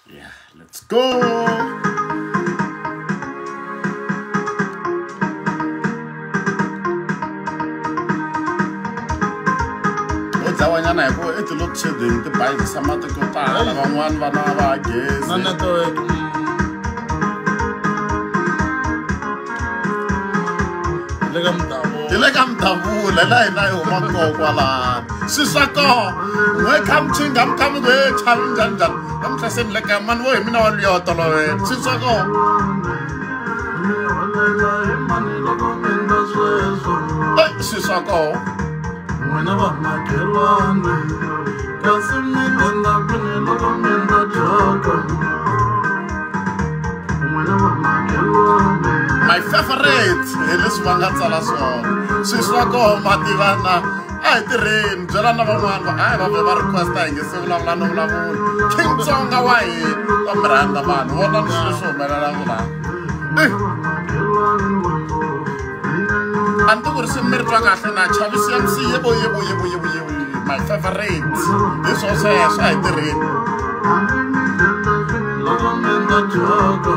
Yeah, let's go. Dlawanyana hi ku i ti-load shedding ti bayizisa matiko yo tala van'wani vana va ha gezi na network. Le ka Mudabula, hi le ka Mudabula laha hina hi humaka kona kwalano. Swi swa kona n'we kha michinga mi kha mi ku he chavi njhani njhani namuntlha se ni le kaya mani vo hi mina wa luya wa tolovela. Swi swa kona swi swa kona. N'wina vamakhelwani kasi mi denda kwini loko mi ndla dyaka. N'wina vamakhelwani. My favorite hi leswi va nga tsala swona. Swi swa kona mativana a hi tirheni byela na van'wana va hayi va vhe va requesta hi nge se vulavula no vulavula. King Tsonga wa hina va mi rhandza vanhu vona ni swilo swi humelelaka laha. A ni tivi ku risimu mi ri twa kahle na Chavisi MC yebo yebo yebo yebo yebo my favorite. Hi swo sweswo a hi tirheni. Loko mi ndla dyaka.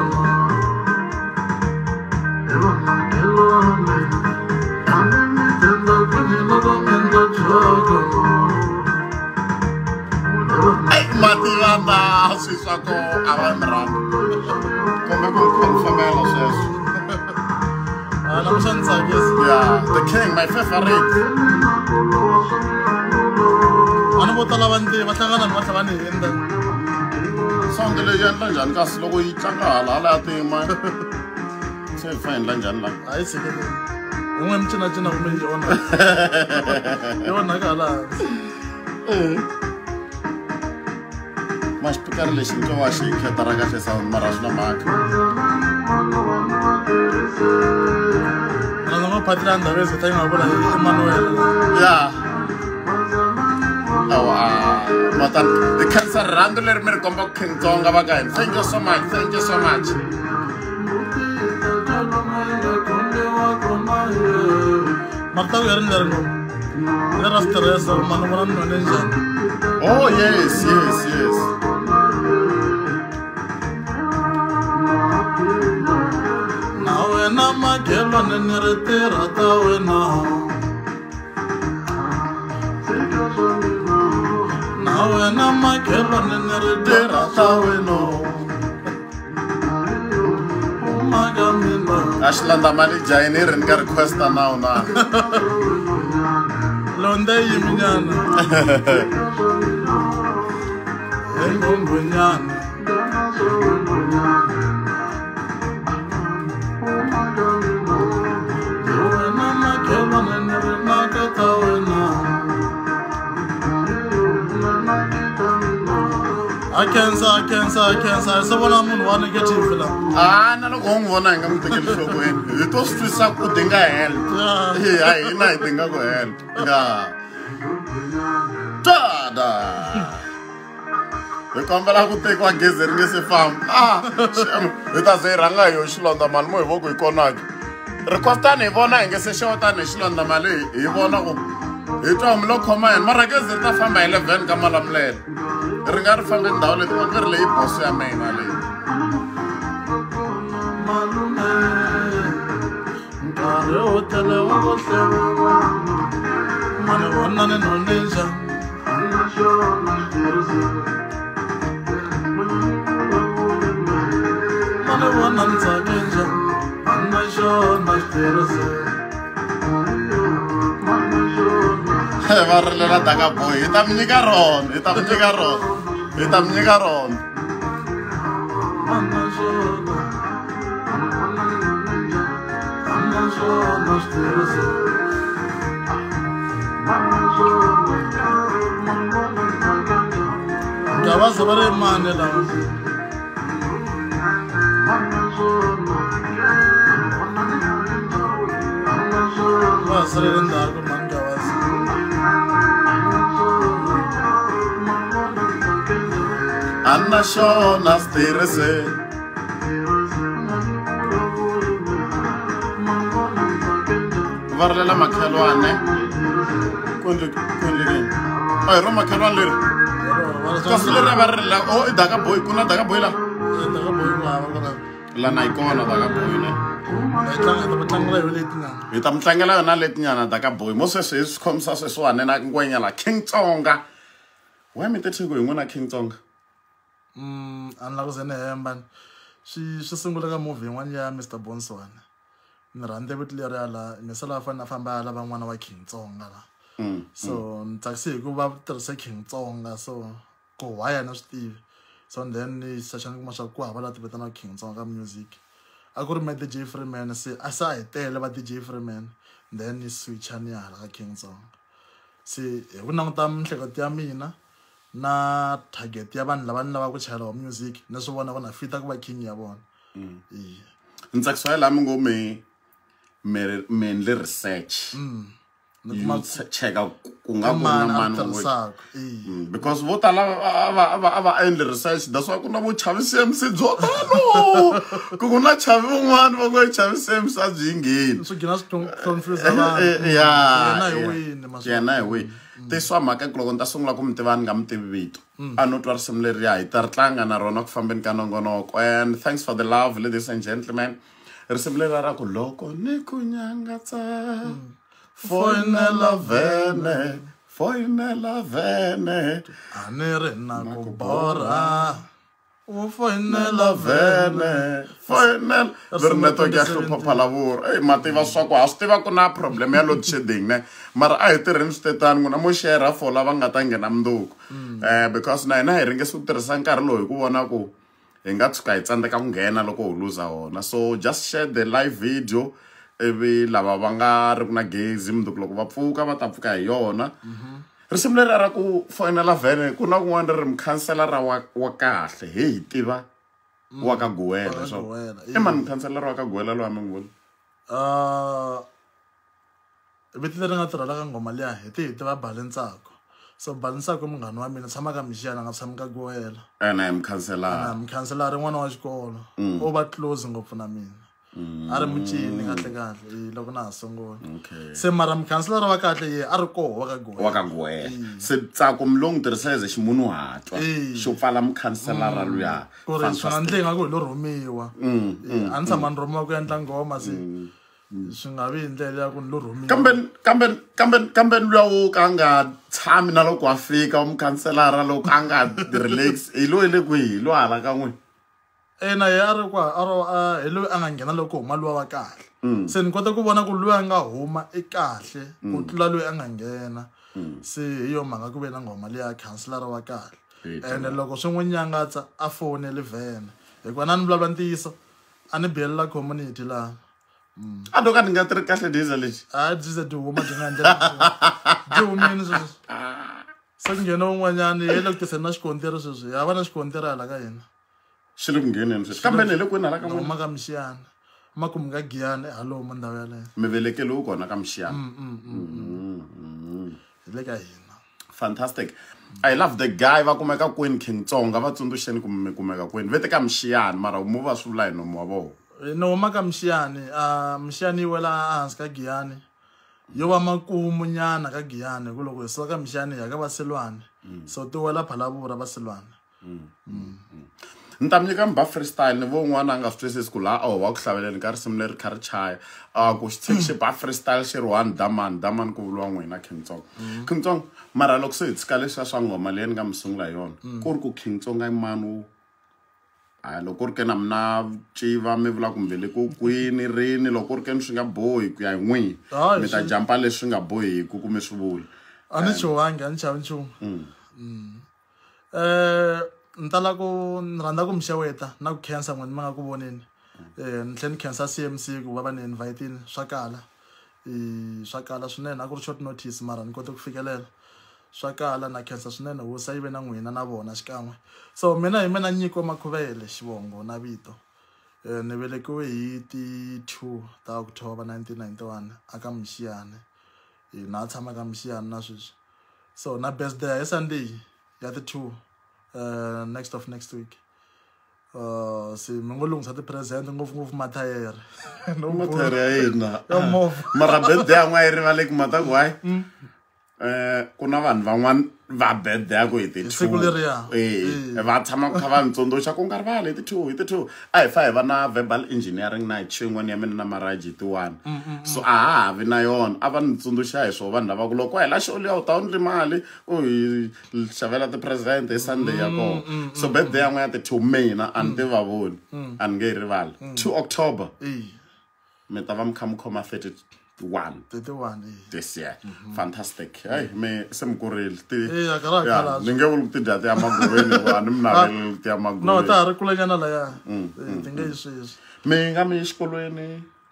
Ei mativana swi swa kona a va mi rhandza kumbe ku confirmela sweswo. Yeah, the king, my favorite. Vanhu vo tala va ndzeni va hlangana ni va tlhela va ni hindza. Sound leyi endla njhani kasi loko yi tlanga hala hala ya tima? Se hi fanele endla njhani laha? A yi tshikeleli. Hi n'we mi cinacina kumbe yi onhaka. Yi onhaka hala hansi. Ma xipikara lexi ni twa wa xi khetara kahle sound mara a swi na mhaka. Mina nga phatela ndhawu ta yi nga vula Emmanuel. Yeah. Awa matan hi khensa rirhandzu leri mi ri kombaka King Tsonga va ka hina. Thank you so much, thank you so much. Marta ku ri leri ngopfu. Leri ra stress mani vona ni none njhani. Oh yes, yes, yes. Na wena makhelwani ni ri tirha ta wena. Na wena makhelwani ni ri tirha ta wena. Umaka mina. A xi landza mali jayini yi ri ni ka requesta now na. Londa yi yiminyana. Hi nghunghunyana. Wena makhelwani ni ri naka ta wena. A khensa, a khensa, a khensa. Se vona munhu wa negative la. A na loko ho n'wi vona hi nga n'wi tekeli nhlokweni. Hi to swi twisisa ku dinga help. A hina hi dinga ku help. Yeah. Tada. Hi kombela ku tekiwa gezi ri nge se famba. Ah, hi ta ze hi rhanga hi yo xilondza mali mo hi vo ku hi konaki. Requestani hi vona hi nge se xewetani hi xilondza mali hi vona ku hi twa mi lo khoma yini mara gezi ri ta famba hi 11 ka Malamulele. Ri nga ri fambi ndhawu leti va ri leyi boso ya mina leyi. Malume nkarhi wo tele wa ku hleva mani vona ni none njhani. Mani vona ni tsake njhani. Na xona xitirhisi. Va rilela Daka Boy hi ta mi nyika rona, hi ta mi nyika rona, hi ta mi nyika rona. Gavaza va ri mani lava? Va ha salele ndzhaku mani Gavaza. A na xona switirhisi. Va rilela makhelwane. Ku endlekeni? A hi ro makhelwani leri. Kasi leri va ri la o i Daka Boy ku na Daka Boy la. Daka Boy ku hava kwala. La na yi kona Daka Boy ne. Hi tlanga hi ta tlangela yona letinyana. Hi ta mi tlangela yona letinyana Daka Boy. Mo sweswi hi swi khomisa sweswiwani na ngwenya la King Tsonga. Why mi tithe ku hi n'wina King Tsonga? A ni la ku ze ni hemba. Swi sungula ka movie yin'wana ya Mr Bonson. Ni rhandze vito leriya la mi se la fanele a famba a lava n'wana wa King Tsonga la. So ni tsakise hi ku va tirhise King Tsonga so ku why a ni swi tivi. So and then ni search ni kuma swa ku hava la ti vitana King Tsonga ka music. A ku ri me DJ Freeman se a se a hi tele va DJ Freeman then ni switcha ni ya hala ka King Tsonga. Se hi ku languta miehleketo ya mina na target ya vanhu lava ni lavaka ku chayela wa music ni swi vona ku na fita ku va king ya vona. Ni tsakisiwa hi laha mi ngo mi endle research. Ni cheka ku nga ku na mani because vo tala a va endli research, that's why ku na vo chavi CMC byo talo. Ku na chavi un'wana va ngo chavi CMC a byi ngheni. Swi gina swi confuse vanhu. Ya yena hi wini maswona. Yena hi wini. Tiswa mhaka ku loko ni ta sungula ku mi tiva ni nga mi tivi vito. A no twa risimu leriya hi ta ri tlanga na rona ku fambeni ka nongonoko. And thanks for the love, ladies and gentlemen. Risimu leriya ra ku loko ni ku nyangatsa foinela vene, foinela vene. A ni ri na ku borha. U foinela vene, foinela. Ri network ya hlupha Phalaborwa. Ey mativa swa ku ha swi tiva ku na problem ya load shedding ne. Mara a hi tirheni switetani n'wina mo share for lava nga ta nghena mundzuku. Because na hina hi ringesa ku tirhisa nkarhi lowu hi ku vona ku hi nga tshuka hi tsandzeka ku nghena loko ho luza wona. So just share the live video ivi lava va nga ri ku na gezi mundzuku loko va pfuka va ta pfuka hi yona. Risimu leri ra ku foinela vene ku na kun'wana ri ri mukhanselara wa kahle he hi tiva wa ka Guwela swo. I mani mukhanselara wa ka Guwela loyi a mi n'wi vona? Vito leri nga tirhela ka nghoma liya hi ti hi tiva Balentsako. So Balentsako i munghana wa mina tshama ka Mixiyana a nga tshami ka Guwela. Ene i mukhanselara. Ene mukhanselara n'wana wa xikolo. O va close ngopfu na mina. A ri mucini kahle kahle loko na ha sungula. Se mara mukhanselara wa kahle ye a ri koho wa ka Guwela. Wa ka Guwela. Se Tsako mi lo n'wi tirhisa as ximunhuhatwa xo pfala mukhanselara luya. Ku ri swi nga endleki nga ku hi lo rhumiwa. A ni tshama ni rhumiwa ku endla nghoma se swi nga vi hi ndlela ya ku ni lo rhumiwa. Kambe luya wo ka nga tshami na loko a fika mukhanselara loko a nga relax hi loyi le kwihi lo hala ka n'wina. Ena ye a ri kwa a ro hi loyi a nga nghena loko huma luwa wa kahle. Se ni kota ku vona ku loyi a nga huma i kahle ku tlula loyi a nga nghena. Se hi yo mhaka ku ve na nghoma liya khanselara wa kahle. Ene loko swi n'wi nyangatsa a fonele vhene. Hikuva na ni vulavula ntiyiso a ni biyelela community laha. A do ka ni nga tirhi kahle diesel lexi. A diesel ti huma byi nga endlela. Byi humile sweswi. Se ku nghena un'wanyani ye le ku tiseni na xikontiri sweswi. Ya va na xikontiri hala ka hina. Xi le ku ngheneni sweswi. Kambe ni le kwini hala ka n'wina? Huma ka Mixiyana. Makumu ka Giyani halomu ndhawu yaleyo. Mi velekeliwe kona ka Mixiyana. Hi le ka hina. Fantastic. I love the guy va kumeka kwini King Tsonga va tsundzuxeni ku mi kumeka kwini. Vete ka Mixiyana mara mu va swi vula hi nomu wa vona. Ni huma ka Mixiyani, Mixiyani yi wela ehansi ka Giyani. Yo va makumu nyana ka Giyani hi ku loko hi suka ka Mixiyani hi ya ka Vasilwane. So ti wela Phalaborwa Vasilwane. Ni ta mi nyika mi ba freestyle ni vo un'wana a nga swi twisisi ku laha a ho va ku hlaveleni ka risimu leri kha ri chaya. A ku xi tshiki xi ba freestyle xi ri one daman daman ku vuriwa n'wina King Tsonga. King Tsonga mara loko se hi tshika leswiya swa nghoma leyi ni nga mi sungula hi yona ku ri ku King Tsonga i mani wo a loko ku ri ke na mina civa mi vula kumbe le ku kwini rini loko ku ri ke ni swi nga bohi ku ya hi n'wina mi ta jampa leswi nga bohiku ku mi swi vula. A ni chuhangi a ni chavi nchumu. Ni tala ku ni rhandza ku mi xeweta na ku khensa n'wina mi nga ku voneni. Ni tlhela ni khensa CMC ku va va ni invite-ini swa kala. Swa kala swinene a ku ri short notice mara ni kote ku fikelela. Swa kala na khensa swinene hosi a yi ve na n'wina na vona xikan'we. So mina hi mina Nyiko Makhuvele xivongo na vito. Ni velekiwe hi ti 2 ta October 1991 aka Mixiyani. Na tshama ka Mixiyani na sweswi. So na birthday hi Sunday ya ti 2 next of next week. Se mi ngo lunghisa ti-present ngopfungopfu mathayere. No mathayere ya hina. Ya movha. Mara birthday ya n'wana yi rivaleki mhaka ku why? Ku na vanhu van'wana Va birthday ya ku hi ti Siku leriya. Va tshama kha va ni tsundzuxa ku nga rivali hi ti 2 hi ti 2 a hi fa hi va na verbal engineering night show yin'wana ya mina na Maraji hi ti 1 so a ha ha vi na yona a va ni tsundzuxa hi swona vanhu lava ku loko hela show liya u ta u ndli mali u hi xavela ti-present hi Sunday ya kona so birthday ya n'we ya ti 2 mina a ni ti va voni a ni nge yi rivali 2 October mi ta va mi kha mi khoma 31 31 this year. Fantastic. Hey, me se mi kurile ti Eh, a ka ra ha Yeah, khalabye. ni nge vuli ku ti dya ti ya magolweni hikuva a ni mi naveleli ti ya No, magolweni ta ha ri kulenyana laya. Ti nge yi sweswi. mi nga mi exikolweni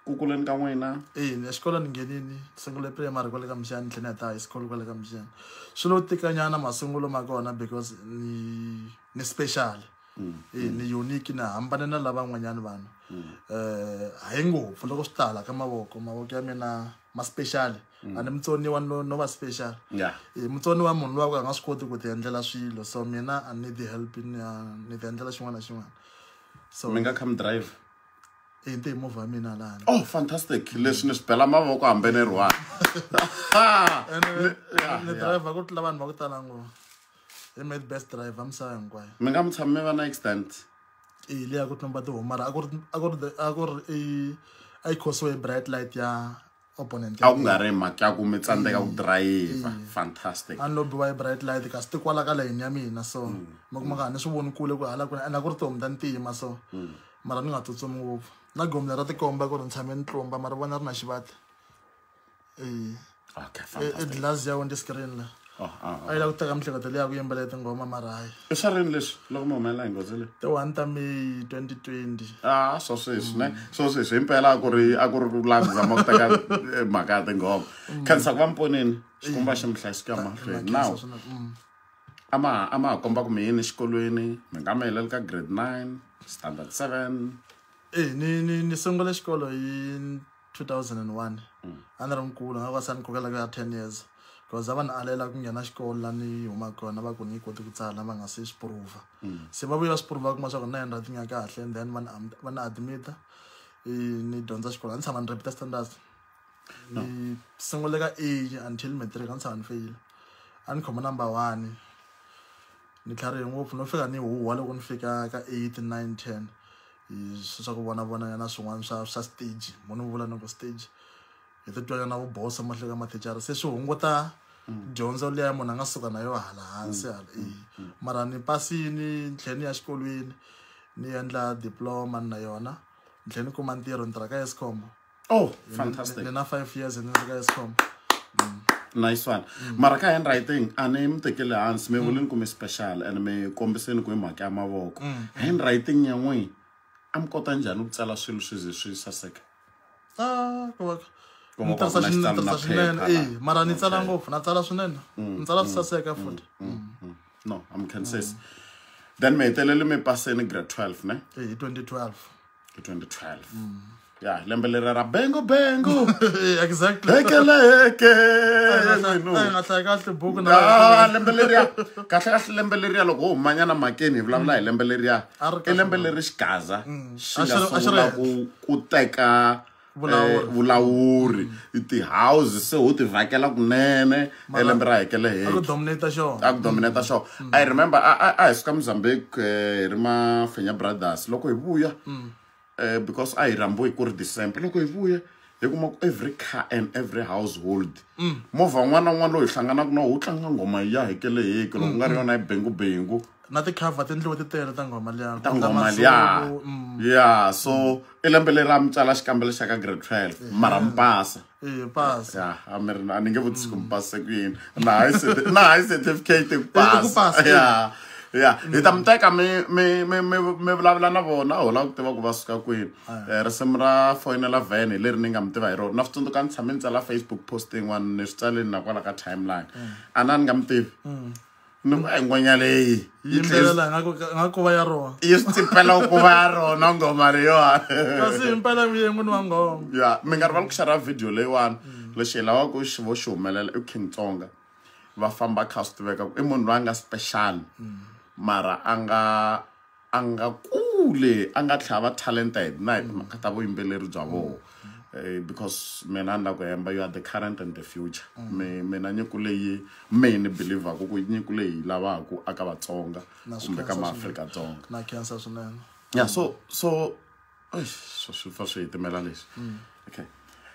ku kuleni ka n'wina Eh, ni xikolo ni nghenini sungule primary kwale ka Mxiyani ni tlhela ni heta high school kwale ka Mxiyani. Swi lo tikanyana masungulo ma kona because ni special. Ni unique na hambane na lavan'wanyana vanhu. Hayi ngopfu loko swi tala ka mavoko mavoko ya mina ma special. A ni mutsoniwa no va special. Yeah. Mutsoniwa munhu luya ku a nga swi koti ku ti endlela swilo so mina I need help ni ti endlela xin'wana na xin'wana. So mi nga kha mi drive nti hi movha ya mina lani. Oh, fantastic. Leswi ni swi bela mavoko hambi ni ri one. Ni driver ku tlula vanhu va ku tala ngopfu. Hi made best driver misava hinkwayo. Mi nga mi tshami mi va na accident? Leya ku tlumba tihomu mara a ku ri a yi khosiwe hi bright light ya opponent. A ku nga ri mhaka ya ku mi tsandzeka ku driver. Fantastic. A ni lo biwa hi bright light kasi ti kwala ka layeni ya mina so mi kuma ka ni swi voni kule ku hala kwini and a ku ri tihomu ta ntima so mara ni nga tsutsumi ngopfu. Na gomu leri ra tikomba ku ri ni tshame ni tlumba mara vona ri na xivati. Okay, fantastic. I glass ya windscreen la. A yi lava ku teka miehleketo leyi ya ku yimbelela tinghoma mara hayi. I swa rini leswi loko mi humelela hi nghozi leyi? Ti 1 ta May 2020. Swa sweswi ne? Swa sweswi himpela a ku ri ku lava ku zama ku teka mhaka ya tinghoma. Khensa ku va mi ponini xikwembu a xi mi hlayisi ku ya mahlweni. Now a ma ha komba ku mi yini exikolweni mi nga mi heleli ka grade 9, standard 7. Ni sungule xikolo hi 2001. A ni ri mukulu nga va se ni kokela ku ya 10 years. Because a va ni alela ku nghena xikolo la ni humaka kona va ku ni koti ku tsala va nga se swi prova. Se va vuya va swi prova kuma swa ku na handwriting ya kahle and then va ni admit-a ni dyondza xikolo. A ni tshama ni repeat standards. Ni sungule ka A until matric a ni tshama ni feyila. A ni khoma number 1. Ni tlharihe ngopfu no fika ni huhwa loko ni fika ka 8, 9, 10. Swa ku vona vona na swin'wana swa stage. Munhu vula ni ku stage. Hi titwa na vuboso mahlweni ka mathicara se swi hunguta dyondzo liya munhu a nga suka na yo hala hansi hala. Mara ni pasini ni tlhela ni ya xikolweni ni endla diploma na yona ni tlhela ni kuma ntirho ni tirha ka Eskom. Oh, fantastic. Ni na 5 years ni ri ka Eskom. Nice one. Mara ka handwriting a ni mi tekele hansi mi vuleni ku mi special and mi kombiseni ku hi mhaka ya mavoko. Handwriting ya n'wina a mi kota njhani ku tsala swilo swi ze swi saseka? Ku va ni tirhisa swinene mara ni tsala ngopfu na tsala swinene ni tsala swi saseka futhi. No, I'm conscious. Then mi hetelele mi paseni grade 12 ne? Hi 2012. Hi 2012. Yeah, lembe leri ra bengo bengo. Exactly. Hekele heke. Nga hlaya kahle buku na lembe leriya. Kahle kahle lembe leriya loko ho humanyana makeni hi vulavula hi lembe leriya. I lembe leri xigaza xi nga sungula ku teka vulawuri ti-house se ho ti vhakela kunene lembe ra hekele heke. A ku dominate xona. A ku dominate xona. I remember a hi suka Mozambique hi ri Mafenya Brothers loko hi vuya because a hi rhambiwe ku ri December loko hi vuya hi kuma ku every car and every household movha wun'wana na wun'wana lowu hi hlanganaka na wu tlanga nghoma ya hekele heke loko ku nga ri yona yi bengu bengu. Na ti-cover ti endliwe ti tele ta nghoma liya. Ta nghoma liya. Yeah, so i lembe leri a mi tsala xikambelo xa ka grade 12 mara mi pasa. Pasa. Yeah, a mi ri a ni nge vutisi ku mi pasise ku yini. Na hayi certificate ku pasa. Yeah. Yeah, hi ta mi teka mi vulavula na vona ho lava ku tiva ku va suka kwini. Risimu ra foyinela van hi leri ni nga mi tiva hi rona. Na swi tsundzuka ni tshame ni tsala Facebook post yin'wana ni swi tsaleni na kwala ka timeline. A na ni nga mi tivi. Ni ku a ngwenya leyi yimbelela nga ku va ya rona. Yi swi tsipela ku va ya rona nghoma leyiwani. Kasi himpela yi n'wini wa nghoma. Yeah, mi nga rivali ku share video leyiwani. Lexi hi lavaka ku xi vo xi humelela i King Tsonga. Va famba kha swi tiveka ku i munhu loyi a nga special. Mara a nga kule a nga tlhava talented na hi timhaka ta vuyimbeleri bya vona. Because mina ni la ku hemba, you are the current and the future. Mina nyiko leyi me ni believaku ku nyiko leyi hi lavaku aka Vatsonga kumbe ka maAfrika-Dzonga. Na khensa swinene. Yeah, so eish, swi fa swi hitimela leswi. Okay,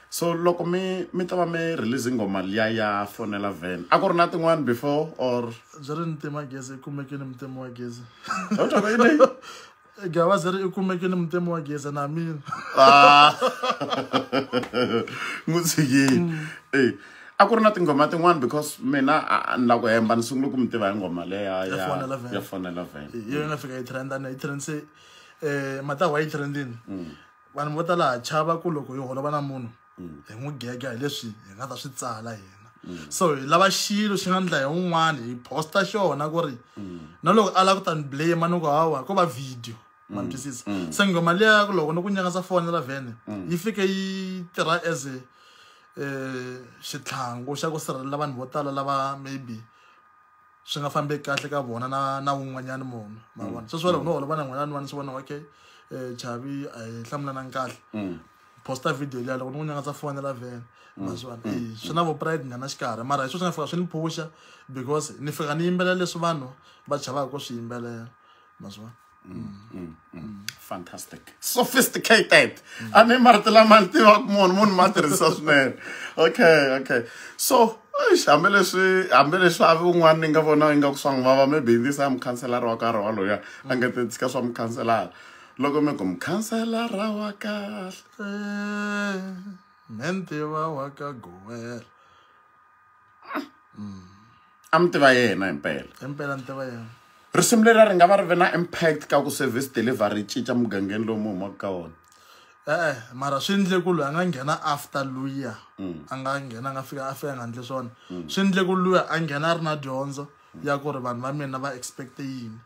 so loko mi ta va mi release nghoma liya ya Fonela Van, a ku ri na tin'wani before or? Byi ri ntima gezi i kumekile mutemi wa gezi. Yini? Gavazi ri i kumekile mutemi wa gezi na mina. Ah. N'wi tshikile. E a ku ri na tinghoma tin'wani because mina ni la ku hemba, ni sungule ku mi tiva hi nghoma leya ya Fonela Van. Ya Fonela Van. Hi yona nga fika yi trenda na yi trend se matawa yi trendini. Vanhu vo tala ha chava ku loko hi holova na munhu hi n'wi gega hi leswi hi nga ta swi tsala hina, so hi lava xilo xi nga ndla hi un'wana hi posta xona ku ri na loko a lava ku ta ni blame ni ku hawa ko va video, ma ni twisisa. Se nghoma liya loko ni ku nyangasa Fonela Vhene yi fike yi tirha as a xitlhangu xa ku sirhelela vanhu vo tala lava maybe swi nga fambeki kahle ka vona na wun'wanyana munhu, ma vona. Sweswi loko no holova na n'wina ni swi vona, okay, Chavi a hi hlamulanangi kahle, posta video liya loko ni n'wi nyangatsa Fonela Vhene, ma swi vona. E swi na vo pride nyana xikarhi, mara hi swona swi nga fika swi ni phusha because ni fika ni yimbelela leswi vanhu va chavaka ku swi yimbelela, ma swi vona. Fantastic, sophisticated. A ni marito lama ni tivaka munhu ma tirhisa swinene. Okay, so eish, hambileswi a un'wana ni nga vona ingaku swa n'wi vava, maybe ndzi ya mukhanselara wa karhi waloya a nga ti tshika swa mukhanselara loko mi ku mukhanselara wa kahle. Me ni tiva wa ka Gowela. A mi tiva yena himpela? Himpela ni tiva yena. Risimu leri ri nga va ri ve na impact ka ku service delivery cinca mugangeni lowu mi humaka ka wona? E-e, mara swi endle ku loyi a nga nghena after luya a nga nghena, a nga fika a fika a nga endli swona, swi endle ku luya a nghena a ri na dyondzo ya ku ri vanhu va mina va expecte yini,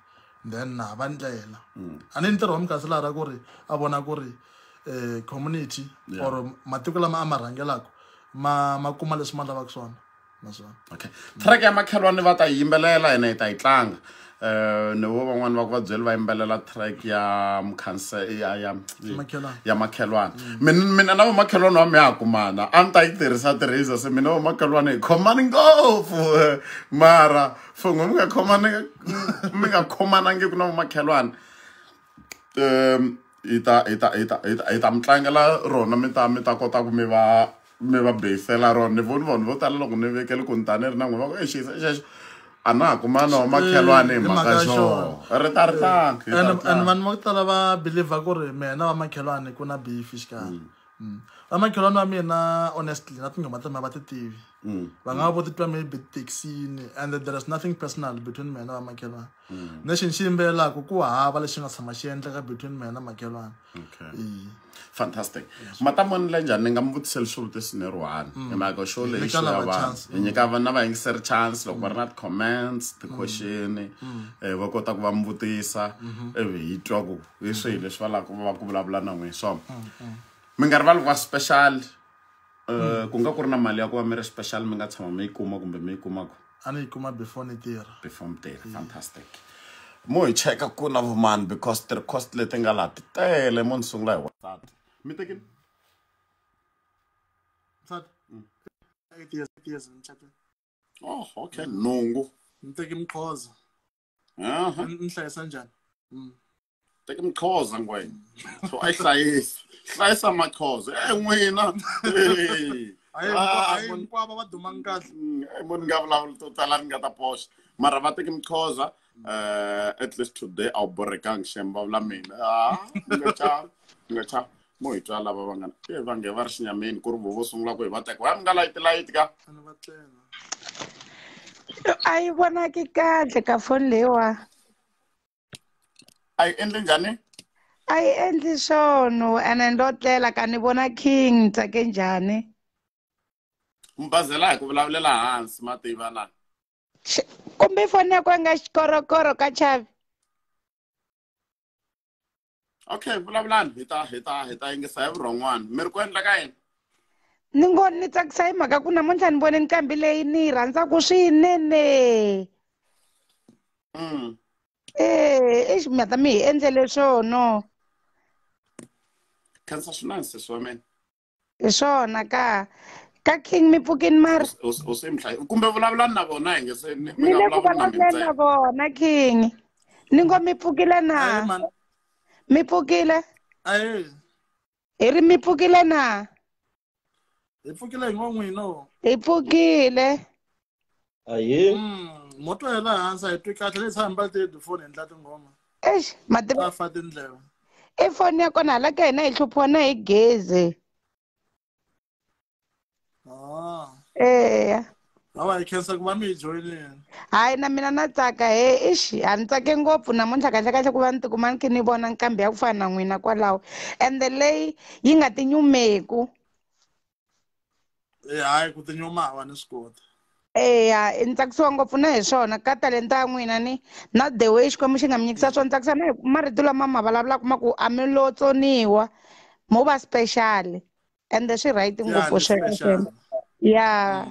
then na va ndlela a ni ntirho wa mukhanselara ku ri a vona ku ri community or matiko lama a ma rhangelaka ma kuma leswi ma lavaka swona naswona. Okay, track ya makhelwani va ta yi yimbelela, hina hi ta yi tlanga. Ni vo van'wani va ku va byeli va yimbelela track ya mukhanse ya Makhelwani. Ya makhelwani. Mina na vamakhelwani wa mi ya kumana, a ni ta yi tirhisa se mina vamakhelwani hi khomani ngopfu, mara for n'we mi nga khomani, mi nga khomanangi ku na vamakhelwani, hi ta mi tlangela rona, mi ta kota ku mi va beyisela rona. Ni voni vanhu vo tala loko ni vekele ku ni ta ni ri na n'we va ku exisa xexo a na ha kumana wa makhelwani hi hi mhaka mhaka xona xona. Ri ta ri tlanga, hi ta and ri and tlanga. Vanhu va ku tala va believe ku ri mehe na vamakhelwani ku na beef xikarhi. Vamakhelwani wa mina, honestly, na tinghoma ta mina va ti tivi, va nga vo titwa maybe thekisini, and there is nothing personal between mina na vamakhelwani. Lexi ni xi yimbelelaka ku hava lexi nga tshama xi endleka between mina na makhelwani. Okay. E. Fantastic. Matamonela njhani? Ni nga mi vutiseli swivutiso ni ri one hi mhaka xo leyi Nyika xo ya lava vanhu chance. Hi nyika na vayingiseri chance loko va ri na ti-comments, ti-question, va kota ku va mi vutisa ivi hi twa ku hi swihi leswi va lavaka va ku vulavula na n'wina swona. Mi nga rivali ku va special, ku nga ku ri na mali ya ku va mi ri special, mi nga tshama mi yi kuma kumbe mi yi kumaka? A ni yi kuma before ni tirha. Before mi tirha. Fantastic. Mo hi cheka ku na vumani because ti-request leti nga laha ti tele. Mo ni sungula hi WhatsApp, mi tekini. Nsati. 8 years, 8 years ni mucatwini. Oh, okay, nhungu. Ni teki Mqhoza. Aha. Ni hlayisa njhani? Teki Mqhoza ngwenya, so a yi hlayisa hlayisa Maqhoza e n'wina. Eh. Hayi. Ah, Hayi, hinkwavo va dumangi kahle. Mo ni nga vulavuli to tala ni nga ta poxa, mara va teki Mqhoza. At least today a wu borekangi xem, va vula mina. Ah, ni nga chavi, ni nga chavi. Mo hi twa lava va nga e va nge va ri xinyameni ku ri vo sungula ku hi va teka wa mi nga layiti layiti ka. A ni va tlela. A yi vonaki kahle ka foni leyiwa. A yi endli njhani? A yi endli swono ene ndo tlela ka ni vona king ni tsake njhani. Mbazela hi ku vulavulela hansi mativa la. Kumbe foni ya ku nga xikorokoro ka Chavi. Okay, vulavulani, hi ta yingisa hi vurhon'wana mi ri ku endla ka yini. Ni ngo ni tsakisa hi mhaka ku namuntlha ni vone nqambi leyi ni yi rhandzaka swinene. Eh, exi mata mi hi endlele swono. Khensa swinene sesi wa mina. Hi swona ka ka King mi pfukini mara. U se mhlayi kumbe vulavulani na vona hi nge se mi Ni nga le ku vulavuli na mina vulavuleni na ntsena. vona King. Ni ngo mi pfukile na? Ahe man. Mi pfukile? Ahe. Hi ri mi pfukile na? Hi pfukile hi ngo n'wina o. Hi pfukile. Ahe. Mo twa hi la hansi a hi twi kahle leyi tshama mbali ti-headphone hi endla tinghoma. Eish, mativa. Ta fa tindleve. I foni ya kona hala ka hina hi hluphiwa na hi gezi. Ah. Eya. Hawa hi khensa ku va mi hi joyinile. Hayi na mina na tsaka he ixi a ni tsake ngopfu namuntlha kahle kahle ku va ni tikuma ni kha ni vona nkambi ya ku fana na n'wina kwalaho ende leyi yi nga tinyumeku. Eh hayi ku tinyuma hawa ni swi koti. Eya ni tsakisiwa ngopfu na hi swona ka talenta ya n'wina ni na the way Xikwembu xi nga mi nyikisa swona tsakisa na hi marito lama ma vulavulaka ma ku a mi lo tsoniwa mo va special ende swi right ngopfu sweswo. Ya.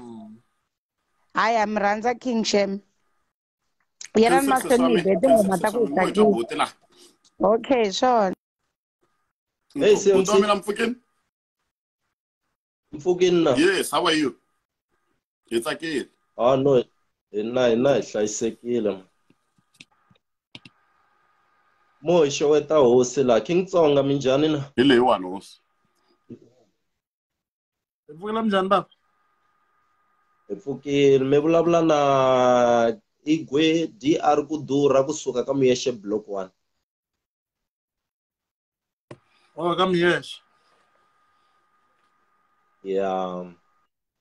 Hayi a mi rhandza King Shem. Yena ni mahlweni hi be tinghoma ta ku hi tsakisa. Okay swona. Hey CMC. Buti wa mina mpfukini? Mpfukini na. Yes, how are you? Hi tsakile. Ah no, hina hi hlayisekile. Mo hi xeweta hosi la King Tsonga minjhani na? Hi leyiwani hosi. Hi pfukile minjhani baba? Hi pfukile mi vulavula na Igwe DR ku durha kusuka ka Muyexe Block 1. Oh ka Muyexe. Ya.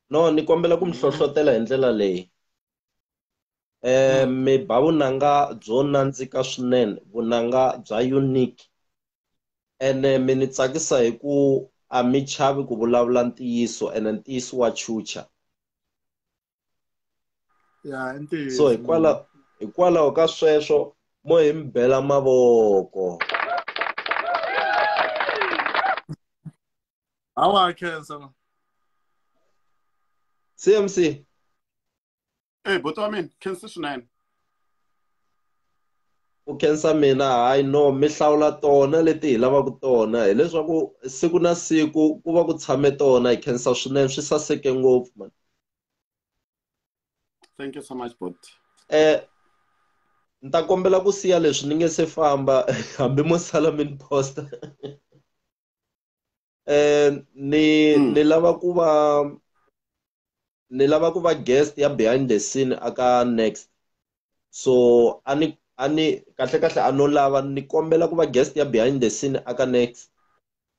No ni kombela ku mi hlohlotela hi ndlela leyi. Mi ba vunanga byo nandzika swinene, vunanga bya unique. Ene mi ni tsakisa hi ku a mi chavi ku vulavula ntiyiso ene ntiyiso wa chucha. Ya ntiyiso. So hikwalaho ka sweswo mo hi mi bela mavoko. Hawa khensa man. CMC. Hey, buti wa mina, khensa swinene. U khensa mina, hayi no, mi hlawula tona leti hi lavaka tona hileswaku siku na siku ku va ku tshame tona hi khensa swinene swi saseke ngopfu man. Thank you so much, bot. Ni ta kombela ku siya leswi ni nge se famba hambi mo sala mi ni posta. Ni lava ku va guest ya behind the scene aka next. So ani kahle kahle a no lava ni kombela ku va guest ya behind the scene aka next.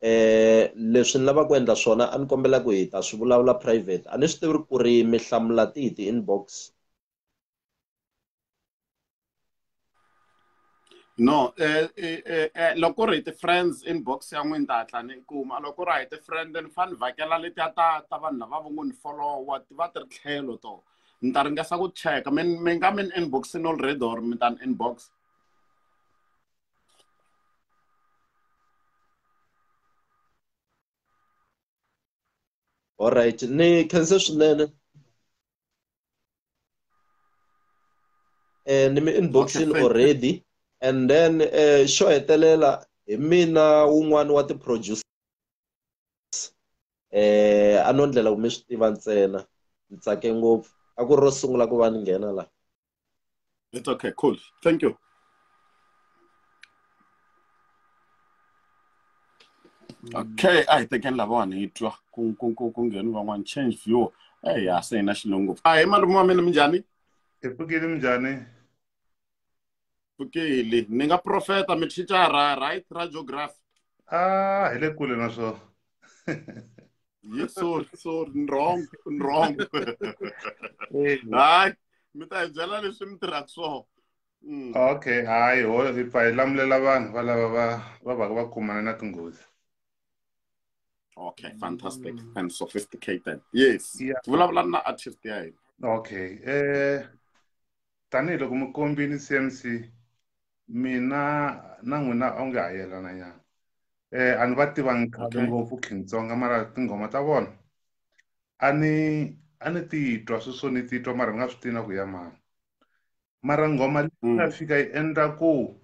Leswi ni lava ku endla swona a ni kombela ku hi ta swi vulavula private. A ni swi tivi ku ri mi hlamula tihi ti-inbox. No, loko ri hi ti-friends inbox ya n'wina ta hatla ni kuma. Loko ri a hi ti-friend ni fane ni vhakela letiya ta vanhu lava va ngo ni followa ti va ti ri tlhelo to. Ni ta ringesa ku cheka mi nga mi ni inboxini already or mi ta ni inbox. All right, ni khense swinene. Ni mi inboxini already. And then xo hetelela hi mina wun'wani wa ti-producers. A no ndlela ku mi swi tiva ntsena. Ni tsake ngopfu. A ku ri ro sungula ku va ni nghena la. It's okay, cool. Thank you. Okay, a hi tekeni lavawani hi twa ku ngheni van'wani change view. Eya se hi na xilungu. Ahee malume wa mina minjhani? Hi pfukile minjhani? Pfukile. Ni nga profeta mi thicara right ra geography. Ah, hi le kule na swona. Yes, sorry, wrong. Hayi, mi ta hi byela leswi mi tirhaka swona. Okay, hayi ho hi pfa hi lamulela vanhu valava va va va kumana na tinghozi. Okay, fantastic and sophisticated. Yes. Yeah. Vulavula na artist ya hina. Okay. Tanihiloko mi kombile CMC mina na n'wina onge ha yelana nyana. A ni va tivangi khale ngopfu King Tsonga mara tinghoma ta vona a ni titwa sweswo ni titwa mara ni nga swi tivi na ku ya mani. Mara nghoma leyi nga fika yi endla ku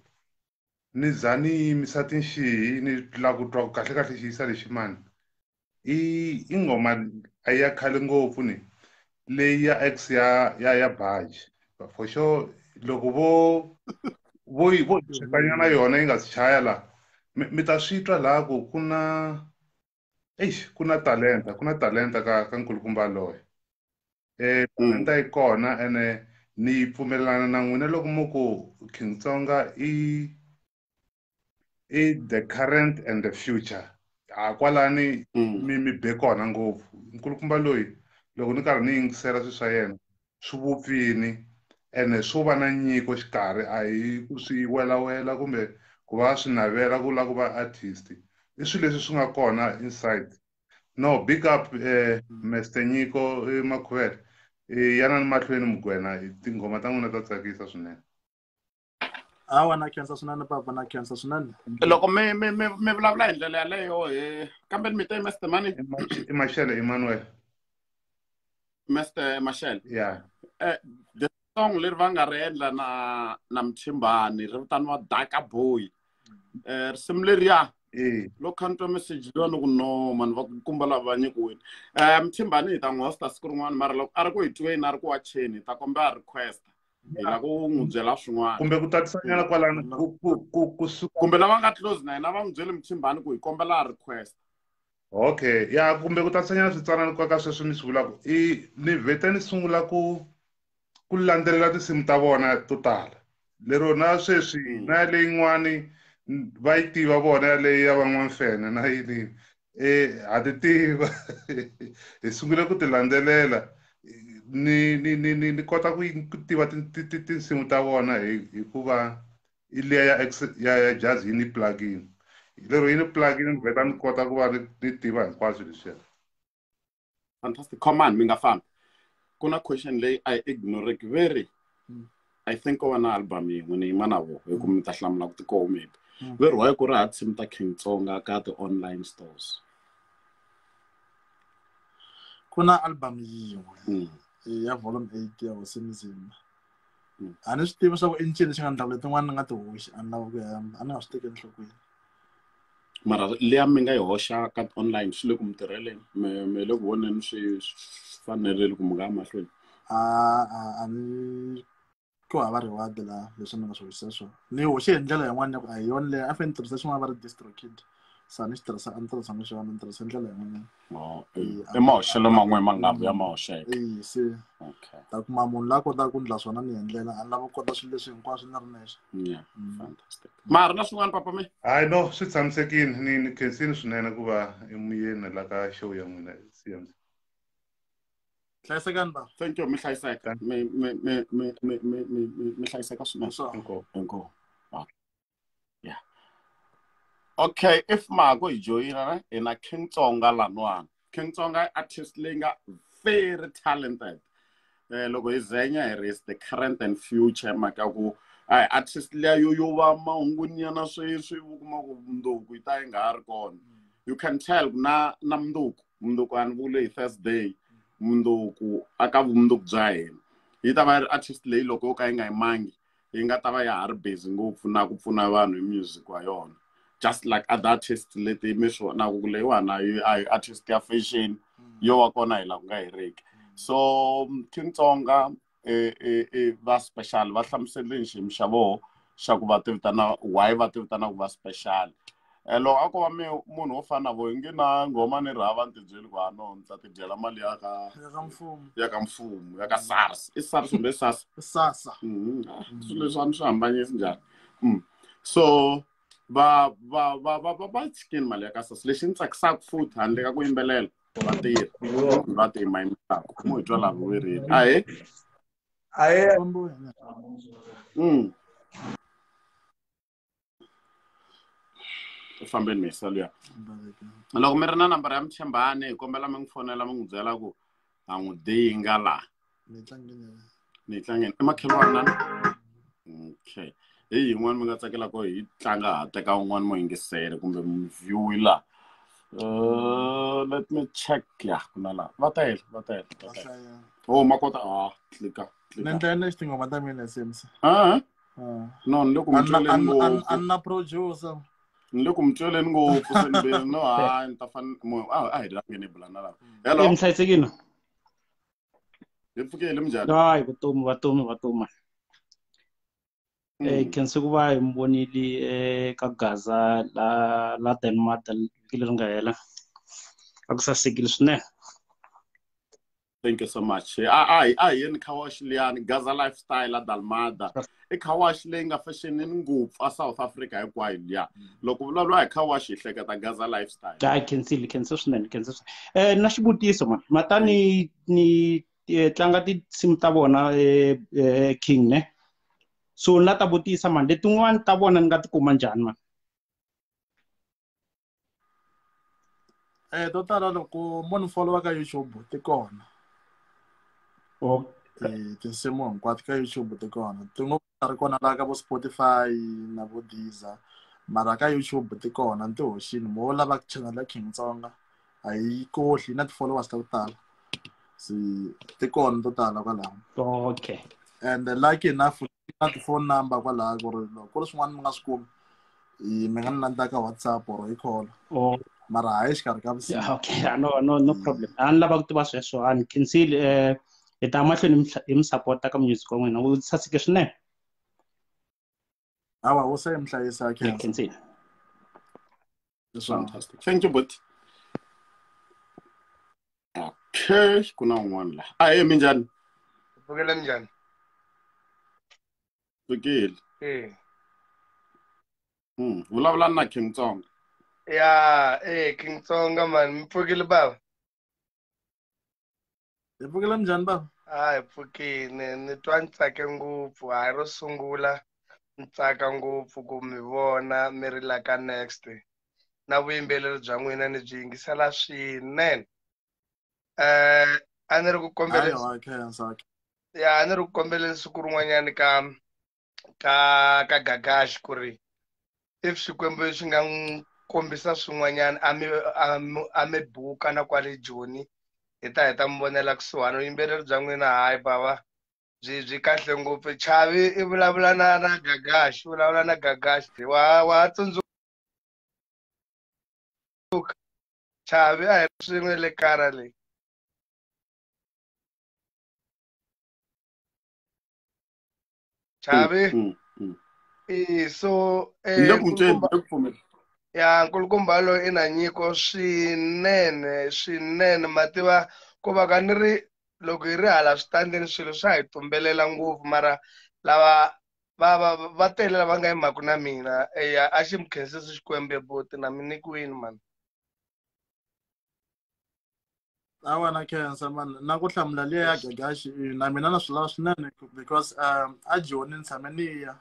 ni za ni yimisa tinxihi ni lava ku twa ku kahle kahle xiyisa lexi mani. I nghoma a ya khale ngopfu ni leyi ya ex ya Baji. For sure loko vo chekanyana yona yi nga si chaya la mi ta swi twa laha ku ku na eish ku na talenta ka nkulukumba loyi. Talenta yi kona ene ni pfumelelana na n'wina loko mo ku King Tsonga i the current and the future. A kwalani mi be kona ngopfu. Nkulukumba loyi loko ni karhi ni yingisela swilo swa yena swi vupfini ene swo va na nyiko xikarhi a hi ku swi welawela kumbe ku va swi navela ku lava ku va artist. I swilo leswi swi nga kona inside. No, big up Mr. Nyiko Makhuvele. Yana ni mahlweni Mugwena, tinghoma ta n'wina ta tsakisa swinene. Hawa na khensa swinene papa, na khensa swinene. Loko mi vulavula hi ndlela yaleyo hi kambe mi te Mr. Mani? I Mashele Emmanuel. Mr. Mashele. Yeah. The song leri va nga ri endla na Mthimbani ri vitaniwa Daka Boy. Risimu leriya loko kha ni twa message liya ni ku no mani va kumba lava va nyikiwile. Mthimbani hi ta n'wi hosta siku rin'wana mara loko a ri ku hi tweni a ri ku wacheni hi ta kombela request. Hi lava ku n'wi byela swin'wana. Kumbe ku tatisanyana kwalano ku suka. Kumbe lava nga close na yena va n'wi byele Mthimbani ku hi kombela request. Okay, ya kumbe ku tatisanyana switsanana ka sweswi mi swi vulaka. Ni vhete ni sungula ku landzelela tinsimu ta vona to tala. Lero na sweswi na leyin'wani va yi tiva vona yaleyi ya van'wamfene na yini. Ha ti tiva. Hi sungule ku ti landzelela. Ni kota ku tiva tinsimu ta vona hikuva i liya ya ex ya jazz yi ni plugin. Lero yi ni plugin ni vheta ni kota ku va ni tiva hinkwaswo leswiya. Fantastic. Come on, mi nga fambi. Ku na question leyi I ignore very. I think ko va na album yin'we ni yima na vo hi ku mi ta hlamula ku tikoho maybe. Veri why ku ri ha tinsimu ta King Tsonga ka ti-online stores? Ku na album yin'we ya volume 8 ya Hosi Mzimba. A ni swi tivi swa ku i ncini xi nga ndla ku letin'wana ni nga ti hoxi, a ni lava ku hemba, a ni nga swi teki enhlokweni. Mara liya mi nga yi hoxa ka online swi le ku mi tirheleni, mi le ku voneni swi fanerile ku mi nga ya mahlweni? A ni ku hava reward la leswi ni nga swi hoxisa swona. Ni hoxe hi ndlela yin'wana ya ku a hi yona leyi a fanele ni tirhisa xin'wana va ri DistroKid. Se a ni xi tirhisa, a ni tirhisanga xona, ni tirhisa ndlela yin'wanyana. I mahoxelo man'we ma nga vuya ma hoxeka. Se ta kuma munhu la kotaka ku ndla swona ni endlela, a ni lava ku kota swilo leswi hinkwaswo ni ri nexe. Yeah, fantastic. Mara na swin'wana papa mi? Hayi no, swi tshamisekile. Ni khensile swinene ku va emuyeni la ka show ya n'wina CMC. Hlayisekani ba. Thank you, mi hlayiseka. Mi hlayiseka swinene. Inkomu. Yeah. Okay, if Mago hi joyina hi na King Tsonga lanwani. King Tsonga artist leyi nga very talented. Loko hi zenya hi ri the current and future mhaka ku a artist leya yo va mahungunyana sweswi u kuma ku mundzuku yi ta yi nga ha ri kona. You can tell na mundzuku a ni vule hi Thursday mundzuku aka vumundzuku bya hina. Yi ta va yi ri artist leyi loko yo ka yi nga yimangi yi nga ta va ya ha ri busy ngopfu na ku pfuna vanhu hi music wa yona. Just like other artists leti mi swi vonaka ku leyiwani a hi artist ya fashion yo wa kona hi laha ku nga heriki. So King Tsonga va special va hlamuseleni xiyimo xa voho xa ku va ti vitana why va ti vitana ku va special. Loko a ko va munhu wo fana na vo nge na nghoma ni rhava ni ti byeli ku no ni ta ti dyela mali ya ka mfumo ya ka mfumo ya ka SARS. I SARS kumbe SASSA? SASSA. Swilo leswi a ni swi hambanyisi njhani. So va tshikini mali ya ka SASSA. Lexi ni tsakisaka futhi handle ka ku yimbelela va tirha va ti yimayimelaka mo hi twa laha vuverini. Ahee. Ahee. U fambeni misa luya. Loko mi ri na nambara ya Mthimbani hi kombela mi n'wi fonela mi n'wi byela ku a n'wi dinga laha. Ni tlangeni. I makhelwani nani? Okay. Hi yin'wana mi nga tsakela ku hi tlanga ha teka un'wana mo yingisela kumbe mi view la. Let me check. Ya ku na laha. Va tele. Oh makota tlika. Ni endla na tinghoma ta mina CMC. No ni le ku mi tweleni ngopfu. A na producer. Ni le ku mi tweleni ngopfu se ni no hayi ni ta fanele a hi rhangeni hi bula na lava. Hello. Mi hlayisekile? Hi pfukile minjhani? Hayi vutomi. Khensa ku va hi mi vonile ka Gaza la Denmark vhiki leri nga hela. A ku sasekile swinene. Thank you so much. A hi yeni car wash liyani Gaza Lifestyle la Dalmada. I car wash leyi nga fashionini ngopfu a South Africa hinkwayo liya. Loko vulavula hi car wash hi hleketa Gaza Lifestyle. Hayi khensile swinene, swinene. Na xivutiso man, matani ni tlanga tinsimu ta vona King ne. So na ta vutisa man, letin'wani ta vona ni nga ti kuma njhani man? To tala loko mo ni follow ka YouTube ti kona. Tinsimu hinkwato ka YouTube ti kona. Tin'wana ri kona laha ka vo Spotify na vo Deezer, mara ka YouTube ti kona ni ti hoxini. Mo lava channel ya King Tsonga a yi kohli na ti-followers ta ku tala. Se ti kona to tala kwalaho. Okay. And lucky enough na ti-phone number kwalaho ku ri loko ku ri swin'wana mi nga swi kumi mi nga ni landza ka WhatsApp or hi call. Mara hayi xikarhi ka vusiku. Okay, no problem. A ni lava ku tiva sweswo, a ni khensile. Hi ta mahlweni hi mi support-a ka music wa n'wina, wu saseke swinene. Hawa, wo se mi hlayisa khensile. Fantastic. Thank you, but okay, ku na un'wana la. Ahee, minjhani? Pfukela minjhani? Pfukile. Vulavula na King Tsonga. Ya, King Tsonga man, mi pfukile baba? Hi pfukile minjhani baba? Hayi pfukile, ni twa ni tsake ngopfu. Hayi ro sungula ni tsaka ngopfu ku mi vona mi ri la ka Next. Na vuyimbeleri bya n'wina ni byi yingisela swinene. A ni ri ku kombeleni. Ya, a ni ri ku kombeleni siku rin'wanyani ka Gagash ku ri if Xikwembu xi nga n'wi kombisa swin'wanyana a mi buka na kwale Joni hi ta mi vonela kusuhani. Vuyimbeleri bya n'wina hayi bava byi kahle ngopfu. Chavi i vulavula na Gagash, vulavula na Gagash wa tsundzuka Chavi a hi swin'we le kara leyi. Chavi so ya nkulukumba loyi i na nyiko swinene swinene. Mativa ku va ka ni ri loko hi ri hala switandini swilo swa hi tumbelela ngopfu, mara lava va tele lava nga yimaka na mina. Eya, a xi mi khensisi Xikwembu buti na mi nyikiwini man. Awa na khensa man, na ku hlamula liya ya Gagashi na mina na swi lava swinene because a Joni ni tshame ni ya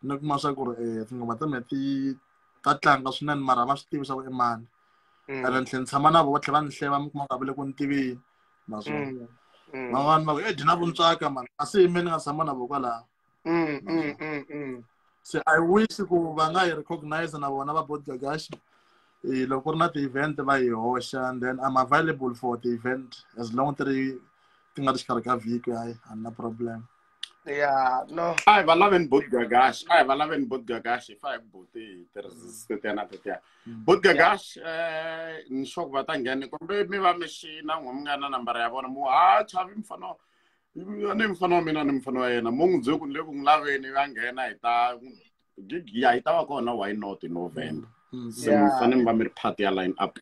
ni kuma swa ku ri tinghoma ta mina ti ta tlanga swinene, mara va swi tivi swa ku i mani. Ene ni tlhela ni tshama na vo va tlhela va ni hleva mi kuma ku a va le ku ni tiveni naswona van'wani va ku e dyina vuntswaka man, a se yimeni ni nga tshama na vo kwalaho. Se I wish ku va nga hi recognize na vona va bot Gagashi. Loko ku ri na ti-event va hi hoxa, and then I'm available for the event as long ti ri ti nga ri xikarhi ka vhiki. Hayi, a ni na problem. Yeah, no. A hi va laveni bot Gagash, a hi va laveni bot Gagash, hi fa hi buti hi tirhisa tetiya na tetiya. Bot Gagash, ni sure ku va ta nghena kumbe mi va mi xina n'we mi nga na nambara ya vona mu ha Chavi mfana ni mfana wa mina ni mfana wa yena mo n'wi byele ku ni le ku n'wi laveni va nghena hi ta gig ya hi ta va kona why not in November. Se mi fanele mi va mi ri part ya line up.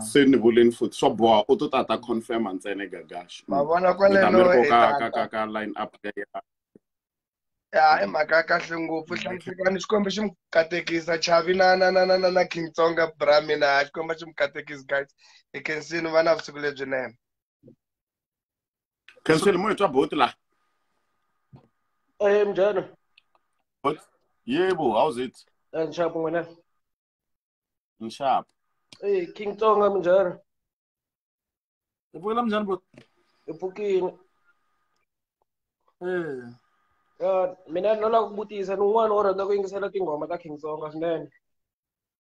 Se ni vuleni futhi swa boha u to ta confirm ntsena Gagash. Ma vona kwaleno ka line up ya. Ya, i mhaka ya kahle ngopfu. Hlayisekani, Xikwembu xi mi katekisa. Chavi na King Tsonga bra mina, Xikwembu xi mi katekisa guys. Hi khensini, va na vusiku lebyinene. Khensini mo hi twa boti la. Minjhani? Yebo, how's it? Nxapu n'wina. Nxapu. King Tsonga minjhani? Hi pfukile minjhani bot? Hi pfukile. Mina no lava ku vutisa ni un'wana wo rhandza ku yingisela tinghoma ta King Tsonga swinene.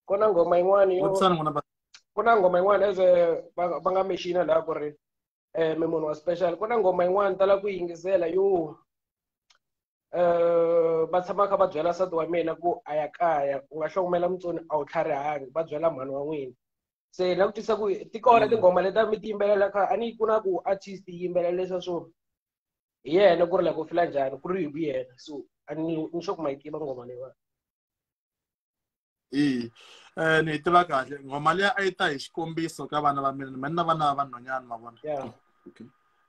Ku na nghoma yin'wana yo ku na nghoma yin'wana as va nga mixina laha ku ri mi munhu wa special. Ku na nghoma yin'wana tala ku yingisela yo Va tshama kha va byela nsati wa mina ku a ya kaya u nga hlomela mutsoni a wu tlharihangi va byela mhani wa n'wina. Se na ku twisisa ku ti kona tinghoma leti mi ti yimbelela kha a ni ku na ku artist yi yimbelela leswa swo hi yena ku ri like u fila njhani ku ri hi ku yena so a ni ni sure ku ma yi tiva nghoma leyiwani. Ni yi tiva kahle nghoma liya a yi ta hi xikombiso ka vana va mina mina na vana va vanhwanyana ma vona.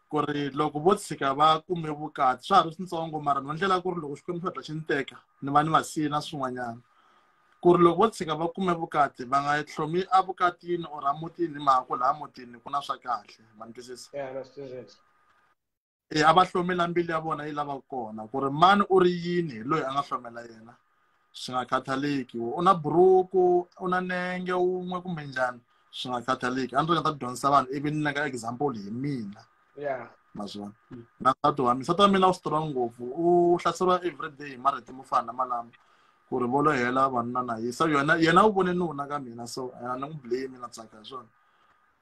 Ku ri loko vo tshika va kume vukati swa ha ri switsongo mara no ndlela ku ri loko Xikwembu xi hatla xi ni teka ni va ni va siye na swin'wanyana. Ku ri loko vo tshika va kume vukati va nga hlomi evukatini or emutini hi mhaka ku laha mutini ku na swa kahle ma ni twisisa. A va hlomela mbilu ya vona yi lavaka kona ku ri mani u ri yini hi loyi a nga hlomela yena swi nga khathaleki u na buruku u na nenge wun'we kumbe njhani swi nga khathaleki a ni ringeta ku dyondzisa vanhu ivi ni nyika example hi mina. Naswona na nsati wa mina nsati wa mina u strong ngopfu u hlaseriwa everyday hi marito mo fana na malama ku ri vo lo hela vanuna na ye so yena u vone nuna ka mina so a ni n'wi blame na tsaka hi swona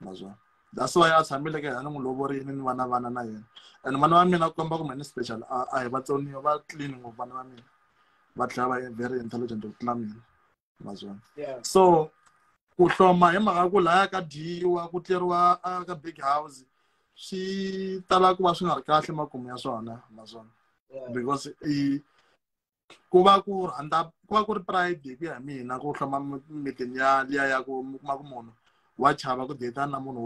naswona that's why a tshamile ka yena ni n'wi lovorile ni vana vana na yena and vana va mina komba ku mina ni special a hi vatsoniwa va clean ngopfu vana va mina va tlhela va very intelligent ku tlula mina naswona. So ku hloma hi mhaka ku laya ka dyiwa ku tleriwa ka big house swi tala ku va swi nga ri kahle makumu ya swona naswona because i ku va ku rhandza ku va ku ri pride hi ku ya hi mina ku hloma mitini ya liya ya ku mi kuma ku munhu wa chava ku date na munhu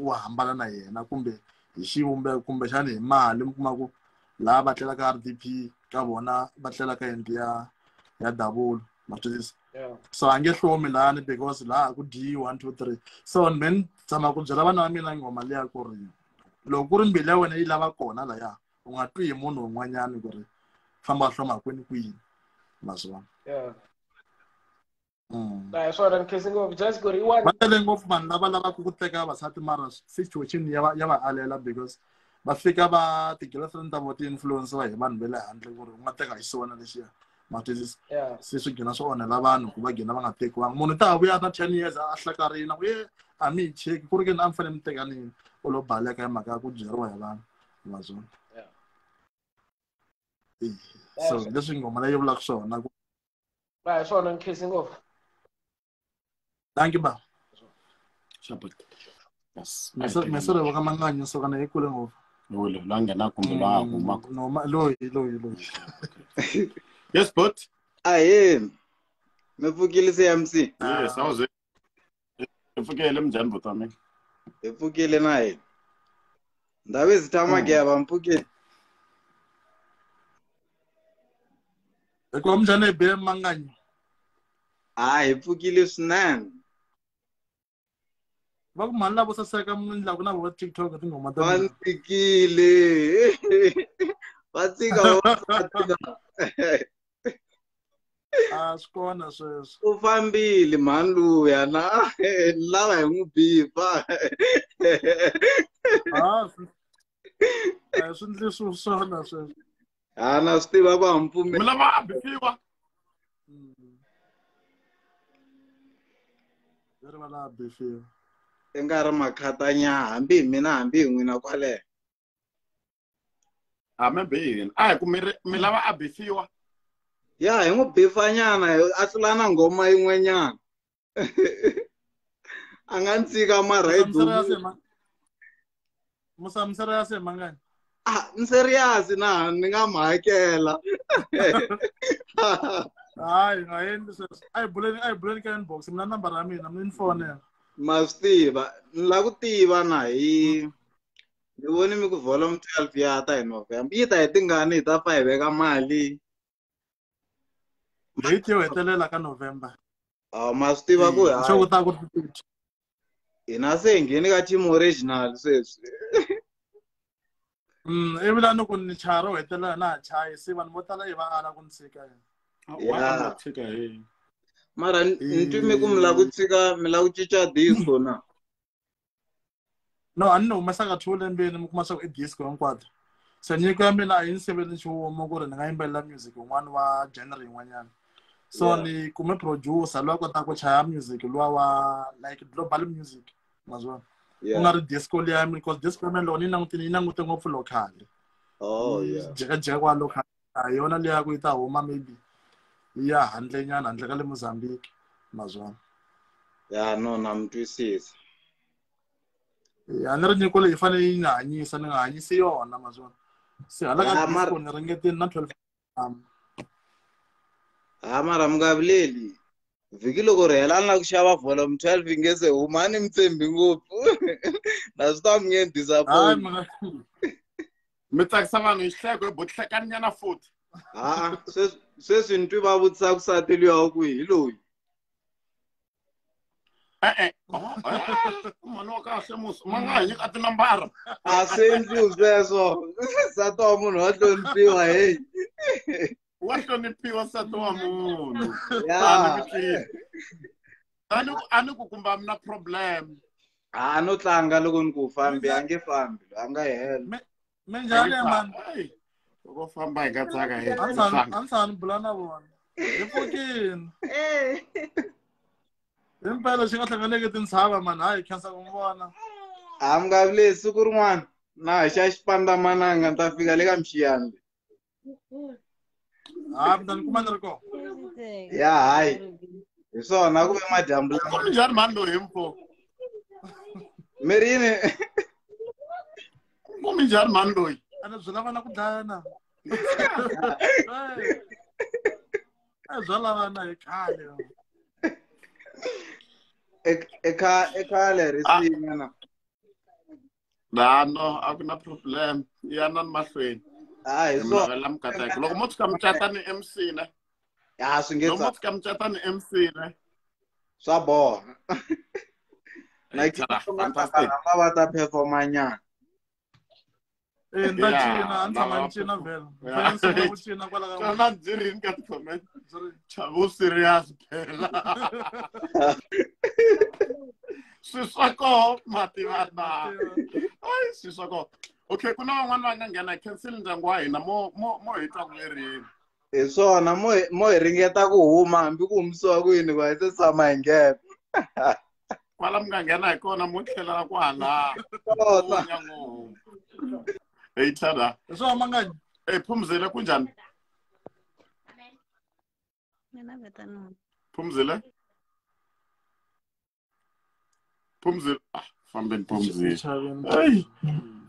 wo hambana na yena kumbe hi xivumbeko kumbexana hi mali mi kuma ku laha va tlelaka RDP ka vona va tlela ka yindlu ya double ma twisisa. So a nge hlomi lani because laha ku dyiwi 1 2 3 so me ni tshama ku byela vana va mina nghoma liya ku ri loko ku ri mbilu ya wena yi lava kona laya u nga twi hi munhu un'wanyana ku ri famba hloma kwini kwini ma swi vona. Hi swona ni khensi ngopfu just ku ri i va tele ngopfu vanhu lava lavaka ku teka vavasati mara situation ya va alela because va fika va ti-girlfriend ta vona ti influence-iwa hi vanhu va le handle ku ri u nga teka hi xona lexiya ma twisisa. Se swi gina swi onhela vanhu ku va gina va nga tekiwanga munhu ta ha vuya na 10 years a hlakarile ku ye a mi hi cheki ku ri ke ni a mi fanele mi tekanini u lo baleka hi mhaka ya ku byeriwa hi vanhu ma swona. So leswi nghoma leyi vulaka swona ku hi swona ni khensi ngopfu. Thank you ba. Shabut. Yes. Mesere wa ka Manganyi so kana ekule ngopfu. Loyi la nghena kumbe la huma. No loyi. Yes but. Ahe. Mi pfukile CMC. Yes, I was. Pfukile mjani botami. Hi pfukile na hina. Ndhawu ezitama ke va mpfukile. Hikuva mjani hi be Manganyi. Hi pfukile swinene. Va ku mhani lavo saseka mi ku na vo TikTok tinghoma ta va tsikile. Va tsika a swi kona sweswo. U fambile mhani luya na lava hi n'wi bifa. A swi ndli swona sweswo. A na swi tiva ku a mi pfumeli. Mi lava a bifiwa. Ri va la bifiwa. I nga ri makhatanya hambi hi mina hambi hi n'wina kwale. A mi bi a hi ku mi lava a bifiwa. Ya hi n'wi bifanyana a tlula na nghoma yin'wanyana. A nga ntsika mara hi dumu. Musa miserious Manganyi. Ni serious na ni nga mi hakela. Hayi nga endli sweswo. A hi buleni ka inbox mina nambara ya mina mi ni fonela. Ma swi tiva ni lava ku tiva na hi ni voni mi ku volume 12 ya ta hi November yi ta hi tingani hi ta fa hi veka mali. Date yo hetelela ka November. Ma swi tiva ku hi ku ta ku hina se hi ngheni ka team original sweswi. Ivi la ni ku ni chaya ro hetelela na ha chayi se vanhu vo tala i va ala ku ni tshika yena. Mara ni twi mi ku mi lava ku tshika mi lava ku cinca disco na? No a ni humesaka 2 lembeni mi kuma swa ku i disco hinkwato. Se nyiko ya mina a yi ni siveli nchumu ku ri ni nga yimbelela music wun'wana wa genre yin'wanyana. So ni kume producer loyi a kotaka ku chaya music luwa wa like global music ma swi vona. Ku nga ri disco liya because disco ya mina loko ni yi langutile yi langute ngopfu local. Oh yeah. Jekajeka kwa local. A yona liya ku yi ta huma maybe ya handle nyana handle ka le Mozambique mazwana. Ya no na mi twisisa. Ya ni ri nyiko leyi fanele yi nga hanyisa ni nga hanyisi yona mazwana. Se hala ka disco ni ringetile na 12 Ha mara mi nga vileli. Vhiki loko ri hela ni la ku xava volume 12 yi nge se huma a ni mi tshembi ngopfu. Na swi tiva mi nge ni disappoint. Mi tsakisa vanhu hi xihleko hi butlhekani nyana futhi. Ha sweswi ni twi va vutisa ku sati luya wa kwihi hi loyi. E-e. Mhani wa kahle musi ma nga ha nyika tinambara. A swi endliwi sweswo. Nsati wa munhu wa hloniphiwa heyi. Wa hloniphiwa nsati wa munhu. Ya. A ni ku kumba mi na problem. A no tlanga loko ni ku fambi a nge fambi a nga hela. Minjhani man? Loko famba hi nga tsaka hi. A ni bula na vona. Hi pfukile. Himpela xi nga hlanganeke tintshava man hayi khensa ku mi vona. A mi nga vileli siku rin'wana na xa xipandzamananga ni ta fika le ka Mxiyani. Ha mi ta ni kuma ni ri kona. Ya hayi. Hi swona ku ve madyambu lama. Ku minjhani mhani loyi hi mfo? Mi ri yini? Ku minjhani mhani loyi? A ni byi lava na ku dlayana. A bya lavana hi khale. Ekhale risinya na. Na no a ku na problem. Yana ni mahlweni. Ah hi swona. Navela mikateko. Loko mo tshuka mi cata ni MC ne. Ya swi nge Loko mo tshuka mi cata ni MC ne. Swa boha. Na fantastic. Va ta performa nyana. Nda cina, a ni tshama ni cina vhela. Ni sungula ku cina kwala ka Xana byi rini ka ti-comment? Chavo serious phela. Swi swa koho mativa na. Ai swi swa koho. Okay, ku na van'wana va nga nghena cancel ndyangu wa hina mo mo mo hi twa ku leri. Hi swona mo hi ringeta ku huma hambi ku humisiwa ku yini ku hi se tshama hi nghena. Kwala mi nga nghena hi kona mo tlhelela kwala. Hey tlhela. Hi swona mangani. Hey Phumzile kunjani? Mina vitana. Phumzile? Phumzile ah fambeni Phumzile. Hey.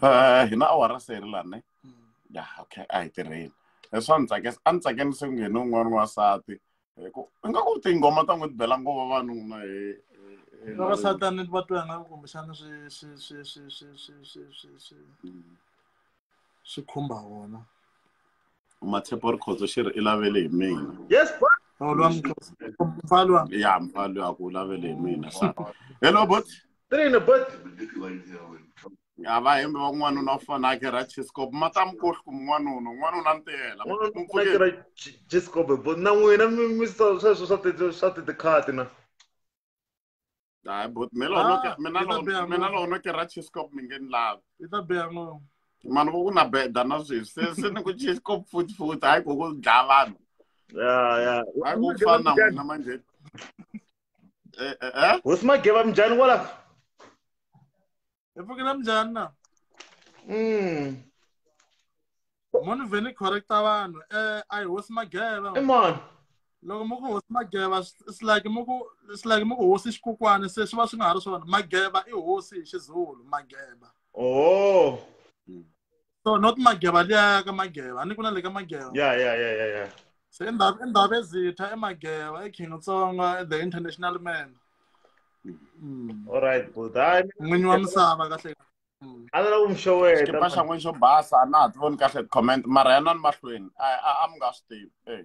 Hi na awara se ri la ne. Ya okay a hi tirheni. Leswi a ni tsakisa a ni tsakeni se ku nghene un'wana wansati. Hi ku ingaku tinghoma ta n'wi ti bela ngopfu vavanuna hi Vavasati a ni va twa nga kumbexana swi swi swi swi swi swi swi swi swi swi khumba vona. Matshepo Rikhotso xi ri i lavele hi mina. Yes, Mfalwa. Ya mfalwa ya ku lavele hi mina. Hello bot. Trina bot. A va hembe va n'wanuna u fana a kera chiscope mata mikohli ku n'wanuna n'wanuna ntela. N'wanuna kera chiscope bot na n'wina mi sweswo swa tikhati na. Hayi bot mina loko no kera chiscope mi nge ni lavi. I ta biha ngopfu. Mani vo ku na beda na sweswi se ni ku chiscope futhi futhi hayi ku ku dlaya vanhu. Ya ya. Hayi ku fana na n'wina manje. Eh? Hosi Mageva minjhani kwala? Hi pfukile minjhani na? Mo ni vhe ni correcta vanhu. A hi Hosi Mageva. I mani? Loko mo ku Hosi Mageva it's like mo ku Hosi Xikukwana se swi va swi nga ha ri swona. Mageva i hosi hi Xizulu, Mageva. Oh. So not Mageva liya ka Mageva, a ni ku na le ka Mageva. Yeah. Se indaba ezitha eMageva, eKing Tsonga, the international man. All right, but I n'winyi wa misava kahle. A ni lava ku mi xeweta. Xikipa xa n'wina xo basa a na ha ti voni kahle comment mara yana ni mahlweni a mi nga swi tivi. Hey.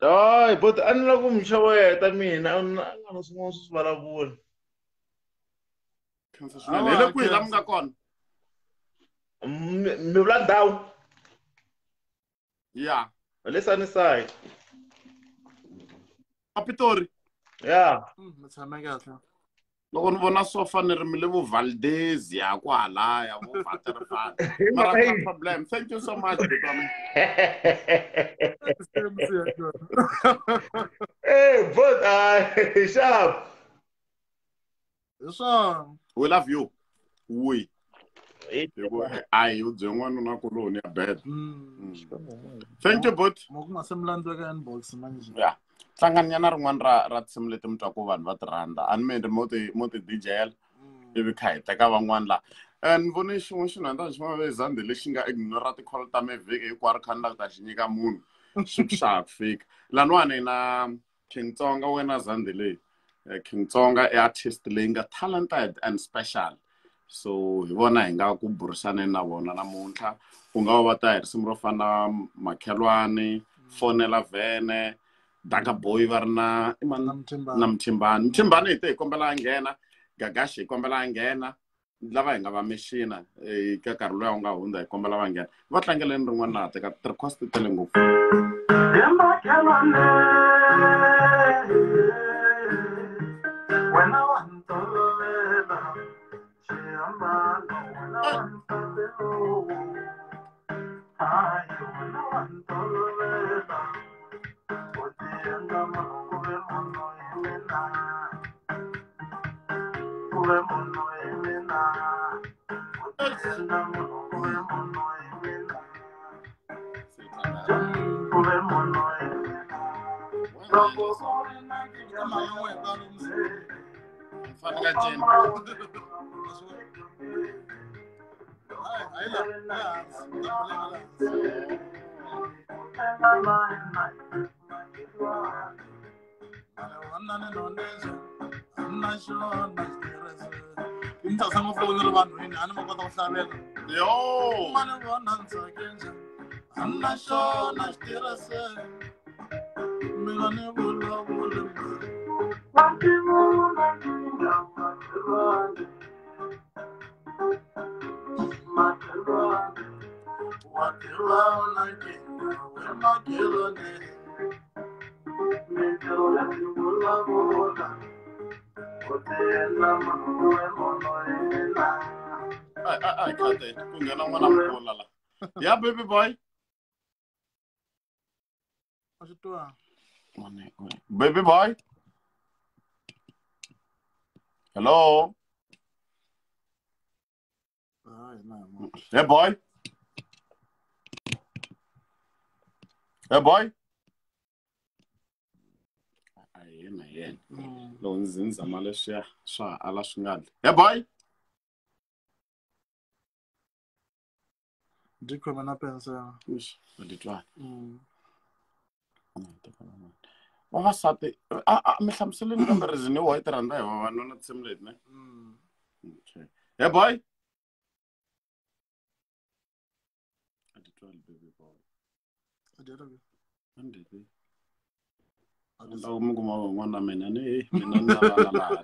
Hayi, but a ni lava ku mi xeweta mina a nga na swin'wana swo swi vulavula. Hi le kwihi la mi nga kona? Mi vula ndhawu? Yeah. Le Sunnyside. A Pitori. Yeah. Mi tshame kahle. Loko ni vona sofa ni ri mi le vo Valdezia kwalaya vo Waterval. Mara no problem. Thank you so much, Bitwana. Hey, but sharp. Hi swona. We love you. We. Hi ku a hi u bye n'wanuna kuloni ya bed. Thank you bot. Mo ku nga se milandzu eka inbox manje. Ya. Tlanganyana rin'wana ra tinsimu leti mi twaku vanhu va ti rhandza. A ni mi endli mo ti DJ-la ivi kha hi teka van'wana laha. Ni vone xin'we xinhwendana xin'wana ve Zandi lexi nga ignora ti-call ta me vhiki hinkwaro kha ni lava ku ta xi nyika munhu xi ku xa ha ku fika. Laniwani na King Tsonga wena Zandi leyi. King Tsonga i artist leyi nga talented and special. So hi vona hi nga ku burisaneni na vona namuntlha. Ku nga va va ta hi risimu ro fana Makhelwani, Fonela Vene, Daka Boy va ri na i mani? Na Mthimbani. Mthimbani hi te hi kombela a nghena, Gagashi hi kombela a nghena, lava hi nga va mixina ka nkarhi luya wu nga hundza hi kombela va nghena. Va tlangeleni rin'wana na ha teka ti-request ti tele ngopfu. Wena wa ntolovela xihambano, wena wa ntolovela, hayi wena wa ntolovela, u tiendla munhu ku ve munhu hi mina, ku ve munhu hi mina, u tiendla munhu ku ve munhu hi mina, ku ve munhu hi mina. Loko u ri na Mfana ka Jane. Yo. Ai, khate ku nghena n'wana mukula la. Ya baby boy. Baby boy. Hello. Hey boy. Hey boy. Ayena yena. Loko ndzi nzama leswiya swa ala swi nga dli. Hey boy. Ndzi khome na pensela. Eish, a twa. Vavasati a mi hlamuseleni kambe reason why ti rhandza hi vavanuna tinsimu leti ne? Okay. Hey boy. A ti twali baby boy. Anditi. Loko mi kuma van'wana mina ni mina ni lava laha.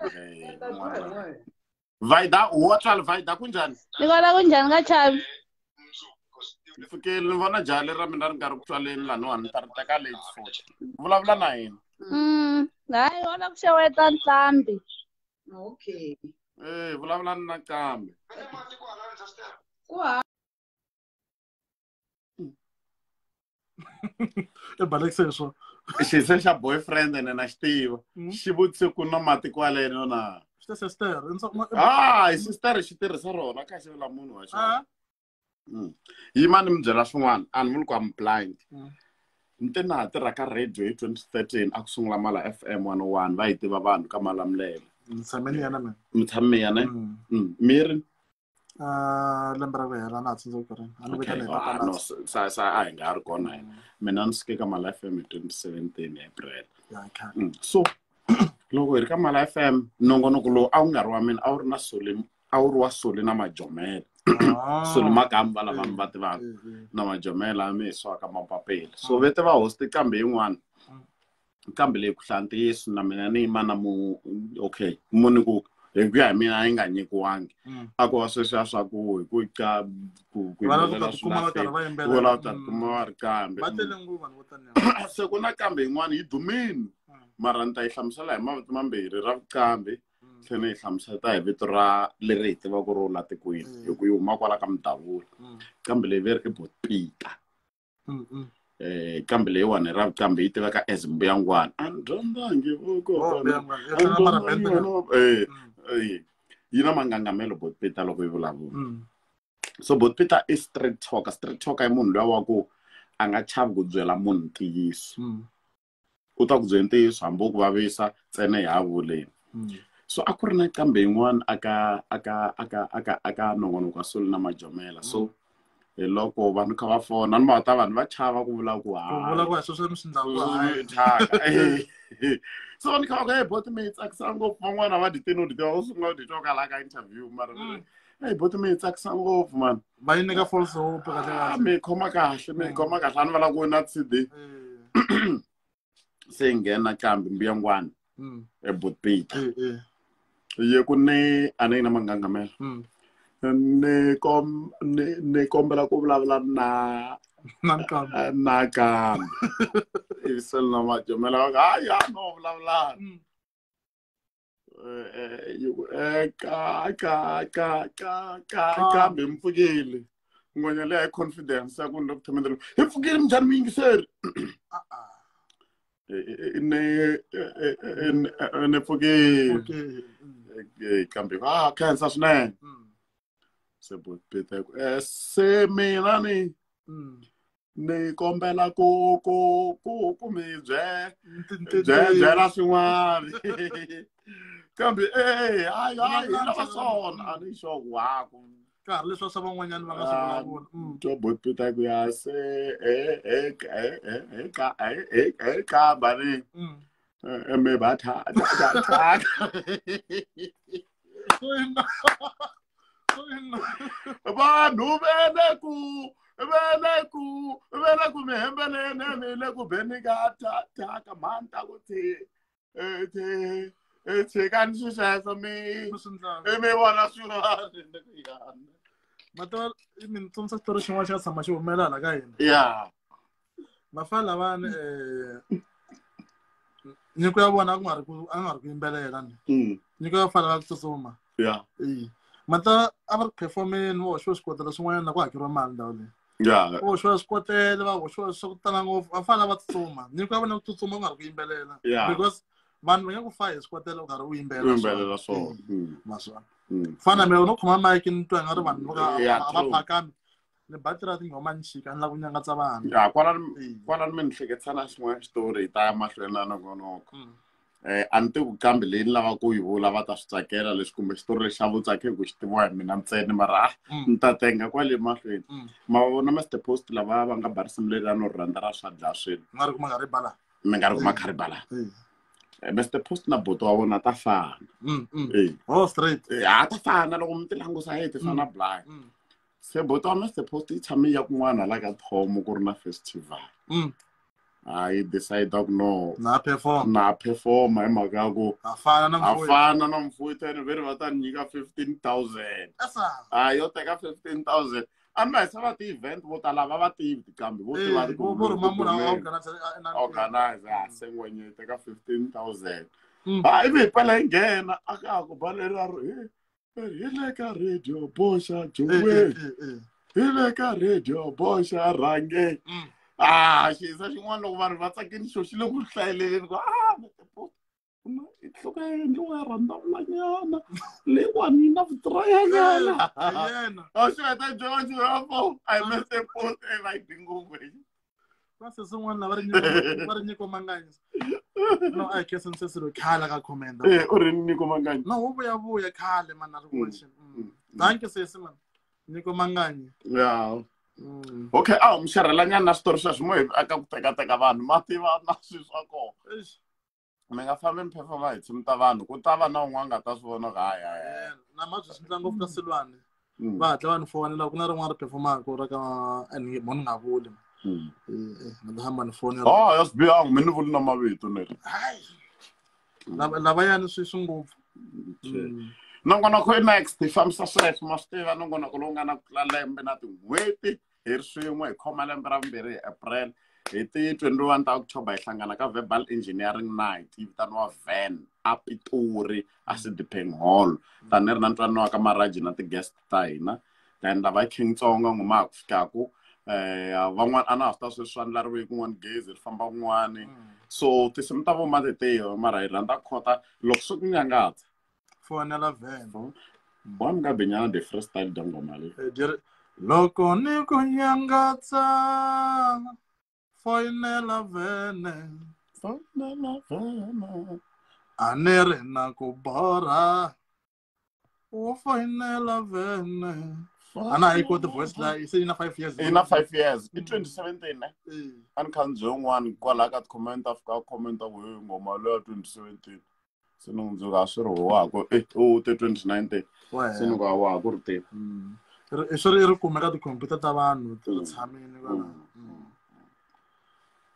Vaida, wa twala Vaida kunjhani? Ni vona kunjhani ka Chavi? Ni fikile ni vona jaha leri ra mina ri nga ri ku twaleni laniwani ni ta ri teka late futhi. Vulavula na yena. Hayi wona ku xeweta nqambi. Okay. Vulavula na nqambi. Ku ha I balekise swo. Xise xa boyfriend ene na xi tiva. Xi vutise ku na mati kwaleno na. Xi sister. Ah, sister xi tirhisa rona ka xi vula munhu wa xona. Yima ni mi byela swin'wana, a ni vuli ku I'm blind. Ni te na ha tirha ka radio hi 2013 a ku sungula Mala FM 101 va yi tiva vanhu ka Malamulele. Ni tshame ni yana mina. Mi tshame mi yana? Miri? Lembe ra ku hela na ha tsundzuki rini. A ni vitana hi papa No, sa a hi nga ha ri kona hina. Mina ni suke ka Mala FM hi 2017 April. So loko hi ri ka Mala FM nongonoko lowu a wu nga ri wa mina a wu ri na Soli, a wu ri wa Soli na Majomela. Soli Makamba lava mi va tivaka na Majomela mi hisiwaka mapapila. So vete va host kambe yin'wana. Kambe leyi ku hlaya ntiyiso na mina ni yima na mu okay muni ku hi ku ya hi mina yi nga nyikiwangi. A ku va sweswiya swa ku hi ku ka ku ku yimbelela swi va ta kuma va ri kambe. Se ku na kambe yin'wana yi dumile mara ni ta yi hlamusela hi mavito mambirhi ra vuqambi tlhela yi hlamusela hi vito ra leri hi tivaka ro la tikweni hi ku yi huma kwala ka Mudavula. Kambe leyi ve ri i Botpita. Kambe leyiwani ra vuqambi yi tiveka as Mbuyangwana. A ni dyondzangi voko. Yi na mangangamelo Botpita loko yi vulavula. So Bot Peter i straight talker. Straight talker i munhu luya wa ku a nga chavi ku byela munhu ntiyiso. U ta ku byela ntiyiso hambi u ku vavisa ntsena hi ha vuleni. So a ku ri na kambe yin'wana aka aka aka aka aka nongonoko wa Soli na Majomela. So hi loko vanhu kha va fona ni va ta vanhu va chava ku vula ku Ku vula ku sweswo mi swi ndlaku hayi. Thyaka. So vanhu kha va ku hey boti mi yi tsakisa ngopfu van'wana va dyi tino dyi tiva u sungula ku dyi twa kwala ka interview mara hey boti mi yi tsakisa ngopfu man. Va yi nyika false hope kahle kahle. Mi khoma kahle mi khoma kahle a ni va lava ku wina CD. Se yi nghena kambe mbuyangwana e Bot Peter. Ye ku ni a ni yi na mangangamela. Ni kom ni kombela ku vulavula na na kambe. Ivi se na Majomela va ku hayi ya no vulavulana. Ka ka ka ka ka kambe mi pfukile. Ngwenya leyi confidence ya ku ni le ku themendela. Hi pfukile minjhani muyingiseri? Ni pfukile. Kambe va khensa swinene. Se Bot Peter ku se mina ni ni kombela ku ku ku ku mi byela swin'wana. Kambe hayi hayi hi lava swona a ni sure ku ha ku ka ha ri leswi swa van'wanyana va nga swi vulavula. Twa Bot Peter ku ya se ka ka bani me ba tha tha tha. Vanhu va le ku va le ku mi hembeleni mi le ku beni ka tha tha ka mhani ta ku thi tshikani swi sweswo mi mi vona swin'wana. Mata mi ni tsundzuxa xitori xin'wana xi nga tshama xi humelela la ka hina. Yeah. Vafana lavani nyiko ya vona a ku nga ri ku a nga ri ku yimbelela ni. Nyiko ya vafana va ku tsutsuma. Yeah. Mata a va ri performeni va hoxiwa swikotela swin'wanyana na ku hakeriwa mali ndhawu leyi. Yeah. Va hoxiwa swikotela va hoxiwa swa ku tala ngopfu va fanele va tsutsuma. Nyiko ya vona ku tsutsuma ku nga ri ku yimbelela. Because vanhu va nga ku fa hi swikotela u karhi u yimbelela. U yimbelela swona. Maswona. Fana mina no khoma mic ni twa nga ri vanhu va va phakami. Ni battery ya tinghoma ni chika ni lava ku nyangatsa vanhu. Ya kwala mi ni hleketisa na xin'wana xitori hi ta ya mahlweni na nongonoko. A ni tivi kambe leyi ni lavaka ku yi vula va ta swi tsakela leswi kumbe xitori lexi xa vutsakeli ku xi tiviwa hi mina ntsena mara ni ta tenga kwale mahlweni. Ma vona Mr Post lava va nga ba risimu leriya no rhandza ra swa dlaya swilo. Mi nga ri ku ma nga ri bala. Mi nga ri ku ma kha ri bala. Mr Post na buti wa vona ta fana. Oh straight. Ha ta fana loko mi ti langusa hi ti fana blind. Se buti wa Mr Post yi tshame ya kun'wana la ka Thomo ku ri na festival. I decide ku no na perform. Na perform hi mhaka ya ku a fana na mfuyi. A fana na mfuyi tani veri va ta nyika 15,000. Asa. Yo teka 15,000. A mi hisa va ti-event vo tala va va tivi kambe vo tiva ku vo rhuma munhu a organize se ngwenye yi teka 15,000. Ivi hi pela yi nghena a ka ku ba leri a ri hi le ka radio boxa Joe. Hi le ka radio boxa rhange. Xiyisa xin'wana loko vanhu va tsakini xo xi le ku hlayeleleni ku i hluka endliwa ya rhandavulanyana leyiwani yi na vutirayanyana. A xi heta dyondzo ya fo a hi Mr Post e va yi bi ngopfu. Va sesi un'wana va ri Nyiko Manganyi. No a hi khenseni sesi loyi khale ka comment. U ri Nyiko Manganyi. No wo vuyavuya khale man a ri ku Thank you sesi man. Nyiko Manganyi. Yeah. Okay, a mi xerhelanyana na switori sweswo mo hi aka ku tekateka vanhu ma tiva na swilo swa kona. Mi nga fambi mi performa hi tinsimu ta vanhu ku ta va na un'wana nga ta swi vona ku hayi hayi. Na ma byi swi ndla ngopfu ka Silwane. Va hatla va ni fonela ku na rin'wana ri performaka ra ka mo ni nga vuli. Ni ta hamba ni fonela. Ya swi bihangi mi ni vuli na mavito ni ri. Hayi. Lavayani swi ngopfu. Nongonoko i next hi fambisa sweswo ma swi tiva nongonoko lowu nga na ku tlula lembe na tin'hweti hi ri swin'we hi khoma lembe ra vumbirhi hi April hi ti 21 ta October hi hlangana ka Verbal Engineering Night yi vitaniwa VEN a Pitori a Sidipeng Hall tani ri na ntwanano wa ka Maraji na ti-guest ta hina then lava King Tsonga ngoma ha ku fikaku van'wana a na ha swi ta sweswi swa ndlariwe kun'wana gezi ri famba kun'wani so tinsimu ta voma ti tiva mara hi rhandza khota loko swi ku nyangatsa fonela VEN one nga binyana the freestyle dya nghoma leyi. Loko ni ku nyangatsa foyinela vene. Foyinela vene. A ni ri na ku borha. Wo foyinela vene. Ana yi koti voice la se yi na 5 years. Yi na 5 years. I 2017 ne? A ni kha ni bye un'wana kwalaya ka ti-comment a fika a comment a ku hey ngoma leya 2017. Se ni n'wi byela a swi ri wa ha ku u te 2019. Se ni ku a wa ha ku ri te. Swi ri kumeka tikhompyuta ta vanhu ti ri tshamile kwala.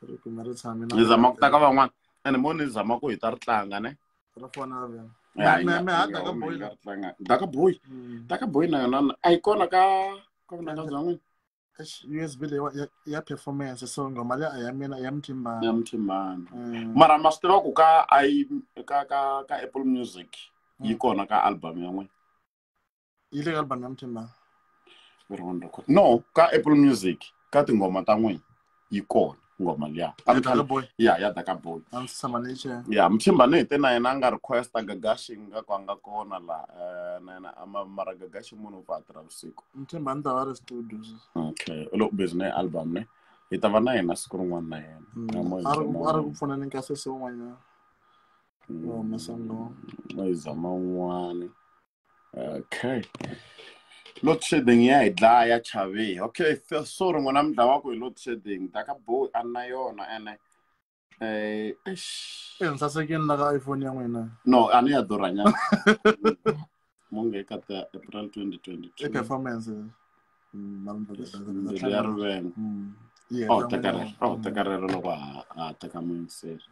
Ri kume ri tshamile. Ni zama ku ta ka van'wana ene mo ni zama ku hi ta ri tlanga ne. Ra fona vena. Ya, Me me ha Daka Boy. Daka Boy. Daka Boy na yona a yi kona ka vunanga bya n'wina. USB leyi ya performance so ngoma leyi a ya mina ya Mthimbani. Ya Mthimbani. Mara ma swi tiva ku ka i ka ka ka Apple Music yi kona ka album ya n'wina. Yi le ka album ya Mthimbani. No, ka Apple Music ka tinghoma ta n'wina yi kona ngoma liya. Ya Daka Boy. Ya Daka Boy. A ndzi tshama ni yi chela. Ya Mthimbani hi te na yena a nga requesta Gagashi nga ku a nga kona la na yena mara Gagashi munhu u pfa a tirha vusiku. Mthimbani ta va ri studio. Okay, u le ku busy na album ne. Hi ta va na yena siku rin'wana na yena. A ri ku pfuneni ka sesi un'wanyana. Wo humesa ngoma. Mo hi zama un'wana. Okay. Load shedding ya hi dlaya chavi. Okay, sorry n'wina mi dlawaku hi load shedding. Daka Boy a na yona ene eish. Ni sasekini la ka iPhone ya n'wina. No, a ni ya durha nyana. Munge ka ta April 2022. I performance. Ndlela ya rivengo. Oh, teka rero. Oh, teka rero loko a teka muyingiseri.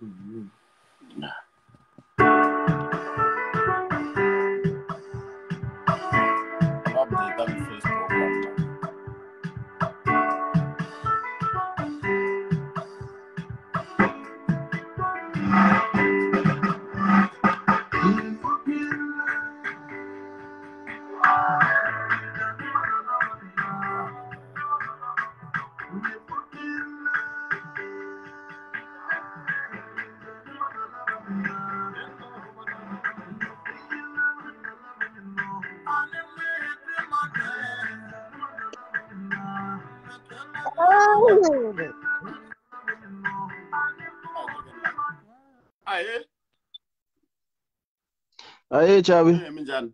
Aye Chavi. Minjhani?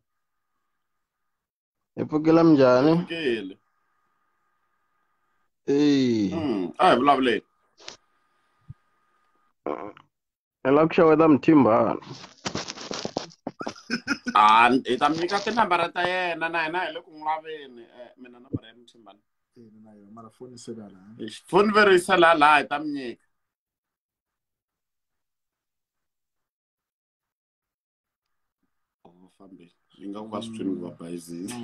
Hi pfukile minjhani? Pfukile. A hi vulavuleni. Hi lava ku xeweta Mthimbani. A hi ta mi nyika tinambara ta yena na hina hi le ku n'wi laveni. Mina nambara ya Mthimbani. Na yona mara foni se la la. Foni ve ri se la laha hi ta mi nyika. Ingaku va swi twini ku va bayizile.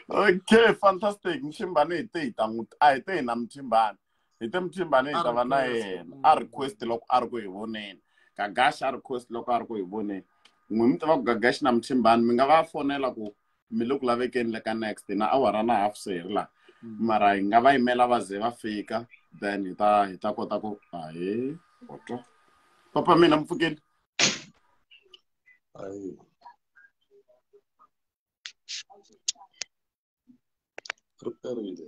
Okay, fantastic. Mthimbani hi te hi ta n'wi a hi te hi na Mthimbani. Hi te Mthimbani hi ta va na yena. A request loko a ri ku hi voneni. Gagashi a request loko a ri ku hi voneni. N'wi mi tiva ku Gagashi na Mthimbani mi nga va fonela ku mi le ku lavekeni le ka next na awara na half se hi ri laha. Mara hi nga va yimela va ze va fika then hi ta kota ku ahee otwa. Papa mina mi pfukile. Ayi. Ri perile.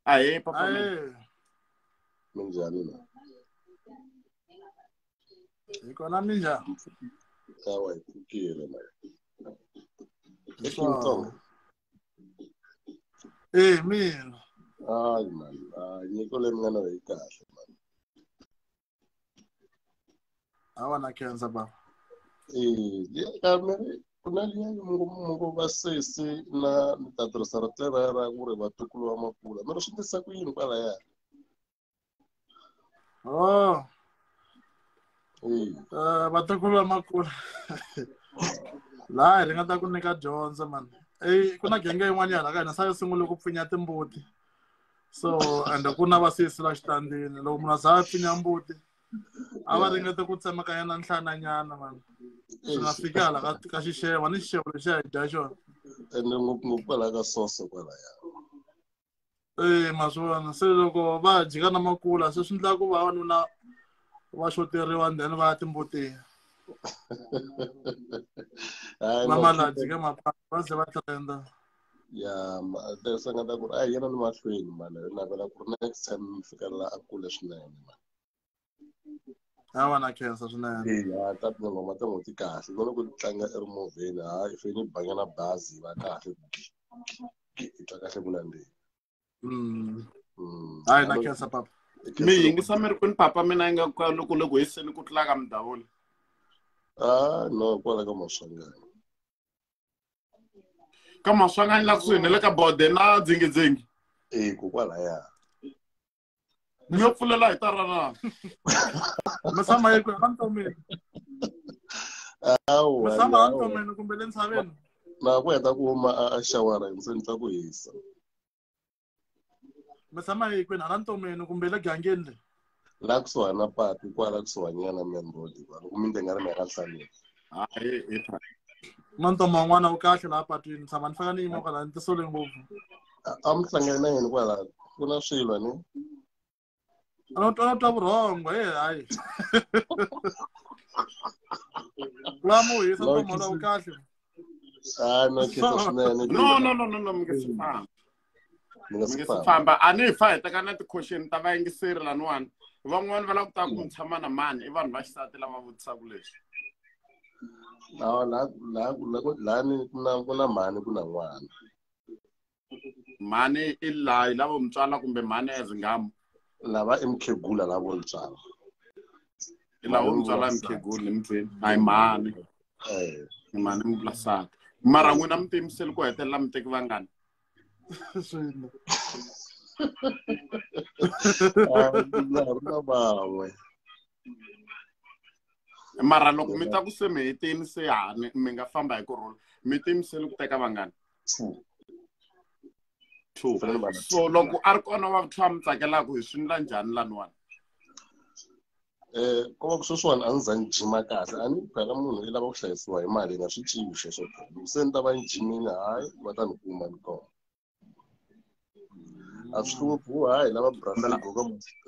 Ahee papa mina. Minjhani na? Hi kona minjhani? Awa hi pfukile na. Xitsonga. Mina. Hayi man, nyiko leyi mi nga na yi kahle man. Awa na khensa baba. Ku na liya mungo va sesi na ni ta tirhisa rito ra ku ri vatukulu va makula. Mi ri swi endlisa ku yini kwalaya? Oh. Vatukulu va makula. Laha hi ringeta ku nyika dyondzo man. Ku na genge yin'wana ya hala ka hina sa yi sungule ku pfinya timbuti. So and ku na vasesi la xitandini loko munhu a za a pfinya mbuti a va ringete ku tsemakanya na nhlananyana man. Swi nga fiki hala ka xixevo ni xixevo lexi a hi dya xona. Ende ngopfungopfu kwalaya ka soso kwalaya. Ma swi vona se loko va jika na makula se swi endla ku vavanuna va xoteriwa then va ya timbutini. Va malajika mapapa va ze va trenda. Ya leswi nga ta ku ri a hi yena ni mahlweni mani hi navela ku ri next time mi fika la a kule swinene mani. Hawa na khensa swinene. Eya ta tinghoma ta n'hweti kahle na loko ti tlanga erimovheni hayi i fanele i banyana bazi yi va kahle i twa kahle ku nandzika. Hayi na khensa papa. Mi yingisa mi ri kwini papa mina yi nga ku loko le ku hiseni ku tlula ka midavula. Ah no kwala ka Maswanganyi. Ka Maswanganyi la kusuhi na le ka bode na dzingidzingi. E kokwalaya. Mi yo pfulela hi tara na. Mi tshama yi kwihi? Antomeni. Awa. Mi tshama Antomeni kumbe le ntshaveni? Na ku heta ku huma a xawara ndzi ni twa ku hisa. Mi tshama yi kwini? Hala Ntomeni kumbe le gangeni le? La kusuhani na patu kwala kusuhanyana main road kwala loko mi nga ri mi ya ka Nhlaneni. Hayi hi Na ntoma wun'wana wu kahle laha patwini tshama ni faka ni yima kwala ni tisole ngopfu. A mi hlangane na yini kwala ku na swilo ni? A no twa twa vurhongo he hayi. La mu hisa ntoma lowu kahle. Ah no khensa swinene. No no no no no mi nge se famba. Mi nga Mi se nge se famba. famba. A ni hi fa hi teka na ti-question ta vayingiseri laniwani. Van'wani va lava ku ta ku mi tshama na mani i vanhu va xisati lava vutisaka leswi. Laha laha laha laha ni ku na ku na mhani ku na n'wana. Mhani i layi lavo mi tswala kumbe mhani as nghamu? Lava i mukhegula lavo ni tswala. I lavo mi tswala mukhegula ni mutweni. A hi mhani. Hi mhani mi vula nsati. Mara n'wina mi tiyimisele ku hetelela mi teki vangani? Swilo. Na ri na van'we. Mara loko mi ta ku se mi hetini se hani mi nga famba hi kurhula mi tiyimisele ku teka vangani? 2. 2. So loko a ri kona wa vuthu mi tsakelaka hi swi ndla njhani laniwani? Ko va ku sweswiwani a ndzi za ni jima kahle a ni phela munhu i lava ku hlayisiwa hi mali yi nga swi civi sweswo phela loko se ni ta va ni jimile hayi va ta ni kuma ni kona. A swi hluphi hayi lava brafigo ka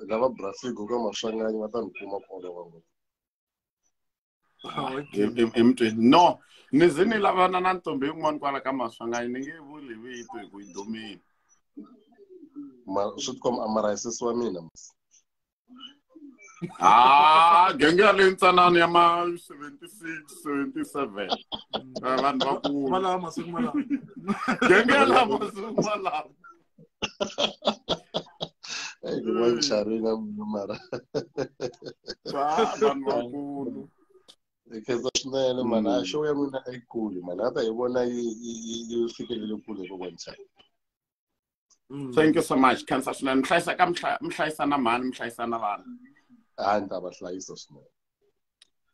lava brafigo ka Maswanganyi va ta ni kuma kona van'wana. Emutweni no ni ze ni lavana na ntombi yin'wana kwala ka Maswanganyi ni nge vuli vito hi ku yi dumile. Ma swi tikomba a mara hi sesi wa mina mos. Ah, genge ya leyi ntsanana ya ma 76 77 vanhu vakulu. Malawa masiku malawa. Genge ya lawa masiku malawa. Hey, ku va charinga mara. Vanhu vakulu. Hi khensa swinene mani a show ya mina a yi kuli mani a ta hi vona yi fikelele kule kokwana Chaka. Thank you so much. Khensa swinene. Mi hlayisa ka mi hlayisa na mhani, mi hlayisa na vana. A ni ta va hlayisa swinene.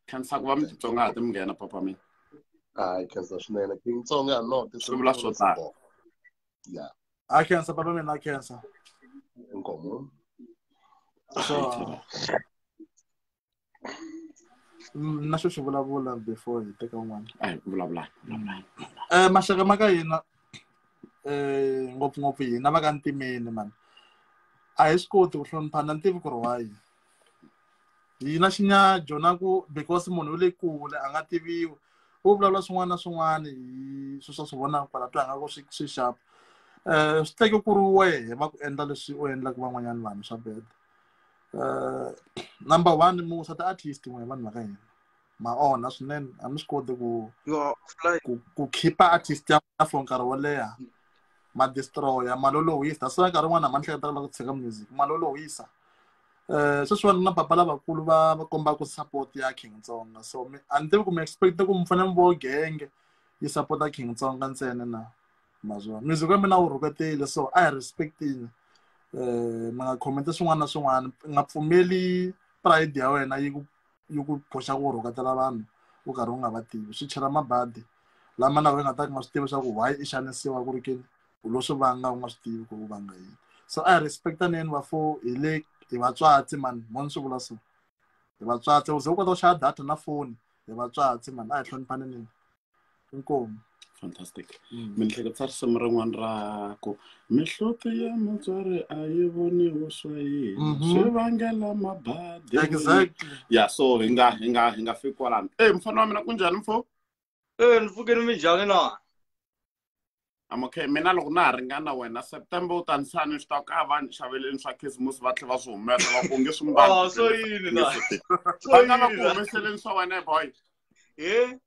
Khensa ku va mi titsongahati mi nghena papa mina. Hayi khensa swinene. King Tsonga no swi vula swo tala. Yeah. A khensa papa mina a khensa. Inkomo. So na xo xi vulavula before hi teka un'wana. Ai vulavula. Maxaka ma ka hina ngopfungopfu hina va ka ntimeni mani a hi swi koti ku hloniphana ni tivi ku ri why. Hina xinyajo na ku because munhu u le kule a nga tiviwi u vulavula swin'wana na swin'wana hi sweswo swi vonaka kwala twa nga ku swi sharp. Swi teke ku ri wehe va ku endla leswi u endlaka van'wanyana vanhu swa bad. Number 1 musa ti-artist n'we vanhu va ka hina ma onha swinene a mi swi koti ku ku khipa artist ya n'wina for nkarhi wo leha ma destroya ma lolohisa so nkarhi wun'wana ma ni hleketa ku tshika music ma lolohisa. Sweswiwani na papa lavakulu va kombaka support ya King Tsonga so a ni tivi ku mi expect ku mi fanele mi vo genge yi support-a King Tsonga ntsena na mazwa music wa mina wu rhuketile so a hi respect-ini. Mi nga comment swin'wana na swin'wana nga pfumeli pride ya wena yi ku phoxa ku rhuketela vanhu u karhi u nga va tivi swi chela mabadi lama na wena nga ta nga swi tivi swa ku why i xanisiwa ku ri kini u lo swi vanga u nga swi tivi ku u vanga yini so a hi respect-aneni vafo hi le hi vatswatsi mani mo ni swi vula so hi vatswatsi u ze u kota ku xava data na foni hi vatswatsi mani a hi hloniphaneni inkomu. Fantastic. Mi ni hleketisa risimu rin'wana ra ku mihloti ya mutswari a yi voniwi swa yini swi vangela mabadi. Exactly. Yeah, so hi nga fiki kwalano. Mfana wa mina ku njhani mfo? Ni pfukile minjhani na? I'm okay. Mina loko na ha ringana wena September u ta ni sani swi ta ka va ni xaveleni swa Christmas va tlhela va swi humesa va ku nge swi mbali. Oh, so yini la? Va nga va ku humeseleni swa wena boy. Eh?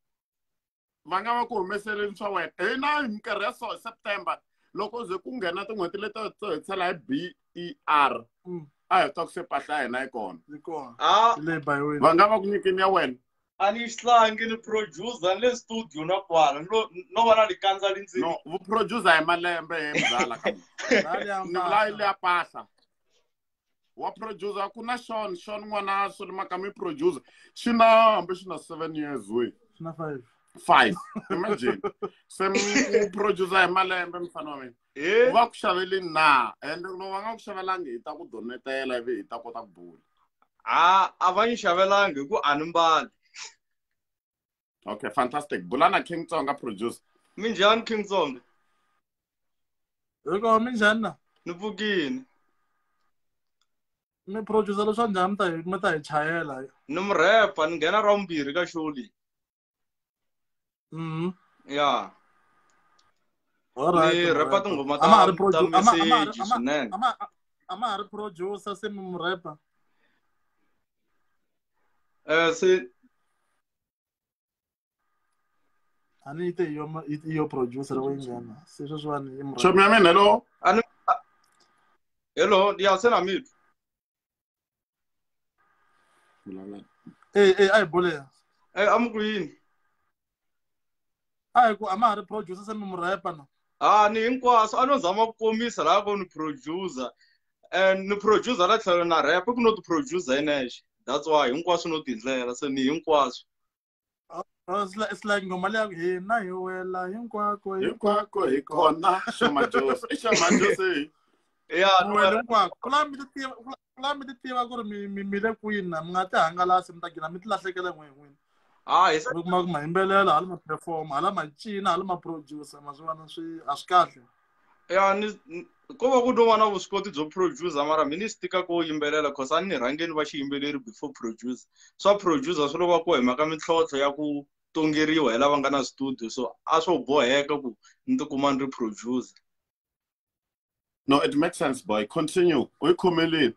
Va nga va ku humeseleni swa wena. Hi na hi minkarhi ya so September loko ze ku nghena tin'hweti leto to hi tsala hi B E R. A hi twa ku se mpahla ya hina yi kona. Yi kona. Ah. Le bayiweni. Va nga va ku nyikeni ya wena. A ni xihlangi ni producer ni le studio na kwala no va na likandza li ndzeni. No, vu producer hi malembe hi mzala ka ni vula yi leya mpahla. Wa producer ku na Sean, Sean n'wana swi ri maka mi producer. Xi na hambi xi na 7 years we. Xi na 5. 5. Imagine. Se ku producer hi malembe mfana wa mina. Eh? Va ku xaveleni na? And loko va nga ku xavelangi hi ta ku donetela ivi hi ta kota ku bula. Ah, a va ni xavelangi hi ku a ni mbali. Okay, fantastic. Bulana King Tsonga producer. Minjhani King Tsonga? Hi kona minjhani na? Ni pfukile. Mi producer leswa njhani mi ta hi chayela? Ni mu rapper, ni nghena ra vumbirhi ka show leyi. Yeah. All right, Ni rapper rapper. tinghoma A ma ha ri ta message swinene. A ma ha ri producer se mi mu rapper. Se A ni te yo producer loko yi nghena. Se sweswiwani i mu rapper. Chomi ya mina, hello. A ni hello, ya se na mi twa. Eh, a hi bule. Eh, a mi ku yini? A hi ku a ma ha ri producer se mi mu rapper na? Ah, ni hinkwaswo a no zama ku komisa laha ku ni producer. Ni producer la tlhelo na rap ku no ti producer hi nexe. That's why hinkwaswo no ti ndlela se ni hinkwaswo. Oh, it's like ngoma leya ku hina hi wela hinkwako hinkwako hi kona Shoma Jose. I Shoma Jose. Yeah, Ni wela hinkwako. Ku la mi ti tiva, ku la mi ti tiva ku ri mi le kwini na mi nga ti hangalasi mi ta gina mi ti lahlekela n'we n'wini. Ah, hi Mi kuma ku ma yimbelela hala ma perform, hala ma cina, hala ma producer, ma swi vona swi a swi kahle. Ya ni ko va ku no va na vuswikoti byo producer mara mi ni swi tika ku yimbelela cause a ni rhangeni va xiyimbeleri before producer. Swa producer swi lo va ku hi mhaka mintlhontlho ya ku tongeriwa hi lava nga na studio so a swo boheka ku ni tikuma ni ri producer. No, it makes sense, boy. Continue. U yi khomeleni.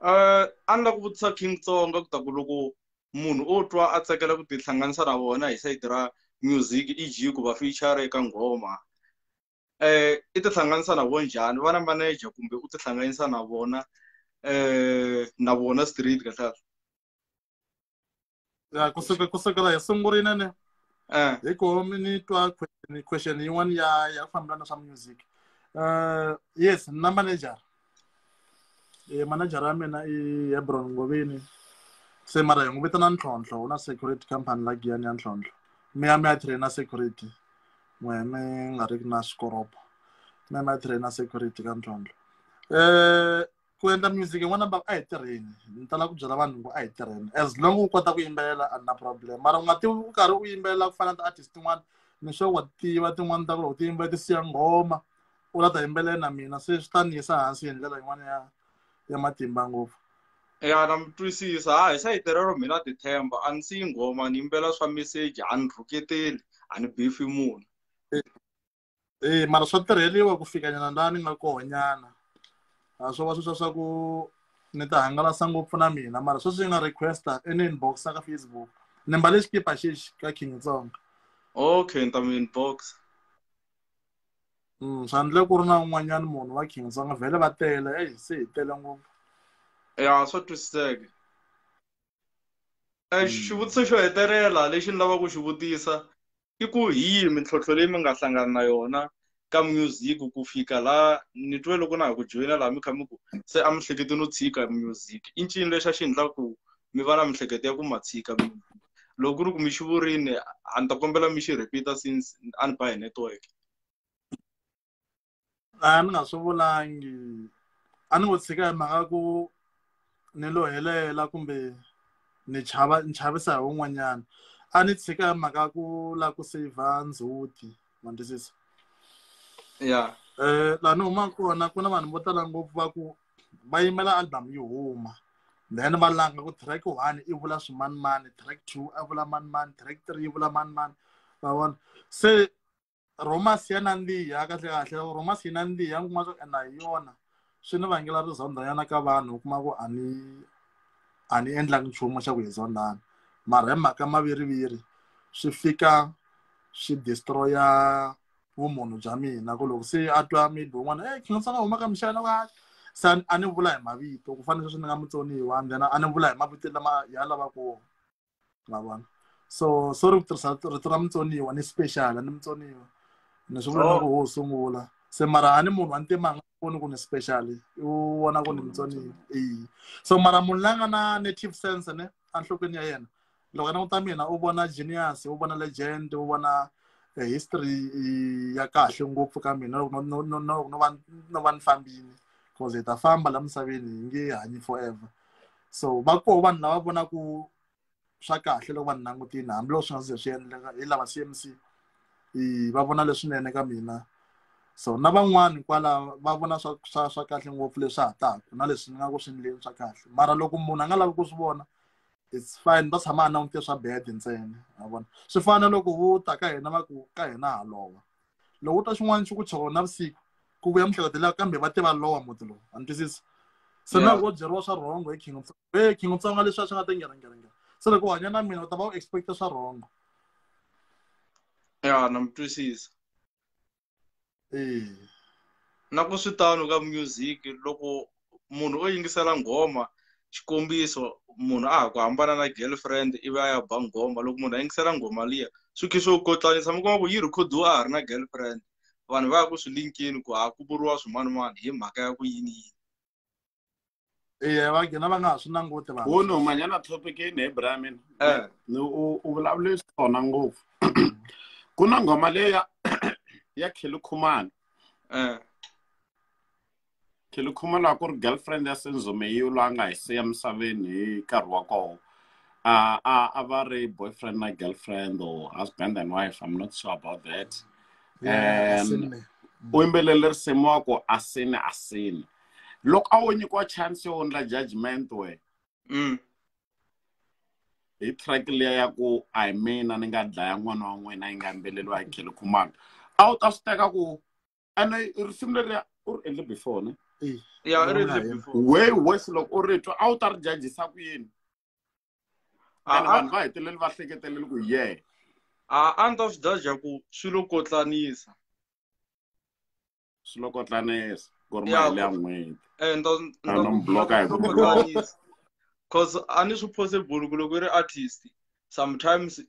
A ni lava ku vutisa King Tsonga ku ta ku loko munhu o twa a tsakela ku tihlanganisa na vona hi side ra music e.g. ku va feature eka nghoma. I tihlanganisa na vona njhani? Va na manager kumbe u tihlanganisa na vona na vona street kahle kahle? Ya, kusukela hi sungurile ne. Hi ku mi ni twa question yin'wana ya fambelana swa music. Yes, na manager. Manager ya mina i Hebron Ngoveni. Se mara hi n'wi vitana Ntlhontlho, u na security company la Giyani ya Ntlhontlho. Mi ya mi ya trainer security. N'we mi nga ri na swikoropo. Mi ya mi ya trainer security ka Ntlhontlho. Ku endla music yin'wana ba a hi tirheni. Ni tala ku byela vanhu ku a hi tirheni. As long u kota ku yimbelela a na problem. Mara u nga tivi u karhi u yimbelela ku fana na ti-artist tin'wana, ni sure wa tiva tin'wana ta ku loko ti yimbelela ti siya nghoma, u la ta yimbelela na mina se swi ta ni yisa hansi hi ndlela yin'wana ya matimba ngopfu. Ya na mi twisisa. Ha hi sayiti rero mina ti themba a ni siyi nghoma ni yimbela swa message a ni rhuketeli a ni beef munhu. Mara swa tirheliwa ku fika nyana laha ni nga koho nyana. A swo va sweswo swa ku ni ta hangalasa ngopfu na mina mara sweswi yi nga requesta i ni inbox ka Facebook. Ni mbale xikipa xexi ka King Tsonga. Okay, ni ta mi inbox. Swa ndle ku ri na un'wanyana munhu wa King Tsonga vhele va tele, ey se hi tele ngopfu. Ya swa twisiseka. Xivutiso xo hetelela lexi ni lavaka ku xi vutisa i ku hi yihi mintlhontlho leyi mi nga hlangana na yona ka music ku fika la ni twe loko na ha ku joyina laha mi kha mi ku se a mi hleketi no tshika music. I ncini lexi a xi endlaka ku mi va na miehleketo ya ku ma tshika music? Loko ku ri ku mi xi vurini a ni ta kombela mi xi repeat since a ni ba hi network. A ni nga swi vulangi. A ni ngo tshika hi mhaka ku ni lo helela kumbe ni chava ni chavisa hi wun'wanyana. A ni tshika hi mhaka ku lava ku save ndzhuti, ma twisisa? Yeah. Laha ni humaka kona ku na vanhu vo tala ngopfu va ku va yimela album yi huma. Then va langa ku track 1 i vula swimanimani, track 2 a vula manimani, track 3 yi vula manimani. Va vona? Se Romance ya nandziha kahle kahle romance yi nandziha u kuma swo enda hi yona swi ni vangela rizondhanyana ka vanhu u kuma ku a ni endlangi nchumu xa ku hi zondhana mara hi mhaka maviriviri swi fika swi destroya vumunhu bya mina ku loko se a twa maybe un'wana e King Tsonga huma ka mixana ka se a ni vula hi mavito ku fana sweswi ni nga mutsoniwa and then a ni vula hi mavito lama ya lavaka wona ma vona. So sorry ku tirhisa rito ra mutsoniwa ni special ni mutsoniwa ni swi vula na ku ho sungula se mara a ni munhu wa ntima a nga voni ku ni special u vona ku ni mutsoniwa e so mara munhu la nga na native sense ne enhlokweni ya yena loko a languta mina u vona genius, u vona legend, u vona history ya kahle ngopfu ka mina loko no va ni fambini cause hi ta famba la misaveni hi nge hanyi forever. So va koho vanhu lava vonaku swa kahle loko va ni langutini hambiloko swi nga ze swi endleka hi lava CMC va vona leswinene ka mina. So na van'wani kwala va vona swa kahle ngopfu leswi ha taka na leswi ni nga ku swi endleni swa kahle mara loko munhu a nga lavi ku swi vona, it's fine, va tshama a langute swa bad ntsena ma vona. Swi fana na loko vo ta ka hina va ku ka hina ha lova loko u twa xin'wana xi ku choko navusiku ku vuya mihleketo leya kambe va tiva lowa muti lowu a ni twisisi se na loko byeriwa swa wrong hi King of hey King of Tsonga leswi a swi nga ta nghena nghena nghena se loko u hanya na mina u ta va u expecta swa wrong. Ya, na mi twisisa. Na ku swi tano ka music loko munhu o yingisela nghoma xikombiso munhu a ha ku hambana na girlfriend ivi a ya ba nghoma loko munhu a yingisela nghoma liya swi khe swo kotlanisa mi kuma ku yi rhikhodiwa a ha ri na girlfriend vanhu va ya ku swi linkeni ku ha ku vuriwa swimanimani hi mhaka ya ku yini yini. Eya, va gina va nga ha swi languti vanhu. Wu ni humanyana topicini he Brahmin. Ni u vulavule swona ngopfu ku na nghoma leyi ya Kelly Khumalo. Kelly Khumalo a ku ri girlfriend ya Senzo Meyiwa loyi a nga hi siya misaveni hi nkarhi wa koho. A va ri boyfriend na girlfriend or husband and wife, I'm not sure about that. U yimbelele risimu wa ku asini asini loko a wo nyikiwa chance yo endla judgment we hi track liya ya ku a hi mina ni nga dlaya n'wana wa n'wina yi nga yimbeleliwa hi Kelly Khumalo a wu ta swi teka ku ene risimu leriya u ri endle before ne? Ya, ri endle before. Way worse loko u ri twa a wu ta ri judgisa ku yini ene vanhu va heteleli va hleketeleli ku ye A ni ta swi judge ku swi lo kotlanisa. Swi lo kotlanisa ku ri mahele ya n'hweti. Ni A ta no mi block-a hi ku ku kotlanisa cause a ni swi possible ku loko u ri artist sometimes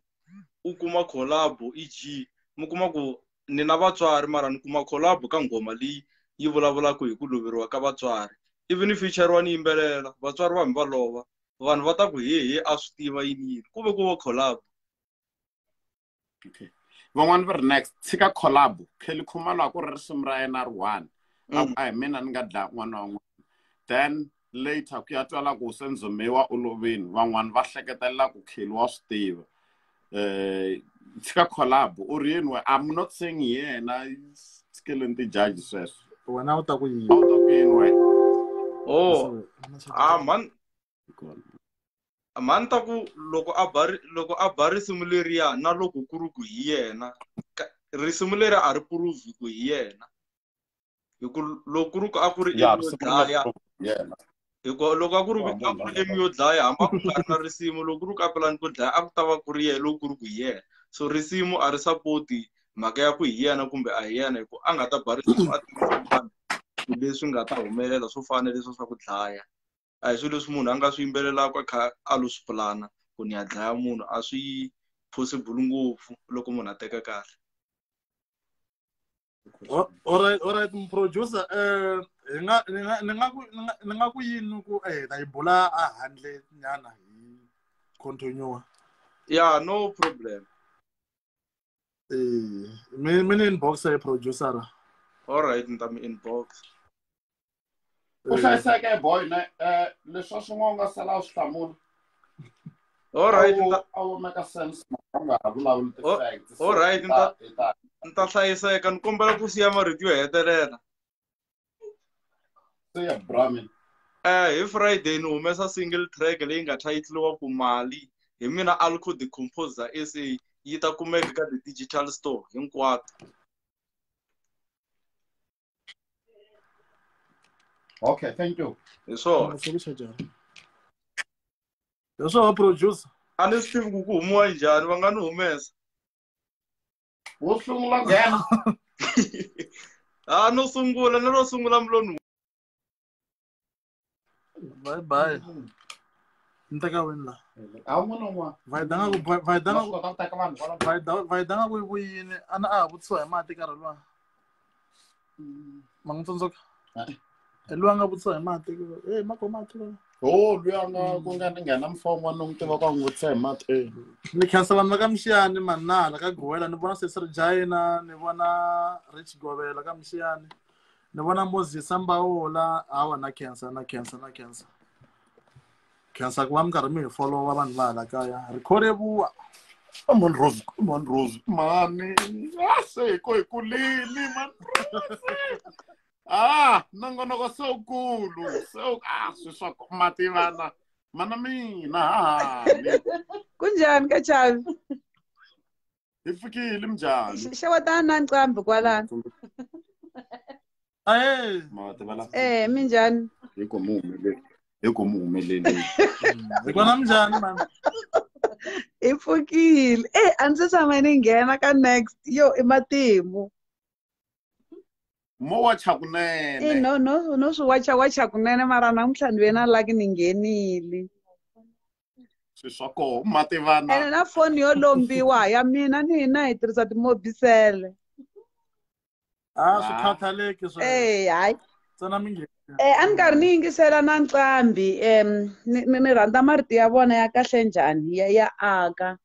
u kuma collab eg mi kuma ku ni na vatswari mara ni kuma collab ka nghoma leyi yi vulavulaka hi ku loveriwa ka vatswari ivi ni feature ni yimbelela vatswari va mi va lova vanhu va ta ku he he a swi tiva yini yini ku ve ku va collab. Okay, van'wani va ri next tshika collab Kelly Khumalo a ku ri risimu ra yena ri one a ku a hi mina ni nga dlaya n'wana wa n'wana then later ku ya twala ku Senzo Meyiwa u lovini van'wani va hleketelela ku Kelly wa swi tiva tshika collab u ri yini we? I'm not saying yena tshikeleni ti-judge sweswo. Wena u ta ku yini? A wu ta ku yini wena? Oh, ah man, mhani ta ku loko a ba loko a ba risimu leriya na loko ku ri ku hi yena risimu leri a ri prove ku hi yena hi ku loko ku ri ku a ku ri Ya emi yo risimu ri nga dlaya prove yena. Hi ku loko a ku ri a ku ri emi yo dlaya hambi a ku nga ri na risimu loko ku ri ku a pulani ku dlaya a ku ta va ku ri yena loko ku ri ku hi yena so risimu a ri support mhaka ya ku hi yena kumbe a hi yena hi ku a nga ta ba risimu a tivisa vanhu leswi nga ta humelela swo fana na leswi swa ku dlaya a hi swilo leswi munhu a nga swi yimbelelaka a kha a lo swi pulana ku ni ya dlaya munhu a swi possible ngopfu loko munhu a teka kahle. Alright, producer, hi nga ni nga ni nga ku ni nga ku yini ku ta yi bula a handle nyana hi continue. Yeah, no problem. Mi ni inbox hi producer. Alright, ni ta mi inbox. U hlayiseke boy ne leswi swin'wana u nga sala u swi hlamula. Alright. A wu make sense u nga ha vulavuli ti-facts. Alright, ni ta hlayiseka ni kombela ku siya marito yo hetelela. Siya Brahmin. Hi Friday ni humesa single track leyi nga title ku Mali hi mina Alco the Composer SA yi ta kumeka ka ti-digital store hinkwato. Okay, thank you. Hi swona. Hi swona producer. A ni swi tivi ku ku humiwa njhani, va nga ni humesa. Wo sungula nghena. A no sungula, ni ro sungula miloni. Bye bye. Ni teka wini la. A wun'wana un'wana. Vayidanga ku vuyini a na a ha vutisiwa hi mati nkarhi luwa. Ma n'wi tsundzuka? Hi luwa a nga vutisiwa hi mati. Hey, mako mati. Oh, luya nga ku nga ni nghena mfumo ni n'wi tiva ku a n'wi vutisa hi mati. Ni khensa vanhu va ka Mxiyani Manala ka Gowela, ni vona Sesi Regina, ni vona Rich Govela ka Mxiyani, ni vona Moses Mbawola. Hawa na khensa na khensa na khensa. Khensa ku va mi karhi mi hi followa vanhu va hala kaya. Ri khorevuwa. Man Rose, man Rose, mani. Se hi ko hi kulini, man Rose. Ah, nongonoko se wukulu. Se swi swa ku mativana. Mana mina hahani. Kunjhani ka Chavi? Hi fikile minjhani? Xewetana na nqambi kwalano. Ahe. Mativana. Minjhani? Hi ku mu humelele. Hi ku mu humelele. Hi kona minjhani man? Hi pfukile. A ndzi tshama ni nghena ka next. Yo i matimu. Mo wacha kunene. No no no swi wacha wacha kunene mara namuntlha ni ve na lucky ni nghenile. Swi swa koho mativana. Ene na foni yo lombiwa ya mina ni hina hi tirhisa timobisele. A swi khathaleki sweswo. Hayi. Tsena mi nghena. A ni karhi ni yingisela na nqambi ni rhandza marito ya vona ya kahle njhani ya aka.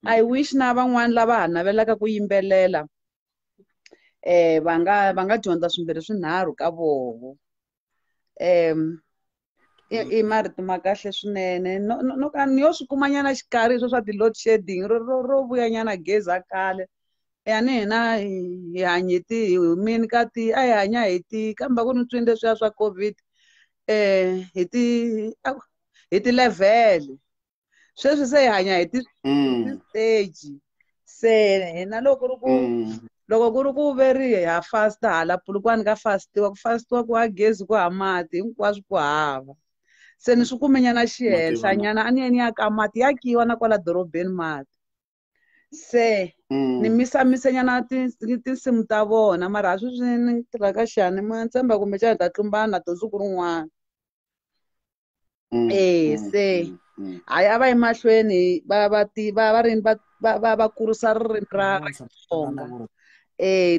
I wish na van'wani lava ha navelaka ku yimbelela va nga dyondza swimbirhi swinharhu ka voho. I marito ma kahle swinene. No ka ni yo swi kumanyana xikarhi sweswo swa ti-load shedding ro vuyanyana gezi a kale. Yani hina hi hanye ti hi humini ka ti a hi hanya hi ti kambe ku ni twini leswiya swa COVID hi ti level. Sweswi se hi hanya hi ti stage. Se hina loko ri ku loko ku ri ku veri ha fasta hala Polokwane ka fastiwa ku fastiwa ku ha gezi ku ha mati hinkwaswo ku hava. Se ni swi kumenyana xihenhla nyana a ni ye ni ya ka mati ya kiwa na kwala dorobeni mati. Se ni misamisenyana tinsimu ta vona mara a sweswi ni tirha ka xiyanimoya ni tshemba kumbexana hi ta tlumbana na to siku rin'wana. Se hayi a va yi mahlweni va kurisa ririmi ra Xitsonga.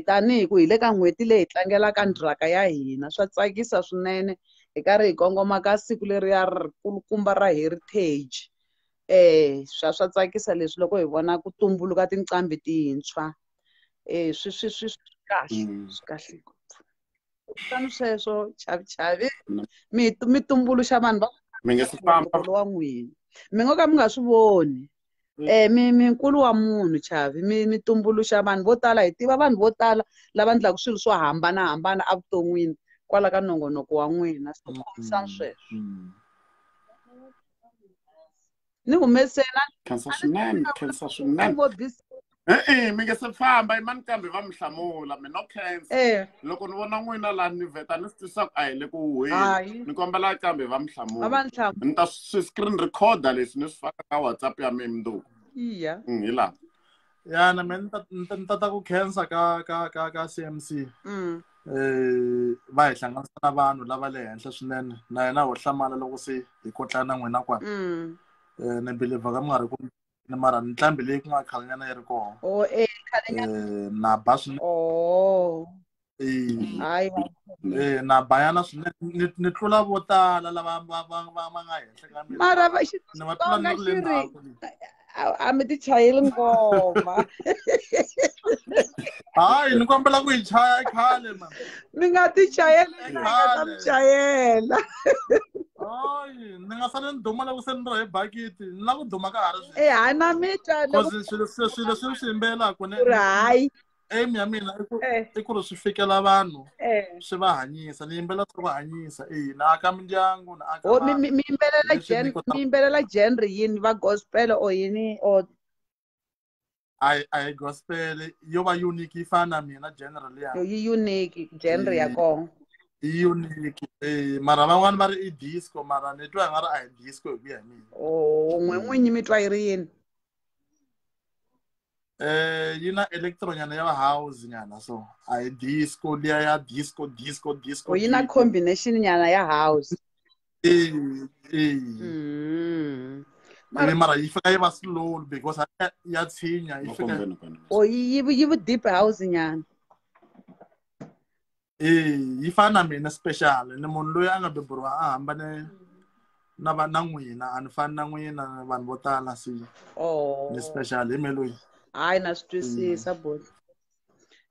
Tanihi ku hi le ka n'hweti leyi hi tlangelaka ndzhaka ya hina swa tsakisa swinene hi karhi hi kongoma ka siku leriya rikulukumba ra heritage. Swa tsakisa leswi loko hi vona ku tumbuluka tinqambi tintshwa. Swi kahle, swi kahle ngopfu. Kutani sweswo chavi mi tumbuluxa vanhu va mi nga se famba wa n'wina. Mi ngo ka mi nga swi voni. Mi nkulu wa munhu Chavi, mi tumbuluxa vanhu vo tala, hi tiva vanhu vo tala lava endlaka swilo swo hambanahambana evuton'wini kwala ka nongonoko wa n'wina. So khomisani sweswo. Ni humesela. Khensa swinene, khensa swinene. Mi nge se famba imani kambe va mi hlamula mi no khensa. Loko ni vona n'wina laha ni vheta ni swi twisisa ku a hi le ku huhweni. Ni kombela kambe va mi hlamula. Ni ta swi screen recorder leswi ni swi faka ka WhatsApp ya mina mundzuku. Iya. Hi laha. Ya na mina ni ta ku khensa ka CMC. Va hi hlanganisa na vanhu lava le henhla swinene na yena ho hlamala loko se hi kotlana na n'wina kwala. Ni believer ka mi nga ri ku mara nqambi leyi ku nga khalenyana yi ri kona. Khalenyana. Na ba swinene. Hayi. Na bayana swinene ni tlula vo tala lava va nga henhla ka mina. Mara va ni va tlula ni ri le ndzhaku. A mi ti chayeli ngoma. Hayi ni kombela ku yi chaya khale man. Mi nga ti chayeli, mi nga ta mi chayela. Hayi ni nga sale ni duma loko se ni ri hi bakiti, ni lava ku duma ka ha ri sweswi. Hayi na mi twa loko swilo leswi swi yimbelelaka ne hayi. Aim ya mina i ku ri swi fikela vanhu swi va hanyisa, ni yimbelela swi va hanyisa. Na aka mindyangu na aka vanhu. Mi yimbelela mi yimbelela genre yini, va gospel or yini or a hi gospel yo va unique yi fana na mina genre liya. Yi unique genre ya kona. Yi unique. Mara van'wani va ri i disco mara ni twa nga ri a hi disco hi ku ya hi mina. Oh, n'we n'winyi mi twa yi ri yini? Yi na electro nyana ya house nyana so a hi disco liya ya disco disco disco. O yi na combination nyana ya house. Mara mara yi fika yi va slow because ya tshinya yi fika. O yi yi deep house nyana. Yi fana na mina special ni munhu loyi a nga beburiwa a hambane na va na n'wina a ni fani na n'wina vanhu vo tala si. Oh. Ni special hi me loyi. Hayi na swi twisisa boti.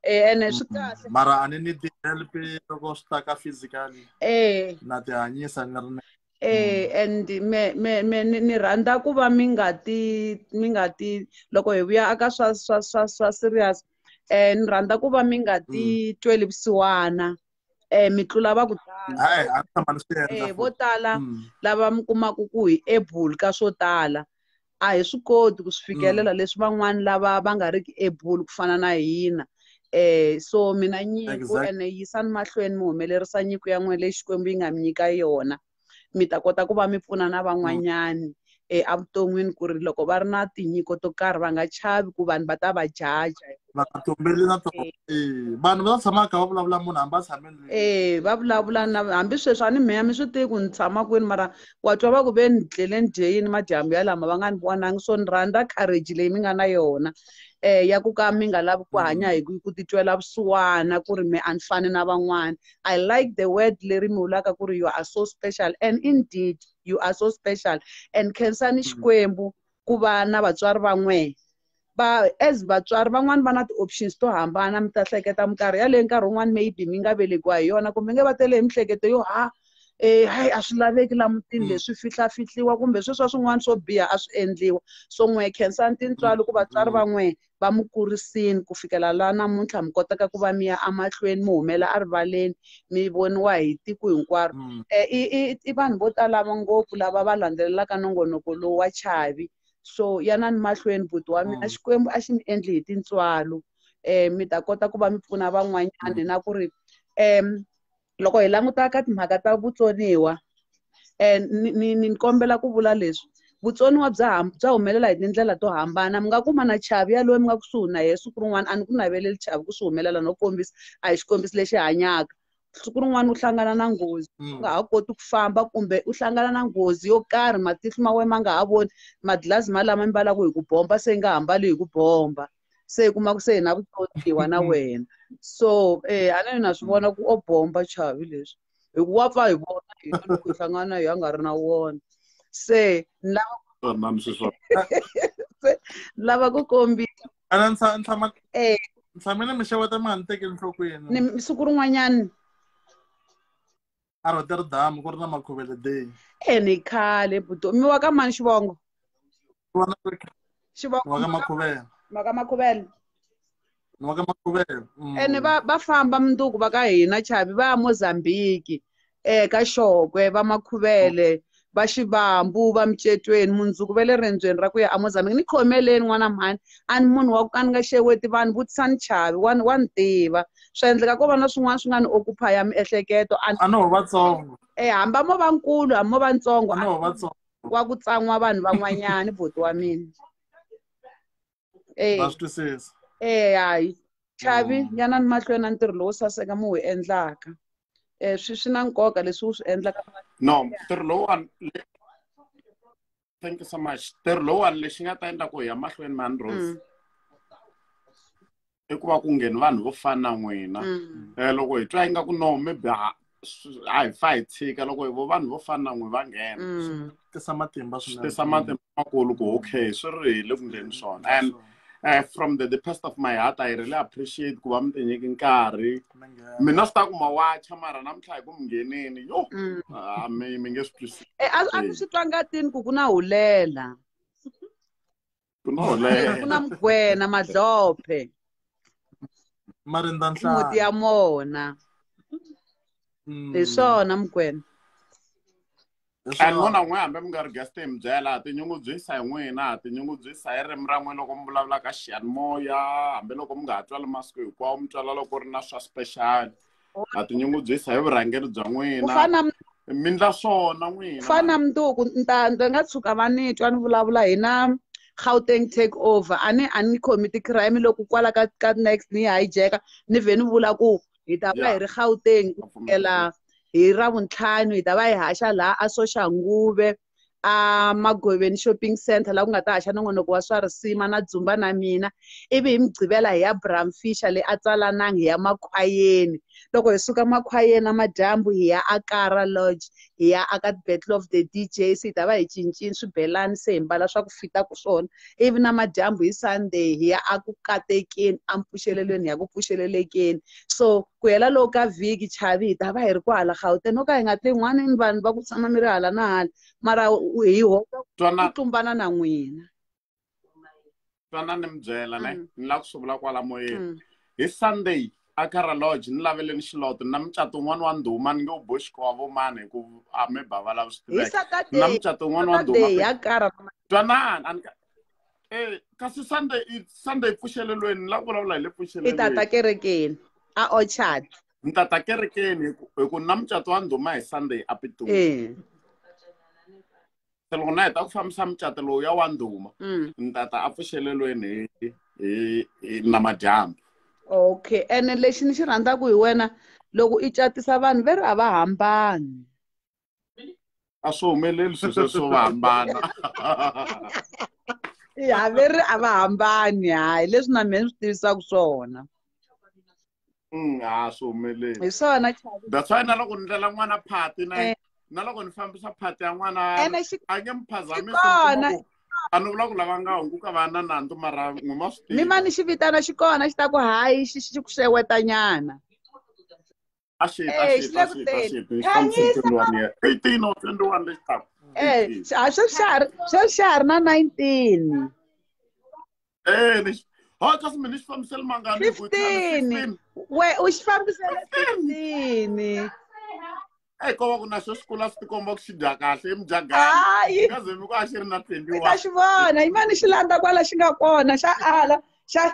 Ene swi kahle. Mara a ni ni ti-help loko swi ta ka physically. Na tihanyisa ni ri And me ni rhandza ku va mi nga ti loko hi vuya aka swa serious. Ni rhandza ku va mi nga ti tweli vusiwana. Mi tlula va ku tala. Vo tala lava mi kumaka ku hi able ka swo tala a hi swi koti ku swi fikelela leswi van'wani lava va nga riki able ku fana na hina. So mina nyiko ene yisani mahlweni mi humelerisa nyiko ya n'wina leyi Xikwembu yi nga mi nyika yona. Mi ta kota ku va mi pfuna na van'wanyani evuton'wini ku ri loko va ri na tinyiko to karhi va nga chavi ku vanhu va ta va jaja. Va nga tumbeli na tona. Vanhu va tshama kha va vulavula munhu hambi a tshame ndlwini. Va vulavula na hambi sweswi a ni mehe mi swi tivi ku ni tshama kwini mara wa twa va ku ve ni dleleni dye yini madyambu ya lama va nga ni vonangi. So ni rhandza courage leyi mi nga na yona ya ku ka mi nga lavi ku hanya hi ku titwela vusiwana ku ri me a ni fani na van'wana. I like the word leri mi vulaka ku ri you are so special, and indeed you are so special. And khensani Xikwembu ku va na vatswari va n'wehe. Va as vatswari van'wani va na ti-options to hambana mi ta hleketa minkarhi yaleyo nkarhi wun'wani maybe mi nga velekiwa hi yona kumbe nge va tele hi mihleketo yo ha hayi a swi laveki la mutini leswi fihlafihliwa kumbe sweswa swin'wana swo biha a swi endliwa. So n'we khensani tintswalo ku vatswari va n'we va mi kurisini ku fikela laha namuntlha mi kotaka ku va mi ya emahlweni mi humela erivaleni mi voniwa hi tiko hinkwaro. I vanhu vo tala ngopfu lava va landzelelaka nongonoko lowu wa Chavi. So yanani mahlweni buti wa mina Xikwembu a xi mi endli hi tintswalo. Mi ta kota ku va mi pfuna van'wanyani na ku ri loko hi languta ka timhaka ta vutsoniwa ni kombela ku vula leswi vutsoniwa bya humelela hi tindlela to hambana. Mi nga kuma na Chavi yaloye mi nga kusuhi na yena siku rin'wana a ni ku naveleli Chavi ku swi humelela no kombisa a hi xikombiso lexi hanyaka. Siku rin'wana u hlangana na nghozi u nga ha koti ku famba kumbe u hlangana na nghozi yo karhi matihlo ma wena ma nga ha voni madlazi ma lama mi mbalaka hi ku bomba se yi nga ha mbali hi ku bomba se i kuma ku se hi na vutsoniwa na wena. So a ni na swi vona ku o bomba Chavi leswi hi ku wa pfa hi vona hina loko hi hlangana hi a nga ri na wona. Se ni lava ku kombisa Ntshamile mi xeweta mi nga ni tekeli enhlokweni. Ni siku rin'wanyani a Rotterdam ku ri na Makhuvele Day. Ni khale buti mi wa ka mani xivongo? Xivongo wa ka Makhuvele. Wa ka Makhuvele. Wa ka Makhuvele. Ene va famba mundzuku va ka hina Chavi va ya Mozambique ka Xokwe va Makhuvele va Xivambu va Micetweni mundzuku va le rendzweni ra ku ya eMozambique. Ni khomeleni n'wana mhani a ni munhu wa ku ka ni nga xeweti vanhu vutisani Chavi wa ni tiva. Swa endleka ko va na swin'wana swi nga ni occupy ya miehleketo a no vatsongo. Hamba mo va nkulu hambi mo va ntsongo no vatsongo wa ku tsan'wa vanhu van'wanyani buti wa mina. Na swi twisisa. Hayi Chavi yanani mahlweni na ntirho lowo saseka mi wu endlaka. Swi na nkoka leswi u swi endlaka. No, ntirho lowuwani thank you so much. Ntirho lowuwani lexi nga ta endla ku hi ya mahlweni man Rose i ku va ku ngheni vanhu vo fana na n'wina. Loko hi twa ingaku no maybe a hi fa hi tshika loko hi vo vanhu vo fana na n'wi va nghena. Tisa matimba swinene. Tisa matimba makulu ku okay swi ri hi le ku ndleni swona. And from the deepest of my heart I really appreciate ku va mi tinyiki nkarhi. Mina swi ta ku mawacha mara namuntlha hi ku mi ngheneni yo mi nge swi twisisi. A mi swi twa ngatini ku na hulela. Ku na hulela. Ku na mugwena madlophe. Marinda nhlana. Muti ya mona. Hi swona mugwena. And n'wana n'we hambi mi nga ri guest hi mi byela tinyungubyisa hi n'wina tinyungubyisa hi ririmi ra n'wina loko mi vulavula ka xiyanimoya hambiloko mi nga ha twali masiku hinkwawo mi twala loko ri na swa special. Ha tinyungubyisa hi vurhangeri bya n'wina. Mi ndla swona n'wina. Ku fana na mundzuku ndzi nga tshuka va ni twa ni vulavula hi na Gauteng take over. A ni khomi ti-crime loko kwala ka next ni hijeka ni vhe ni vula ku hi ta va hi ri Gauteng ku fikela hi Ravuntlhanu, hi ta va hi haxa laha a Soshanguve a Magoveni Shopping Center laha ku nga ta haxa nongonoko wa swa risima na Dzumba na mina, ivi hi Mugqivela hi ya Bram Fischer leyi a tsalananga hi ya Makhwayeni. Loko hi suka Makhwayeni namadyambu hi ya Akara Lodge, hi ya aka Battle of the DJs, hi ta va hi cincile swibelani se hi mbala swa ku fita ku swona. Ivi namadyambu hi Sunday hi ya aku katekeni ampfuxelelweni hi ya ku pfuxelelekeni. So ku hela loku ka vhiki Chavi hi ta va hi ri kwahala Gauteng, no ka hi nga tin'wani ni vanhu va ku tshama mi ri hala na hala, mara hi hoka ku tlumbana na n'wina. Twana ni mi byela ne, ni lava ku swi vula kwala moyeni. Hi Sunday Akara Lodge ni laveleni xiloto na mucato wun'wana wa ndhuma ni nge wu boxi wa vo mani hi ku a mi ba va lava swi tiveka. Na mucato wun'wana wa ndhuma. Twanani kasi Sunday pfuxelelweni ni lava ku vulavula hi le pfuxelelweni. I tata kerekeni a Orchard. Ni tata kerekeni hi ku na mucato wa ndhuma hi Sunday a Pitori. Se loko na heta ku fambisa mucato lowu ya wa ndhuma, ni tata a pfuxelelweni hi namadyambu. Okay, ene lexi ni xi rhandzaka hi wena loko i catisa vanhu ve ri a va hambani. A swi humeleli swilo sweswo va hambana. Ya ve ri a va hambani, hayi leswi na mina ni swi tivisaka swona. A swi humeleli. Hi swona Chavi. That's why na loko ni ndlela n'wana phati na na loko ni fambisa phati ya n'wana a nge mi phazamisi. A ni vula ku lava nga hunguka va na nandzu mara n'wi ma swi tiva. Mi ma ni xi vitana xi kona xi ta ku hayi xi ku xewetanyana. A xi xi fambise 21 year 18 or 21 lexi taka. Sweswi xa ha ri na 19. Lexi ha kasi mina xi fambisele mangani 15. We u xi fambisele 15. Ko va ku na xo xi kula swi tikomba ku xi dya kahle i mujagani. Kaze mi ku a xi ri na 21. I ta xi vona, yimani xi landza kwala xi nga kona xa ala xa.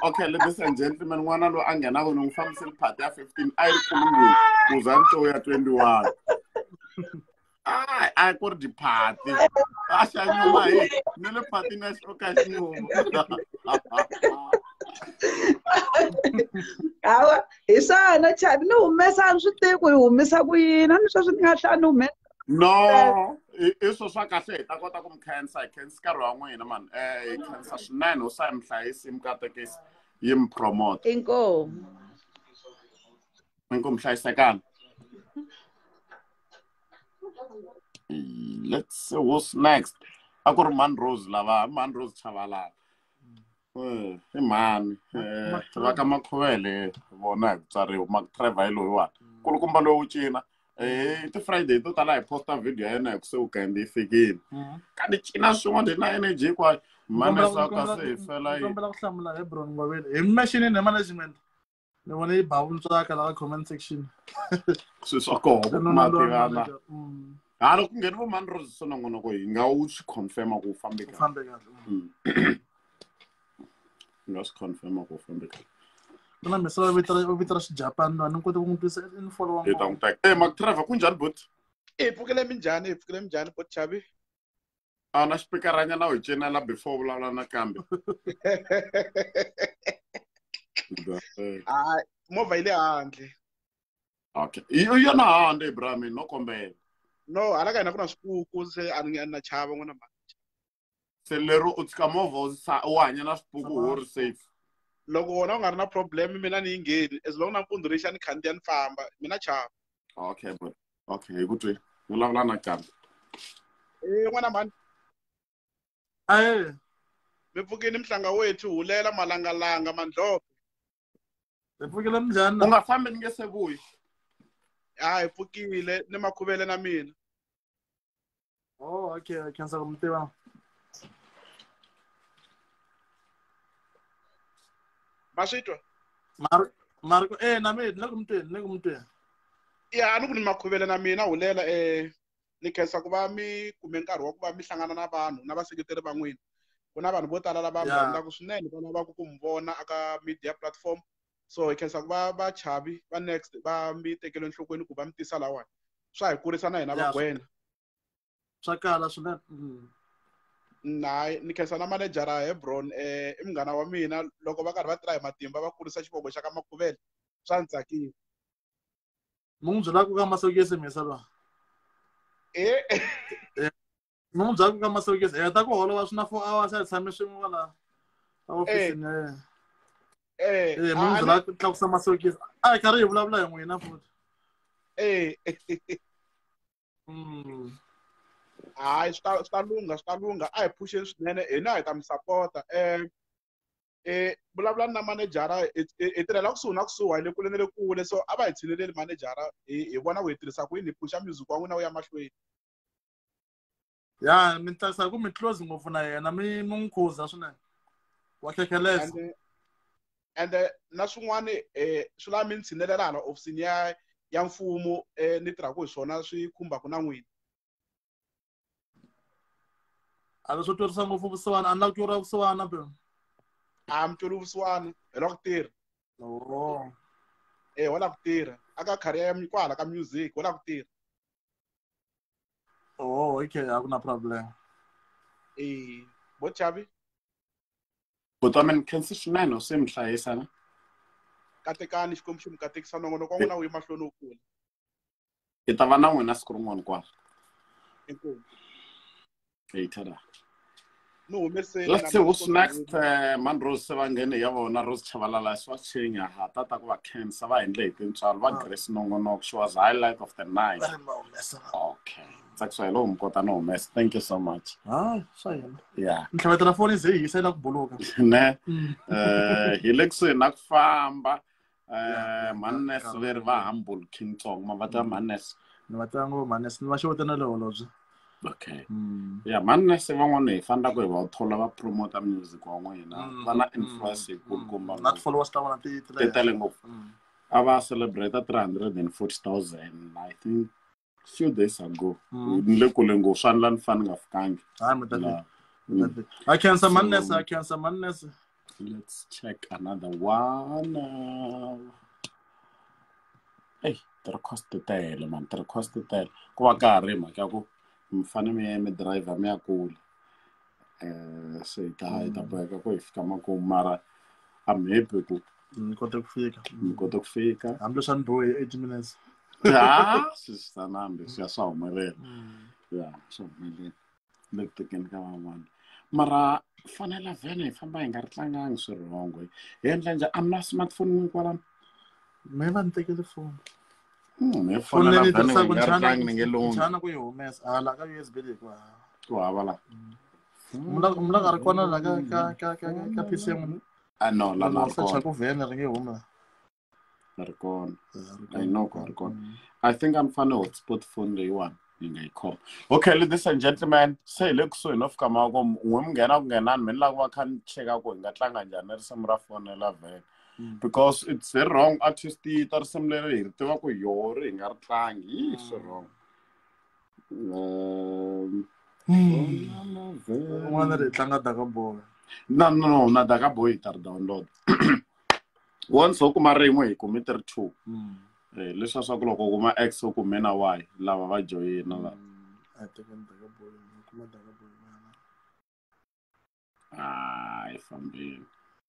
Okay, ladies and gentlemen, n'wana loyi a nghenaka ni n'wi fambisele phati ya 15 a yi ri kulu ngopfu ku za ni to ya 21. A ku ri diphati. A xa nyuma hi ni le phatini ya xo ka xi nyuma. Hawa, hi swona Chavi, ni humesa a ni swi tivi ku hi humesa ku yini, a ni sweswi ni nga hlaya ni humesa. No, i swo swa kahle hi ta kota ku mi khensa, hi khensa nkarhi wa n'wina man. Hi khensa swinene u sa mi hlayisi mi katekisi yi mi promote. Inkomu. Inkomu hlayisekani. Let's see who's next. A ku ri Man Rose lava, Man Rose Chavalala. I mhani va ka Makhuvele vona hi ku tswariwa Mark Trevor hi loyiwani. Kulukumba lowu wu cina. Ti-Friday to tala hi posta video ya yena hi ku se weekend yi fikile. Ka ni cina swin'wana hi na energy hinkwayo. Manesa ka se hi fela yi. Kombela ku hlamula Hebron Ngwaveni. Hi mashinini hi management. Ni vone yi ba vuntswaka laha comment section. Swilo swa kona ma tivana. Ha loko ku ngheni vo Man Rose swo nongonoko hi nga wu swi confirm-a ku u fambe kahle. Fambe kahle. Hi nga swi confirm-a ku u fambe kahle. Ku na misava vito ra Xijapani a ni koti ku n'wi twisa i ni follow Hi ta n'wi teka. Mark Trevor kunjhani buti? I pfukile minjhani, i pfukile minjhani buti Chavi? A na xipikaranyana u hi cinela before vulavula nakambe. Hayi, movha yi le handle. Okay. Yona handle Ibrahim no kombela. No, hala ka hina ku na swipuku se a ni na chava n'wana mhani. Se lero u tshika movha u hanya na swipuku u ri safe. Loko wona u nga ri na problem mina ni yi ngheni, as long nampundzu rixa ni khandziya ni famba, mina chava. Okay, but okay, hi ku twi. Vulavula nakambe. N'wana mhani. Aye. Mi pfukile mhlanga wethu hulela malangalanga mandlhopo. Hi pfukile minjhani? U nga fambi ni nge se vuyi. Ha hi pfukile ni Makhuvele na mina. Oh, okay, khensa ku mi tiva. Ma swi twa? Mariko na mina ni le ku mi tweni, ni le ku mi tweni. Ya, a ni ku ni Makhuvele na mina hulela ni khensa ku va mi kume nkarhi wa ku va mi hlangana na vanhu na vaseketeri va n'wina. Ku na vanhu vo tala lava mi rhandzaka swinene va lavaka ku mi vona aka media platform. So hi khensa ku va va Chavi va Next va mi tekele enhlokweni ku va mi tisa lawani. Swa hi kurisa na hina vagwena. Swa kala swinene. Na ni khensa na manejara Hebron, i munghana wa mina, loko va karhi va tirha hi matimba va kurisa xivongo xa ka Makhuvele, swa ni tsakisa. Mi n'wi byela ku ka masokisi misa la. Mi n'wi byela ku ka masokisi heta ku holova swi na 4 hours a hi tshame swin'we kwala a ofisini ya yena. Mi n'wi byela ku tlakusa masokisi. A hi karhi hi vulavula hi n'wina futhi. Hayi, swi ta lungha, swi ta lungha. A hi phuxeni swinene, hina hi ta mi sapota. Vulavulani na manejara, hi tirhela kusuhi na kusuhi, hi le kule na le kule, so a va hi tshineleli manejara, hi vona ku hi tirhisa ku yini, hi phuxa music wa n'wina wu ya mahlweni. Ya, mi tsakisa ku mi close ngopfu na yena, mi n'wi khuza swinene. Wa khekheleza. And na swin'wani swi lava mi ni tshinelela hala ofisini ya mfumo, ni tirhaka hi swona swi khumbaka na n'wina. A swi twerisa ngopfu vusiwana, a ni lava ku tweriwa vusiwana be. A mi tweli vusiwana, hi lava ku tirha. Wa lava ku tirha. A ka career ya mi kwala ka music, wa lava ku tirha. Oh, okay, a ku na problem. Bo Chavi. Buti wa mina, khensi swinene, se mi hlayisa na? Katekani, Xikwembu xi mi katekisa, nongonoko wa n'wina wu yi mahlweni wu kula. Hi ta va na n'wina siku rin'wana kwala. Inkomu. Hey, tada. Ni humeseni Let's na see who's mina next. Man Rose se va nghene ya vona, Rose Chabalala swa chinya ha tata ku va khensa va endle hi tintswalo va Grace Nongonoko, she was highlight of the night. Va ri ma humesa. Okay. Tsakisa hi loko mi kota no humesa. Thank you so much. Hayi, swa hina. Yeah. Ni tlhavetela foni ze yi hisa yi la ku buluka. Ne. Hi le kusuhi na ku famba. Mannes veri va humble King Tsonga, ma va tiva Mannes. Ni va tiva ngopfu Mannes, ni va xeweta na le holobye. Okay. Yeah, Mannes van'wana hi fanele ku hi va thola va promote music wa n'wina. Va na influence yi kulukumba Na ti-followers ta vona ti ti tele ngopfu. A va celebrate 340,000 I think few days ago. Ni le kule ngopfu, swa ndla ni fane ni nga fikangi. Hayi, mi ta fika. Mi ta fika. A khensa Mannes, a khensa Mannes. Let's check another one. Hey, ti-request ti tele man, ti-request ti tele. Ku va ka ha ri mhaka ya ku mi fanele mi ya mi driver mi ya kule. Se hi ta boheka ku hi fika makumu, mara I'm happy ku mi kote ku fika. Mi kote ku fika. Hambi leswi a ni bohe hi 80 minutes. Ha, swi swi tsanambi, swi ya swa humelela. Ya, swa humelela. Le ku tekeni ka van'wana. Mara fanela vhene hi famba hi nga ri tlangangi swi wrong. Hi endla njhani? A mi na smartphone n'wi kwalano? Me va ni tekele phone. Me Phone fonela leyi ni vhene tirhisaka hi nga ri tlangi ni nge lunghi. nchana ku yi humesa. A la ka USB leyi ku hava. Ku hava la. Mula ka ri kona la ka PC ya n'wina? Ah, no, la na ri Search kona. ku vhene ri nge humi la. Ri kona. Ri I know ku ri kona. I think I'm fane hotspot phone leyiwani yi nga yi khoma. Okay, ladies and gentlemen, se hi le kusuhi no fika makumu. N'we mi nghena ku nghenani, mi ni lava ku va kha ni cheka ku hi nga tlanga njhani risimu ra fonela vhene. Because it's the wrong artist yi ta risimu leri hi ri tiva ku yoho ri hi nga ri tlangi. Yi swi wrong. Un'wana ri tlanga Daka Boy. No, no, no, na Daka Boy hi ta ri download. Once u kuma rin'we hi kume ti ri 2. Leswiya swa ku loko u kuma X u kume na Y, lava va joyina lava. A hi tekeni Daka Boy, ni kuma Daka Boy n'wana. Ah, hi fambile.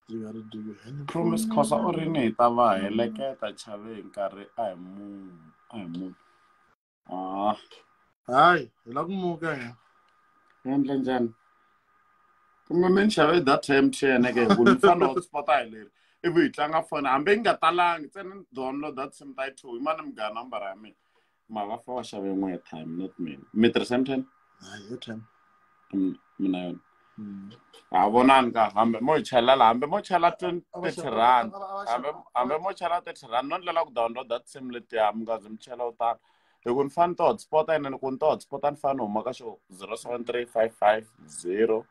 You got to do your hand Promise Khosa u ri ni hi ta va heleketa chave hi nkarhi a hi munhu, a hi munhu. Ah. Hayi, hi la ku muka hina. Hi endla njhani? Kumbe mi ni xave data ya MTN ke, hi ku ni fanele hotspot-a hi leri. Ivi hi tlanga foni hambi yi nga talangi ntsena ni download tinsimu ta yi 2 hi mani mi gaya nambara ya mina. Ma va fa va xave yin'we airtime not mina. Mi tirhisa MTN? Hayi, airtime. Mina yona. Ha vonani ka hambi mo hi chelela, hambi mo chela A va 30 xava, rand. a va, a va Hambi, xava. hambi mo chela 30 rand, no ndlela ku download tinsimu letiya mi nga zi mi chela u tala. Hi ku ni fanele ni ti hotspot-a ene ni ku ni ti hotspot-a ni fanele ni huma ka xo 073 550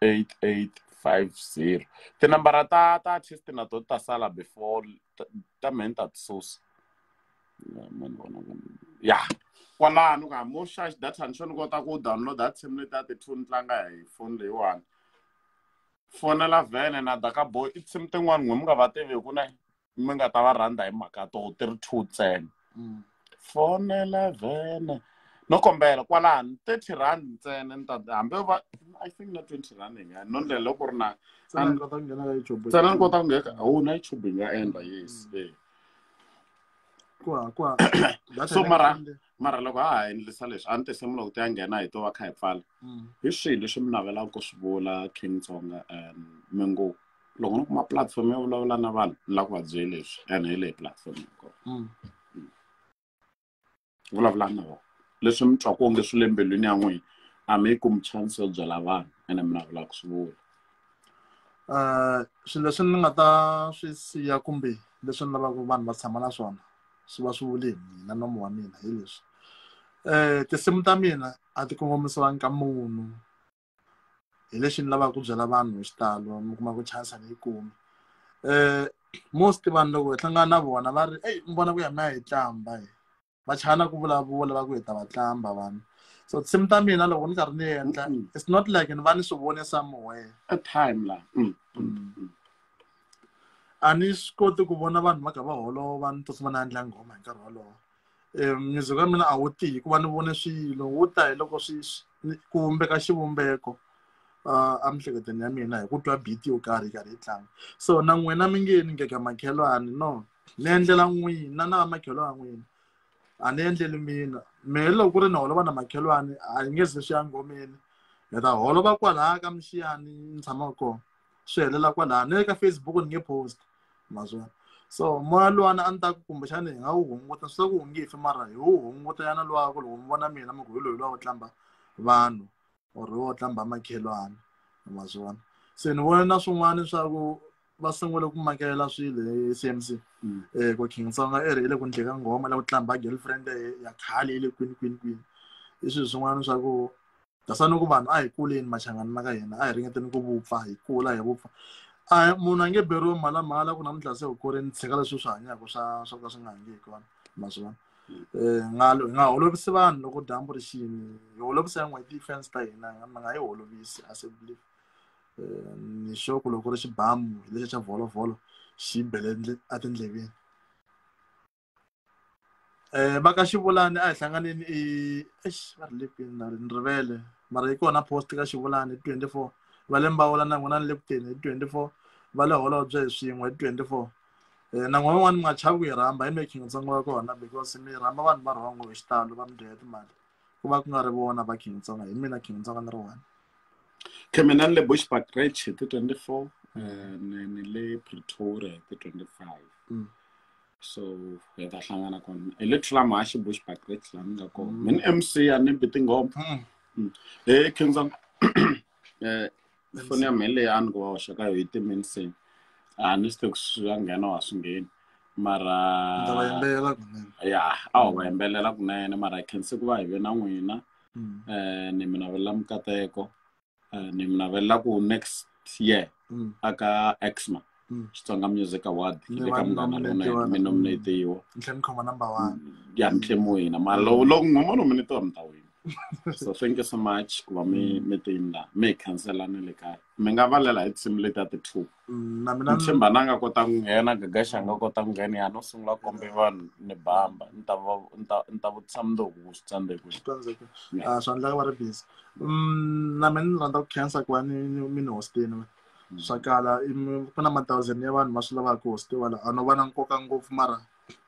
8850. Tinambara ta artist na to ta sala before ta mehe ni ta ti susa. Ya, mani vona ku ya. Kwalano ka mo xa data ni xo ni kota ku download tinsimu letiya ti 2 ni tlanga hi phone leyiwani. Fonela vhene na Daka Boy i tinsimu tin'wani n'we mi nga va tivi hi ku ne Mi nga ta va rhandza hi mhaka to ti ri 2 ntsena. Fonela vhene. No kombela kwalano 30 rand ntsena ni ta hambi va I think na 20 rand hi nga no ndlela loko ku ri na Ntsena ni kota ku nghena ka YouTube. Ntsena ni kota ku nghena oh na YouTube hi nga endla yes. Ku ku So mara loko ha ha endlisa leswi a ni tinsimu loko ti ya nghena hi to va kha hi pfala. Hi swihi leswi mi navelaka ku swi vula King Tsonga and mi ngo loko ni kuma platform yo vulavula na vanhu ni lava ku va byela leswi and hi leyi platform ya kona. Vulavula na vona leswi mi twaka onge swi le mbilwini ya n'wina a mi yi kumi chance yo byela vanhu ene mi navelaka ku swi vula. Swilo leswi ni nga ta swi siya kumbe leswi ni lavaka vanhu va tshama na swona swi va swi vule hi mina nomu wa mina hi leswi. Tinsimu ta mina a ti kongomisiwangi ka munhu hi lexi ni lavaka ku byela vanhu hi xitalo mi kuma ku chance a ni yi kumi. Most vanhu loko hi hlangana na vona va ri eyi mi vona ku ya mi ya hi tlamba hi va chana ku vulavula va ku hi ta va tlamba vanhu. So tinsimu ta mina loko ni karhi ni endla it's not like ni va ni swi vone somewhere. A time la. A ni swi koti ku vona vanhu va kha va holova ni tsutsuma na endla nghoma hi nkarhi wolowo. Music wa mina a wu ti hikuva ni vone swilo wu ta hi loko swi ku vumbeka xivumbeko emiehleketweni ya mina hi ku twa beat yo karhi yi karhi yi tlanga. So na n'wina mi nge ni ngeka makhelwani no ni endlela n'wina na vamakhelwani wa n'wina a ni endleli mina. Mehe loko ku ri ni holova na makhelwani a yi nge ze swi ya ngomeni hi ta holova kwalaya ka mixiyani ni tshamaka kona swi helela kwalaya ni le ka Facebook ni nge post ma swi vona. So moya luwani a ni ta ku kumbexani hi nga wu hunguta swi ku wu nge fi mara hi wu hunguta yana luwa ku loko mi vona mina mi ku hi loyi luwa wo tlamba vanhu or wo tlamba makhelwani ma swi vona. Se ni vona na swin'wana swa ku va sungule ku makela swilo hi CMC ku King Tsonga i ri i le ku endleni ka nghoma la ku tlamba girlfriend ya khale yi le kwini kwini kwini. I swilo swin'wana swa ku dasani ku vanhu a hi kuleni machangani ma ka hina a hi ringeteni ku vupfa hi kula hi vupfa. A munhu a nge beriwi mhalamhala ku namuntlha se u kurini tshika leswi swi hanyaka swa ka swi nga hangi hi kona ma swi vona. Hi nga holovisi vanhu loko dyambu ri xini hi holovisa yin'we hi ti-fans ta hina mi nga yi holovisi as a believe. Ni sure ku loko ku ri xibamu hi lexiya xa volovolo xi bele etindleveni. Va ka Xivulani a hi hlanganeni i eish va ri le kwini na ni rivele mara yi kona post ka Xivulani hi 24 va le Mbawula na n'wina ni le ku teni hi 24 va le Holobye hi swin'we hi 24. Na n'wina van'wani mi nga chavi ku hi rhamba hi me King Tsonga wa kona because mi rhamba vanhu va wrong hi xitalo va mi dya timali ku va ku nga ri vona va King Tsonga hi mina King Tsonga ni ri one. Ke mina ni le Bushbuckridge hi ti 24 ni le Pretoria hi ti 25. So hi ta hlangana kona hi le Thulamahashe Bushbuckridge laha ni nga kona. Mina MC a ni bi tinghoma. King Tsonga foni ya mina leyi a ni ku va hoxa ka yo yi timini se a ni swi tivi ku swi ya nghena wa swi ngheni mara Ni ta va yimbelela kunene. Ya a ho va yimbelela kunene mara hi khense ku va hi ve na n'wina. Ni mi navelela mikateko ni mi navelela ku next year aka Exma Xitsonga Music Award Ni le va ka Munghana nominate-iwa Lonene mi na- nominate-iwa. Ni tlhela ni khoma number 1. Ya mi tlhe mi wina mara loko n'we nominate-iwa mi ta wina. So thank you so much ku va mi tini la mi hi khansela ni le kaya mi nga valela hi tinsimu letiya ti 2. Na mina Mthemba na nga kota ku nghena Gagashi a nga kota ku nghena ya no sungula ku kombe vanhu ni bamba ni ta va ni ta vutisa mundzuku ku swi tsandze kwihi. Swi tsandze kwihi. Swi endleka va ri busy. Na mina ni rhandza ku khensa ku va ni mi ni hostini. Swa kala ku na ma thousand ya vanhu va swi lavaka ku hostiwa la a no va na nkoka ngopfu mara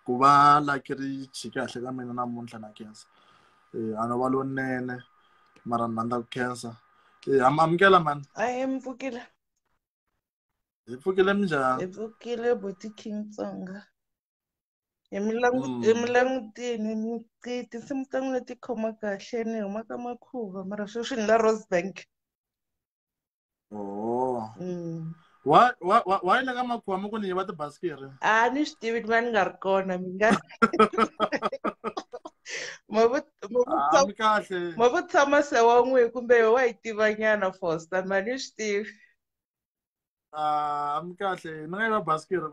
ku va lucky ri chike kahle ka mina namuntlha na khensa. A no va lonene mara ni rhandza ku khensa. Amukela man. Ahee, mi pfukile. Hi pfukile minjhani? Hi pfukile buti King Tsonga. Hi mi hi mi langutini mi tinsimu ta n'wina ti khoma kahle ni huma ka Makhuva mara sweswi ni la Rosebank. Oh. Wa le ka Makhuva mi ku ni yiva tibasikiri? A ni swi tivi ni va ni nga ri kona mi nga Mi kahle. Ma vo tshama se wa n'we kumbe wa yi tiva nyana Foster ma ni swi tivi. Mi kahle ni nga yiva basikiri.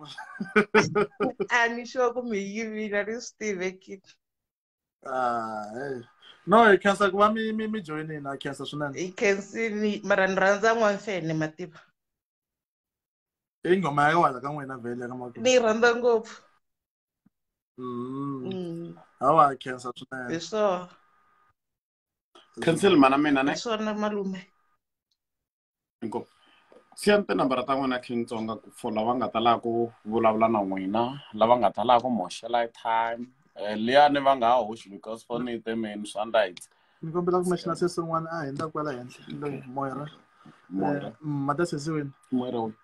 A ni sure ku mi yivile a ni swi tivi. Hey. No, hi khensa ku va mi joyinile, a khensa swinene. Hi khensini mara ni rhandza N'wamfene mativa. I nghoma ya wala ka n'wina vhele ka makumu. Ni yi rhandza ngopfu. Hawa khensa swinene. Hi swona. Cancel mana mina ne. Hi swona malume. Inkomu. Siyani tinambara ta n'wina King Tsonga for lava nga ta lava ku vulavula na n'wina, lava nga ta lava ku mi hoxela airtime. Liyani va nga ha hoxi because foni yi temeni swa ndayitsa. Ni kombela ku mexina sesi un'wana a hundza kwala henhla Moira. Moira. Mata sesi wini. Moira wihi?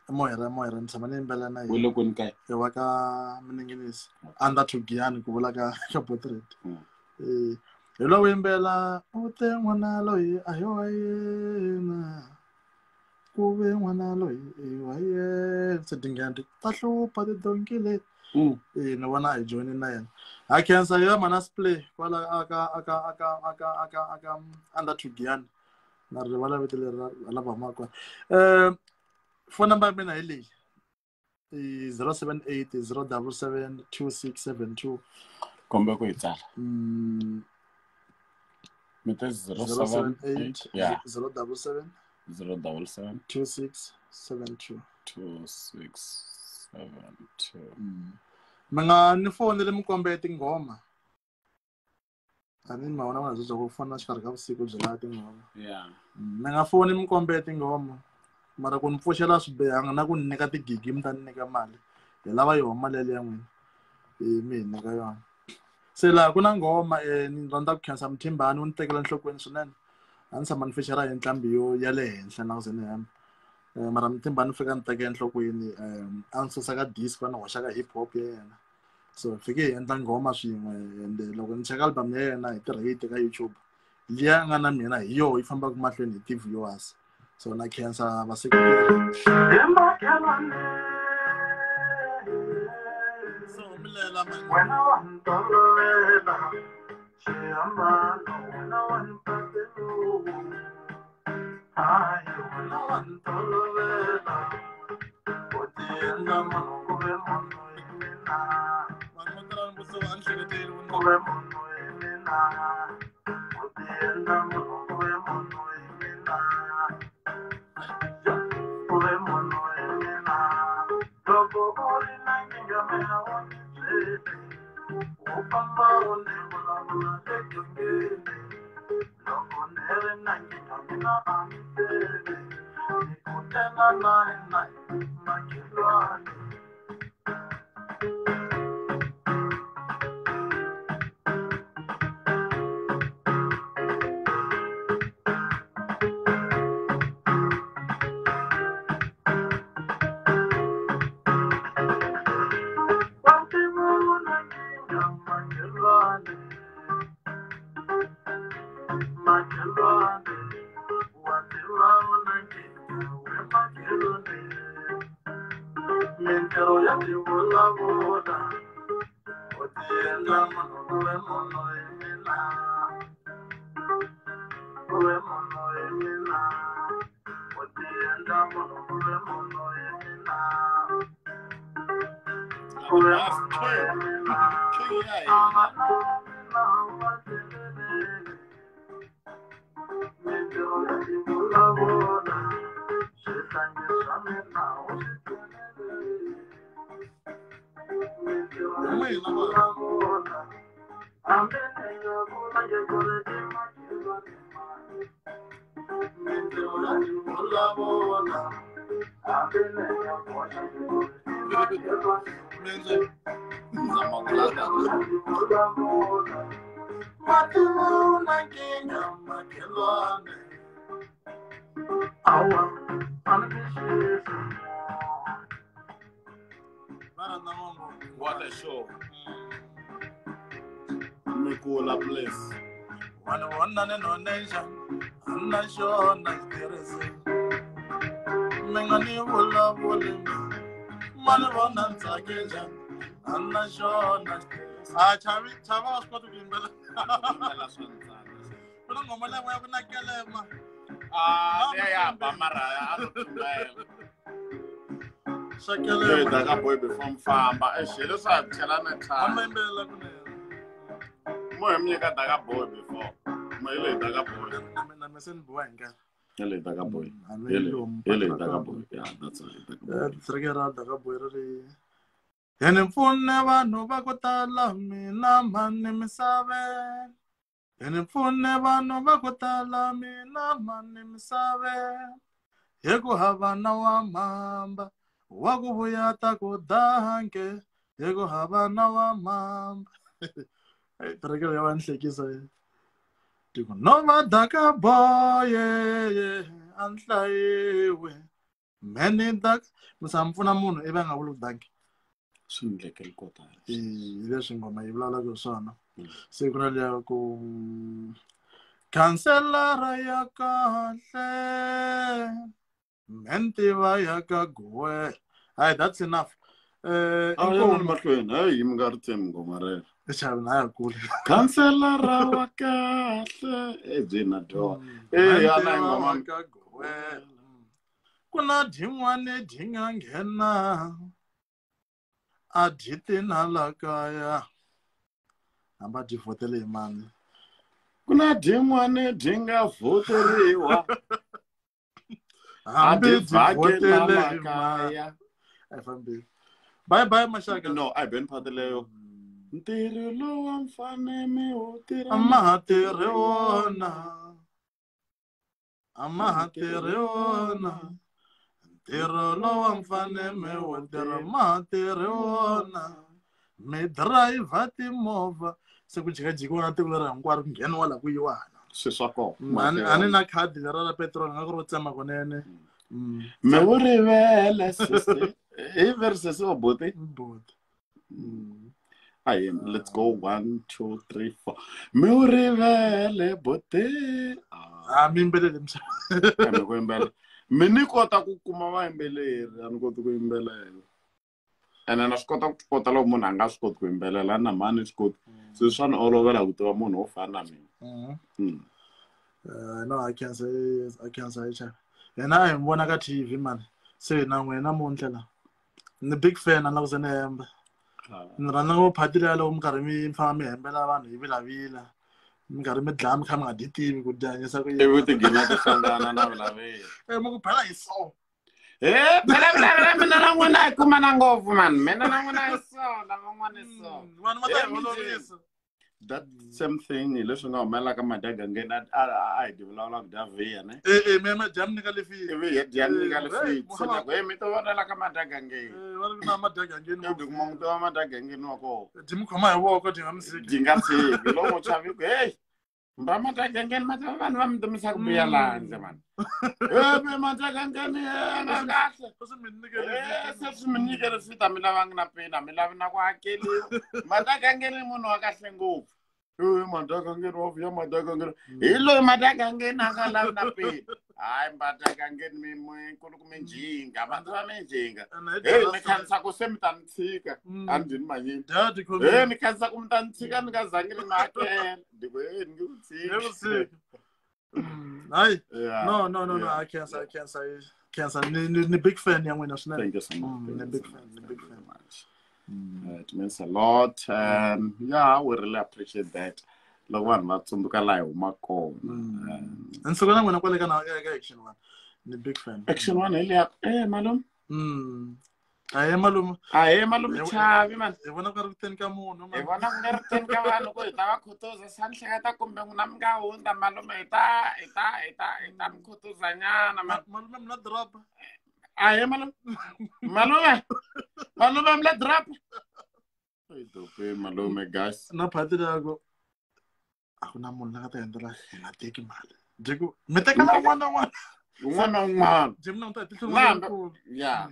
Moira ni tshama ni yimbelela na yena. Wu le kwini kaya? I wa ka Minengenisi. Under Tugiyani ku vula ka ka Portrait. Hi lowu yimbela u te n'wana loyi a hi wa yena. Ku ve n'wana loyi i wa yena. Se tinghenha ta hlupha tidonki leti. Ni vona a hi joyini na yena. Ha khensa yo mana splay kwala aka aka aka aka aka aka under Tugiyani. Na rivala vito leri ra lava humaka kona. Phone number ya mina hi leyi. I 078 077 2672. Kombe ku yi tsala. Mi te 078 yeah 077 077 2672. 2672. Mi nga ni foneli mi kombe tinghoma. Tanihi ma vona vona bya ku fona xikarhi ka vusiku byi lava tinghoma. Yeah. Mi nga foni mi kombe tinghoma. Mara ku ni pfuxela swi bihanga na ku ni nyika tigigi mi ta ni nyika mali. Hi lava yoho mali yaleyo ya n'wina. Mi hi nyika yona. Se laha ku na nghoma ni rhandza ku khensa Mthimbani wu ni tekela enhlokweni swinene. A ni tshama ni fexera hi nqambi yo ya le henhla na ku ze ni hemba. Mara Mthimbani u fika ni teka enhlokweni a ni susa ka disco a ni hoxa ka hip hop ya yena. So fike hi endla nghoma swin'we and loko ni cheka album ya yena hi ti-rate ka YouTube liya nga na mina hi yoho yi fambaka mahlweni hi ti-viewers. So na khensa vaseketeri. So milela mani. Wena wa ntolovela xihambano, wena wa ntatelo. Hayi, wena wa ntolovela u tiendla munhu ku ve munhu hi mina. Vanhu vo tala ni vutisa a ni hleketeli ku ve munhu hi mina. U tiendla munhu ku ve munhu hi mina. Ku ve munhu hi mina. Loko u ri na nkingha mina u ni byeli. U famba u ni vulavula egangeni. Loko ni ri na nkingha mina a ni teli. Ni ku tela na hina makhelwani. Mintirho ya tivulavula u tiendla munhu ku ve munhu hi mina. Ku ve munhu hi mina. U tiendla munhu ku ve munhu hi mina. Ku ve munhu hi mina. A va na mina va tlelelele. Mintirho ya tivulavula swihlangi swa mina u swi tlelelele. Mintirho ya tivulavula hambi ni nga vulangi ku ri i makhelwani mani. Mintirho ya tivulavula hambi ni nga boxangi ku ri i makhelwani. Tivulavula mativa u na nkingha makhelwani. Awa a ni mi xisi. Va rhandza ngopfu. What a show. Mikula place. Wa ni vona ni nonexa a ni na xona xitirhisi. Mi nga ni vulavuli ma ni vona ni tsake njhani a ni na xona. A chavi chava wa swi kota ku yimbelela. Yimbelela swa ntsandza. Ku na nghoma leyi ya ku na kelema. Ah, liya ya ba mara a lo pfumela. Swa kelema. Daka boy before mi famba. Eish, hi leswi a chela na A time. ma yimbelela kunene. Mo hi mi nyika daka boy before. Mo hi leyi daka boy. Na mina se ni biwa hi nkarhi. Hi leyi Daka Boy. A ni Hi leyi lomu hi leyi patu ra Daka kona. Boy. Yeah, that's right, Daka Boy. Track ra Daka Boy ri ri hi ni pfune vanhu va ku tala mina mhani misaveni hi ni pfune vanhu va ku tala mina mhani misaveni hi ku hava na wa mhamba wa ku vuya ta ku danke hi ku hava na wa mhamba. Track leyi ya va ni hlekisa yi. Tiku no va Daka Boy a ni hlayiwi many dak misa mi pfuna munhu ivi a nga vuli ku danke. Swi ndlekeli ko tala. Hi leswi ngoma yi vulavulaka hi swona. Se ku na liya ku khanselara ya kahle mentiva ya ka guwe. Hayi, that's enough. A ya Inkomu. mahlweni hayi mi nga ri tsemi ngoma rero. Chavi na ya kule. Khanselara wa kahle e byi na dyoha e ya na Mentiva ngoma. wa ka guwe. Ku na dyin'wani dyi nga nghena a dyi ti na la kaya hambi a dyi vhotele hi mani. Ku na dyin'wani dyi nga vhoteriwa a Hambi dyi dyi vhakela vhotele la hi mani. kaya. A yi fambi. Bye bye maxaka. No, a hi beni phati leyo. Ntirho lowa mfane mi wu tirha A ma ha tirhi wona. A ma ha tirhi wona. Ntirho lowa mfane mi wu tirha ma ha tirhi wona. Mi dirayivha timovha. Se ku jikajikiwa na tiko leri hinkwaro ku ngheniwa la ku yiwa hala. Swi swa kona. A ni na khadi lera ra petiroli nga ku ro tsema kunene. Mi wu rivele sesi. Hi veri sesi wa buti? Buti. Ayi, let's go. 1 2 3 4. Mi wu rivele buti. A mi yimbeleli mixava. Mi ku yimbelela. Mi ni kota ku kuma vayimbeleri, a ni koti ku yimbelela. Ene na swi kota ku kota loko munhu a nga swi koti ku yimbelela na mhani ni swi koti. Se swa ni olovela ku tiva munhu wo fana na mina. No, I can't say chavi. Yena a hi mi vona ka TV man. Se na n'wina namuntlha la. Ni big fan a ni la ku ze ni hemba. Ni rhandza ngopfu phati liya loko mi karhi mi famba mi hembela vanhu hi vilavila. Mi karhi mi dlaya mi kha mi nga dyi tivi ku dyi hanyisa ku yini. Ivi ti gina ti hlangana na vilavila. Mi ku phela hi so. Phela vilavila mina na n'wina hi kumana ngopfu man. Mina na n'wina hi so, na van'wana hi so. Vanhu va ta hi holovisa. That same thing hi leswi nga humelela ka Madagangeni a hi dyi vulavula ku dya vhiya ne. Mi ya dya mi nyika lefini. Ivi hi dya mi nyika lefini. Se na ku mi to vonela ka Madagangeni. Va ri na Madagangeni. Ivi kuma muti wa Madagangeni wa kona. Dyi mi khoma hi voko dyi nga mi tshiki. Dyi nga tshiki. Loko chavi ku hey mba Madagangeni ma ta vanhu va mi dumisa ku biha laha handle man. Mi Madagangeni nga kahle. Se swi mi nyike lefini a mi lavangi na peni a mi lavi na ku hakeliwa. Madagangeni munhu wa kahle ngopfu. Madagangeni wa vuya Madagangeni. Hi loyi Madagangeni a nga lavi na peni. Hayi Madagangeni mi nkuluku mi njhinga vanhu va mi njhinga. Hey ni khansa ku se mi ta ni tshika a ni dyini manyini. Hey ni khansa ku mi ta ni tshika ni nga zangi ni mi hakela. Ndi ku hey ni nge ku tshiki. Hayi. No, I can't say. Ni big fan ya n'wina swinene. Thank you so much. Ni big fan, ni big fan. It means a lot. Yeah, we really appreciate that. Loko vanhu va tsundzuka laha hi huma kona. Ni suka na n'wina kwale ka ka Action 1. Ni big fan. Action 1 hi liya malume. Ahe malume. Ahe malume chavi man. Hi vona ku nga ri kuteni ka munhu man. Hi vona ku nga ri kuteni ka vanhu ku hi ta va khutuza sa ni hleketa kumbe n'wina mi nga hundza malume hi ta mi khutuza nyana man. Malume mi la drop. Ahe malume. Malume. Malume mi la drop. Hi dope malume guys. Na phati leya ku a ku na munhu la nga ta endlela hi nga teki mali. Dyi ku mi teka na un'wana na un'wana. Un'wana na un'wana. Dyi mi languta hi tihlo lerikulu. Yeah.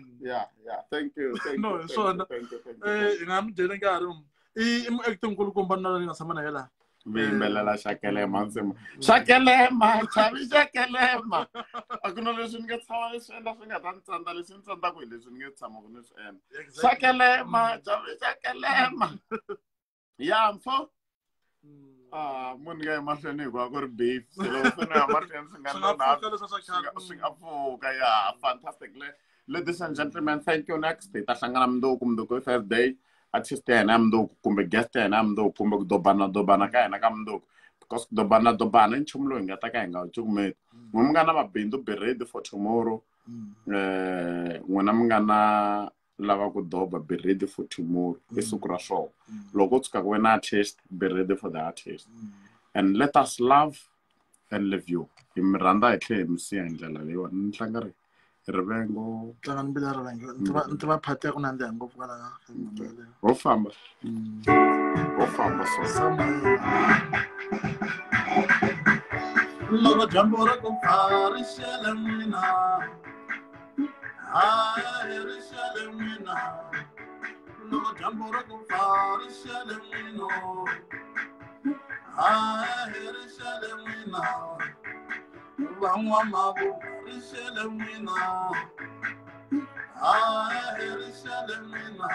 Thank you. No, hi swona. Hi nga mi dyeli nkarhi. I muacting nkulukumba na ni nga tshama na yena. Mi yimbelela Xakelema nsimu. Xakelema, chavi Xakelema. A ku na leswi ni nga tshama ni swi endla swi nga ta ni tsandza leswi ni tsandzaka hi leswi ni nge tshama ku ni swi endla. Xakelema, chavi Xakelema. Ya mfo. Munhu nga emahlweni hikuva ku ri beef. Se loko se ni ya mahlweni swi nga swi nga pfuka. Yeah, fantastic. Ladies and gentlemen, thank you. Next hi ta hlangana mundzuku hi Thursday. Artist ya hina ya mundzuku kumbe guest ya hina ya mundzuku kumbe ku dobana ka hina ka mundzuku. Because ku dobana i nchumu lowu hi nga ta ka hi nga wu cukumeti. N'we mi nga na mabindzu be ready for tomorrow. N'wina mi nga na lava ku doba be ready for tomorrow. I siku ra swona. Loko u tshuka ku ve na artist, be ready for the artist. And let us love and live you. Hi mi rhandza hi tlhela hi mi siya hi ndlela leyiwani. Ni tlanga ri rivengo. Tlanga ni mbila rivengo. Ni tiva phati ya ku nandziha ngopfu kwala. Ho famba. Ho famba so. Loko dyambu ri ku pfa ri xele n'wina. Hayi ri xele n'wina. Loko dyambu ri ku pfa ri xele n'wina. Hayi ri xele n'wina. Van'wamavu ri xele n'wina. Hayi ri xele n'wina.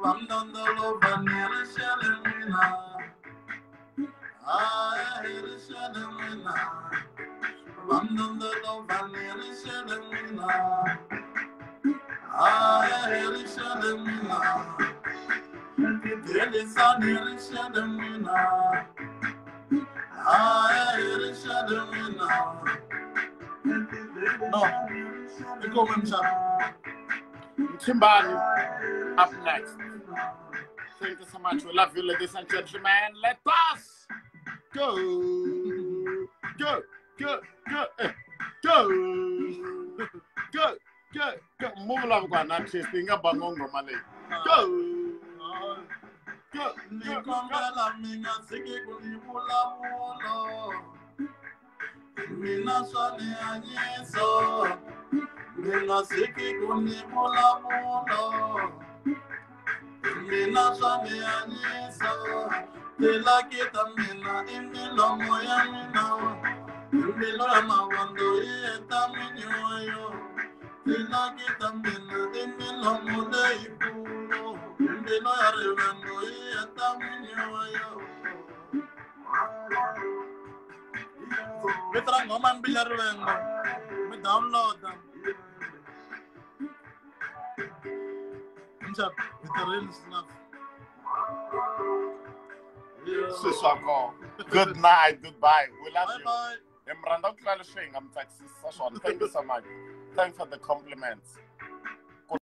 Vamdondolovani ri xele n'wina. Hayi ri xele n'wina. Vamdondolovani ri xele n'wina. Hayi ri xele n'wina. Tidelisani ri xele n'wina. Hayi ri xele n'wina. No, inkomo emhlaba. Mthimbani up next. Thank you so much. We love you, ladies and gentlemen. Let us go. Go, go, go, go, go, go, go. Move love kwa na artist inga bango ngoma leyi. Go. Go, Ni go, go. kombela mi nga tshiki ku ni vulavula. Mina swa ni hanyisa. Mi nga tshiki ku ni vulavula. Mina swa ni hanyisa. Tilaki ta mina i milomo ya mina. Mbilu ya mavondo yi heta minyoyo. Tilaki ta mina i milomo leyikulu. Mbilu ya rivengo yi heta minyoyo. Vito ra nghoma Mbilu ya Rivengo. Mi download-a. Njhani? Hi tirhile swinene. Sweswi swa kona. Good night, goodbye. We love you. Bye. Hi mi rhandza ku tlula leswi hi nga mi tsakisisa swona. Thank you so much. Thanks for the compliments.